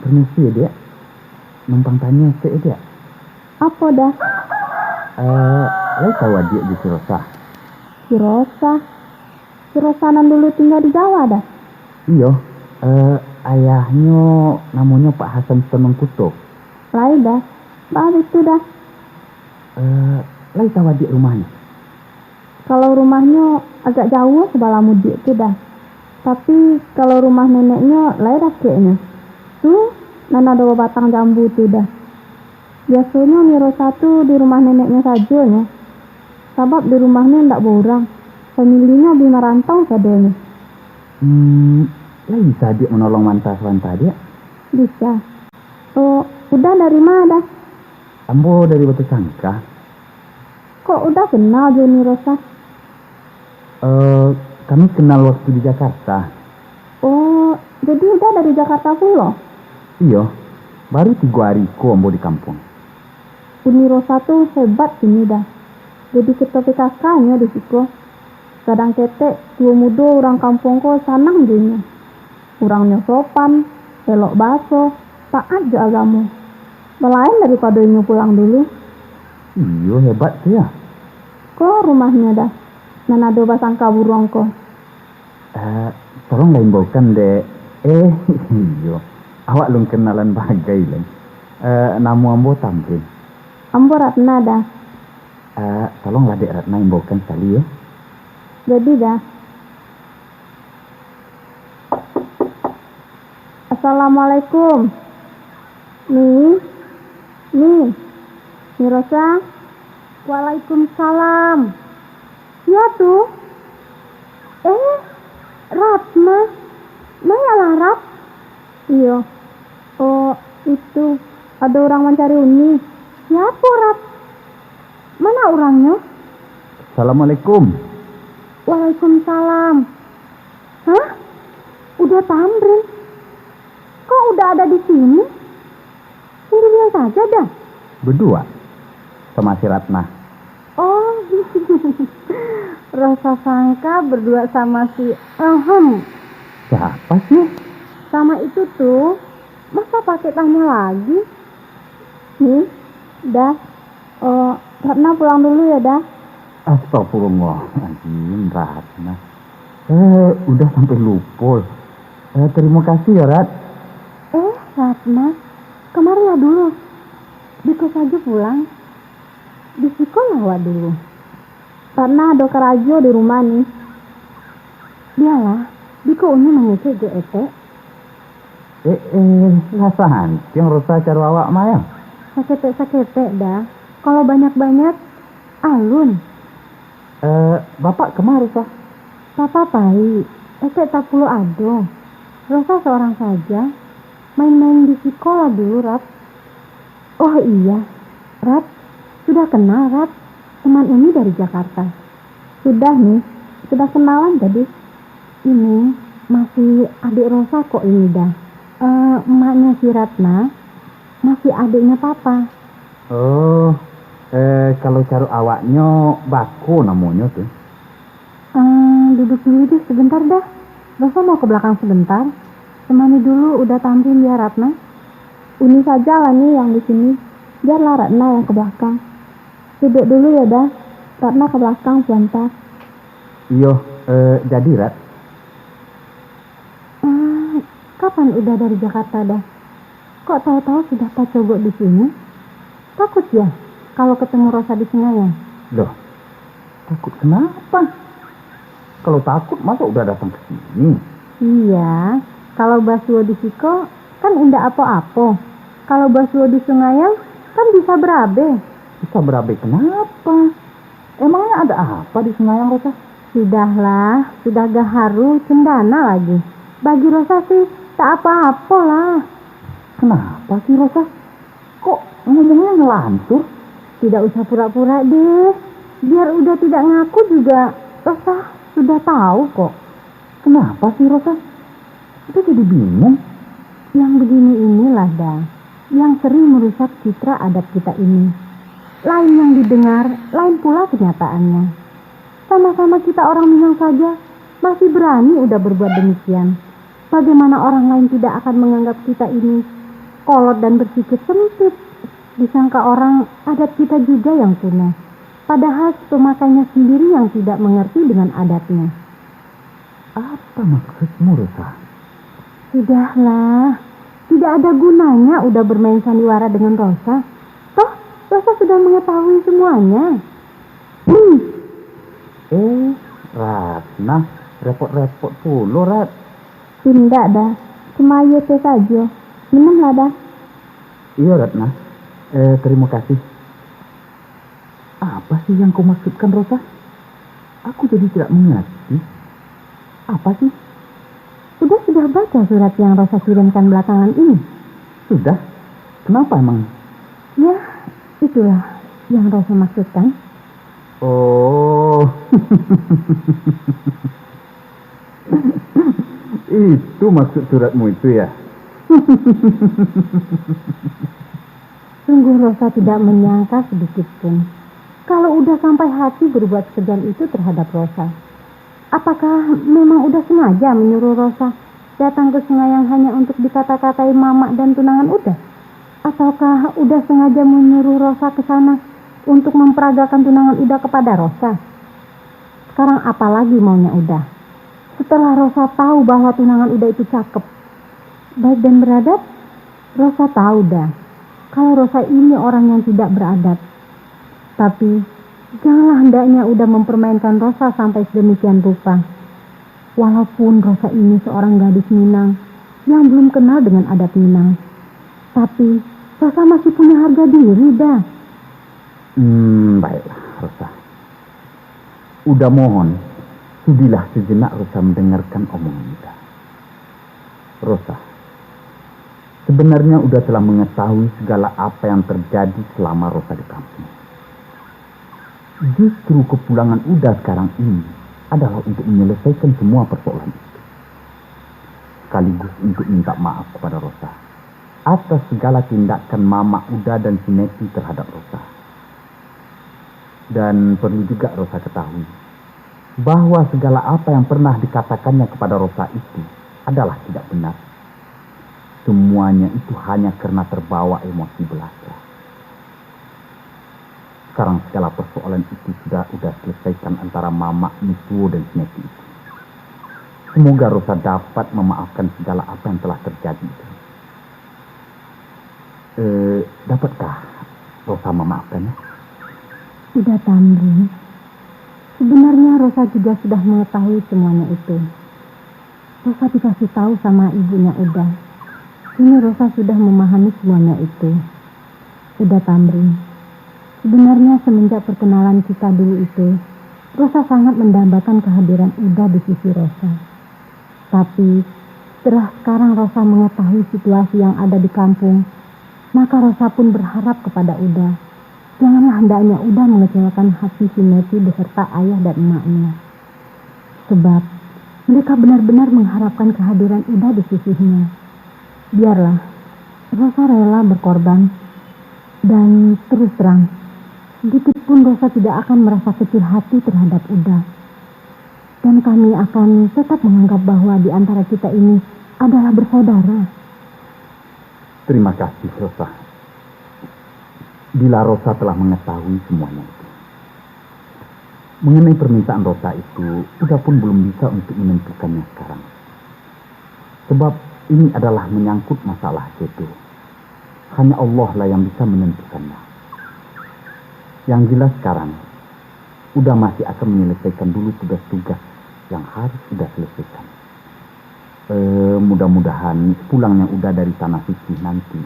permisi, Diak. Numpang tanyo sek, Diak. Apo, Dah? Eh, lai tahu adiak jo si Rosa? Si Rosa? Si Rosa nan dulu tingga di Jawa, Dah? Iyo, eh, ayahnyo namonyo Pak Hasan Sutan Mangkuto. Lai, Dah. Baa itu, Dah? Eh, lai tahu adiak rumahnyo? Kalau rumahnyo agak jauah sabalah mudiak tu, Dah. Tapi, kalau rumah neneknyo lai dakeknyo. Tu, nan ado babatang jambu tu, Dah. Biasonyo Ni Rosa tu di rumah neneknyo sajo nyo. Sabab di rumahnyo indak baurang. Familinyo bi marantau sadonyo. Hmm, lai bisa adiak manolong manta sabanta, Diak? Bisa. Oh, Uda dari ma, Dah? Ambo dari Batusangka. Kok Uda kenal jo Ni Rosa? Eh, kami kenal waktu di Jakarta. Oh, jadi Uda dari Jakarta pulo? Iyo, baru tigo ari ko ambo di kampuang. Uni Rosa tu hebat kini, Dah. Jadi ketua P K K nyo di siko. Kadang ketek, tuo mudo urang kampuang ko sanang jo inyo. Urangnyo sopan, elok baso, taat jo agamo. Balain daripado inyo pulang dulu. Iyo, hebat tu, yo. Ko rumahnyo, Dah, nan ado basangka buruang ko. Eh, tolonglah imbaukan, Dek. Eh, iyo. Awak alun kenalan bagai lai. Eh, namo ambo Tamrin. Ambo Ratna, Dah. Eh, tolonglah Dek Ratna imbaukan sakali, yo. Jadi, Dah. Assalamualaikum. Ni, Ni, Ni Rosa. Waalaikumsalam. Sia tu? Eh, Ratna. Mayalah, Rat. Iyo. Oh, itu, ado urang mancari Uni. Siapo, Rat? Mana urangnyo? Assalamualaikum. Waalaikumsalam. Hah? Uda Tamrin? Kok Uda ada di sini? Sendirian saja, Dah? Berdua. Sama si Ratna. Oh, Rosa sangka berdua sama si, ehem. Siapa sih? Sama itu tuh. Masa pakai tanya lagi? Nih, Dah. Oh, Ratna pulang dulu ya, Dah. Astagfirullahaladzim, Ratna. Eh, udah sampai lupa. Eh, terima kasih ya, Rat. Eh, Ratna. Kamarilah dulu. Di kos sajo pulang. Di siko lah awak dulu. Ratna ado karajo di rumah ni. Bialah, biko Uni mangecek jo etek. Eh, eh, lah santiang Rosa caro awak mah, yo? Saketek-saketek, Da. Kalau banyak-banyak, alun. Eh, bapak kama, Rosa? Papa pai, etek tak pulo ado. Rosa seorang saja. Main-main di siko lah dulu, Rat. Oh iya, Rat. Sudah kenal, Rat? Teman Uni dari Jakarta. Sudah, Ni. Sudah kenalan tadi. Ini masih adik Rosa kok ini, Da. Eh, emaknya si Ratna, masih adiknya Papa. Oh, eh, kalau caro awaknyo, bako namonyo tu? Eh, duduk dulu deh sebentar, Da. Rosa mau ke belakang sebentar. Temani dulu Uda Tamrin, ya, Ratna. Uni sajalah, Ni, yang di sini. Biarlah Ratna yang ke belakang. Duduk dulu ya, Da. Ratna ke belakang sebentar. Iyo, eh, jadi, Rat. Eh, kapan Uda dari Jakarta, Da? Kok tahu-tahu sudah tacogok di sini? Takut ya kalau ketemu Rosa di Singayang? Loh, takut kenapa? Kalau takut, masa Uda datang ke sini? Iya, kalau basuo di siko, kan indak apo-apo. Kalau basuo di Singayang, kan bisa barabe. Bisa barabe kenapa? Emangnya ada apa di Singayang, Rosa? Sudahlah, sudah gaharu, cendana lagi. Bagi Rosa sih, tak apa-apo lah. Kenapa sih, Rosa? Kok ngomongnya ngelantur? Tidak usah pura-pura deh. Biar Uda tidak ngaku juga, Rosa sudah tahu kok. Kenapa sih, Rosa? Uda jadi bingung. Yang begini inilah, Da, yang sering merusak citra adat kita ini. Lain yang didengar, lain pula kenyataannya. Sama-sama kita orang Minang saja, masih berani Uda berbuat demikian. Bagaimana orang lain tidak akan menganggap kita ini kolot dan berpikir sempit? Disangka orang adat kita juga yang punah. Padahal si pemakainya sendiri yang tidak mengerti dengan adatnya. Apa maksudmu, Rosa? Sudahlah, tidak ada gunanya Uda bermain sandiwara dengan Rosa. Toh, Rosa sudah mengetahui semuanya. Eh, Ratna, repot-repot pulo, Rat. Indak, Da. Cuma aia teh sajo. Minumlah, Da. Iyo, Ratna. Eh, terima kasih. Apa sih yang kau maksudkan, Rosa? Aku jadi tidak mengerti. Apa sih? Uda sudah baca surat yang Rosa kirimkan belakangan ini? Sudah. Kenapa emang? Ya, itulah yang Rosa maksudkan. Oh. Itu maksud suratmu itu, ya? Sungguh Rosa tidak menyangka sedikit pun, kalau Uda sampai hati berbuat sekejam itu terhadap Rosa. Apakah memang Uda sengaja menyuruh Rosa datang ke Singayang hanya untuk dikata-katai mamak dan tunangan Uda? Ataukah Uda sengaja menyuruh Rosa ke sana untuk memperagakan tunangan Uda kepada Rosa? Sekarang apalagi maunya Uda? Setelah Rosa tahu bahwa tunangan Uda itu cakep, baik dan beradat, Rosa tahu, Da, kalau Rosa ini orang yang tidak beradat. Tapi, janganlah hendaknya Uda mempermainkan Rosa sampai sedemikian rupa. Walaupun Rosa ini seorang gadis Minang yang belum kenal dengan adat Minang, tapi Rosa masih punya harga diri, Da. Hmm, baiklah, Rosa. Uda mohon, sudilah sejenak Rosa mendengarkan omongan Uda. Rosa, sebenarnya Uda telah mengetahui segala apa yang terjadi selama Rosa di kampung. Justru kepulangan Uda sekarang ini adalah untuk menyelesaikan semua persoalan itu. Sekaligus untuk minta maaf kepada Rosa atas segala tindakan mamak Uda dan si Neti terhadap Rosa. Dan perlu juga Rosa ketahui, bahwa segala apa yang pernah dikatakannya kepada Rosa itu adalah tidak benar. Semuanya itu hanya karena terbawa emosi belaka. Sekarang segala persoalan itu sudah Uda selesaikan antara mamak Mituo dan si Neti itu. Semoga Rosa dapat memaafkan segala apa yang telah terjadi itu. Eh, dapatkah Rosa memaafkannya? Uda Tamrin, sebenarnya Rosa juga sudah mengetahui semuanya itu. Rosa dikasih tahu sama ibunya Uda. Kini Rosa sudah memahami semuanya itu. Uda Tamrin, sebenarnya semenjak perkenalan kita dulu itu, Rosa sangat mendambakan kehadiran Uda di sisi Rosa. Tapi, setelah sekarang Rosa mengetahui situasi yang ada di kampung, maka Rosa pun berharap kepada Uda. Janganlah hendaknya Uda mengecewakan hati si Neti beserta ayah dan emaknya. Sebab, mereka benar-benar mengharapkan kehadiran Uda di sisinya. Biarlah, Rosa rela berkorban. Dan terus terang, sedikit pun Rosa tidak akan merasa kecil hati terhadap Uda. Dan kami akan tetap menganggap bahwa di antara kita ini adalah bersaudara. Terima kasih, Rosa. Bila Rosa telah mengetahui semuanya itu. Mengenai permintaan Rosa itu, Uda pun belum bisa untuk menentukannya sekarang. Sebab ini adalah menyangkut masalah jodoh. Hanya Allah lah yang bisa menentukannya. Yang jelas sekarang, Uda masih akan menyelesaikan dulu tugas-tugas yang harus Uda selesaikan. Eh, mudah-mudahan pulangnya Uda dari tanah suci nanti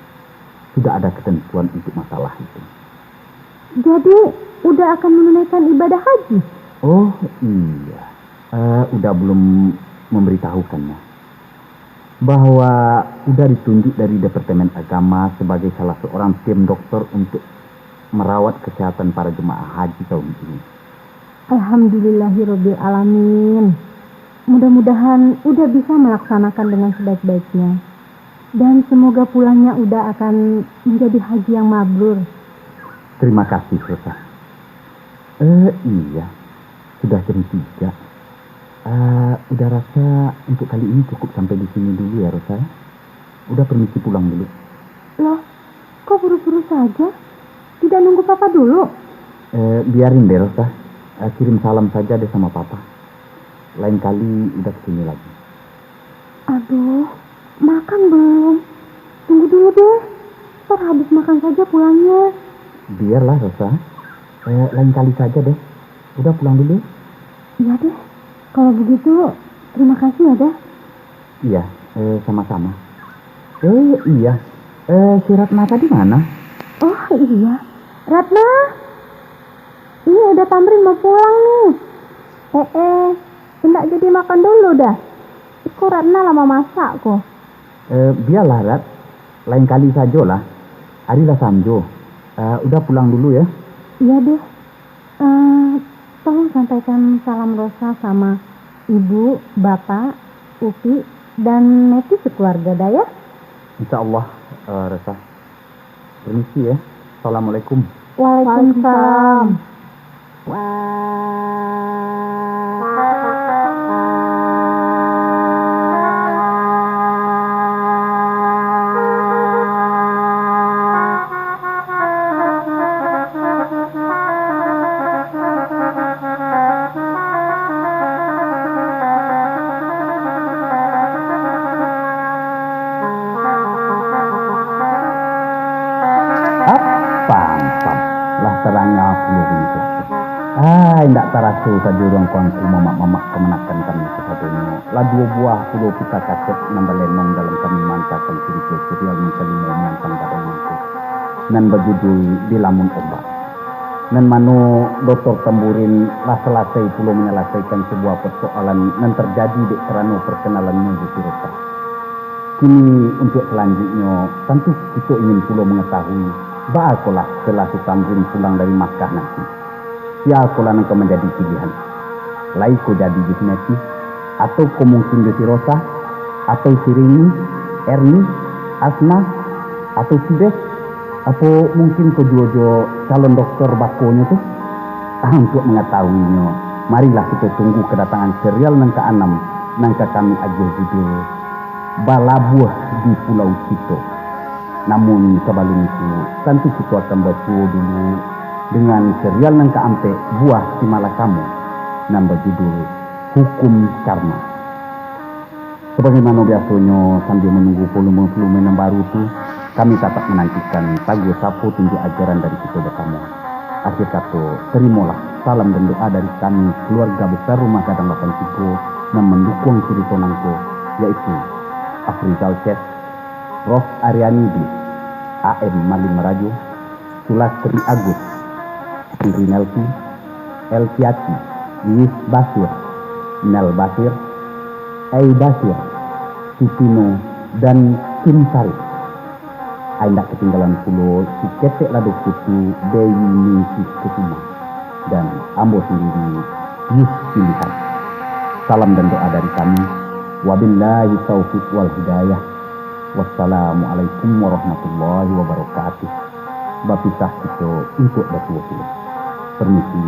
sudah ada ketentuan untuk masalah itu. Jadi, Uda akan menunaikan ibadah haji? Oh, iya. Eh, Uda belum memberitahukannya bahwa Uda ditunjuk dari Departemen Agama sebagai salah seorang tim dokter untuk merawat kesehatan para jemaah haji tahun ini. Alhamdulillahirobbil alamin. Mudah-mudahan Uda bisa melaksanakan dengan sebaik-baiknya. Dan semoga pulangnya Uda akan menjadi haji yang mabrur. Terima kasih, Rosa. Eh, iya. Sudah jam tiga. Eh, Uda rasa untuk kali ini cukup sampai di sini dulu ya, Rosa, ya. Uda permisi pulang dulu. Loh, kok buru-buru saja? Tidak nunggu Papa dulu? Eh, biarin deh, Rosa. Eh, kirim salam saja deh sama Papa. Lain kali Uda ke sini lagi. Aduh, makan belum? Tunggu dulu deh. Ntar habis makan saja pulangnya. Biarlah, Rosa. Eh, lain kali saja deh. Uda pulang dulu. Iya deh. Kalau begitu, terima kasih ya, Da. Iya, eh, sama-sama. Eh, iya. Eh, si Ratna tadi mana? Oh, iya. Ratna, ini Uda Tamrin mau pulang nih. Eh, eh, indak jadi makan dulu, Da. Iko Ratna lah mamasak ko. Eh, biarlah, Rat. Lain kali sajolah. Ari lah sanjo. Eh, Uda pulang dulu ya. Iya deh. Eh, tolong sampaikan salam Rosa sama Ibu, Bapak, Upi, dan Neti sekeluarga, Da, ya. Insya Allah, eh, Rosa. Permisi ya. Assalamualaikum. Waalaikumsalam. Apan, pan, lah tarangah pulo bunyi. Ah, indak taraso sajo urang kuangku mamak-mamak kamanakan kami kasadonyo. Lah duo buah pulo pita kaset nan balenong dalam kami maantakan curito serial nan kalimo manantang gadang mangko, nan bajudul Dilamun Ombak. Nan mano Doktor Tamburin lah salasai pulo manyalasaikan sabuah parsoalan nan tarjadi dek karano parkanalannyo jo si Rosah. Kini, untuak salanjuiknyo, tantu kito ingin pulo mangatahui, baa kolah setelah si Tamrin pulang dari Makkah nanti. Sia kolah nan ka manjadi pilihan? Lai ko jadi jo si Neti, atau ko mungkin jo si Rosah, atau si Rini, Erni, Asna, atau si Bes, apo mungkin ko juo jo calon dokter bakonyo tu? Ah, untuak mangatahuinyo, marilah kito tunggu kadatangan serial nan kaanam, nan ka kami agiah judul Balabuah di Pulau Cito. Namun sabalun itu, tantu kito akan basuo dulu dengan serial nan kaampek, Buah Si Malakamo, nan bajudul Hukum Karma. Sabagaimano biasonyo, sambia manunggu volume-volume nan baru tu, Kami tatap manantikan taguah sapo tunjuak ajaran dari kito basamo. Akhir kato, tarimolah salam dan doa dari kami, keluarga besar Rumah Gadang Lapan Tigo, nan mandukuang curito nangko, yaitu Afrizal Chef, Rof Ariani di A M Malim Rajo, Sulastri Agus, Henry Nelvi, El Kiaci, Yus Basir, Nel Basir, Ei Basir, Sutino, dan Kim Sari. Indak katinggalan pulo si ketek lado putu Dewi Ningsih Kusuma, dan ambo sandiri, Yus Pilihan. Salam dan doa dari kami. Wabillahi taufiq wal hidayah. Wassalamualaikum warahmatullahi wabarakatuh. Bapisah kito untuak batuo pulo. Permisi.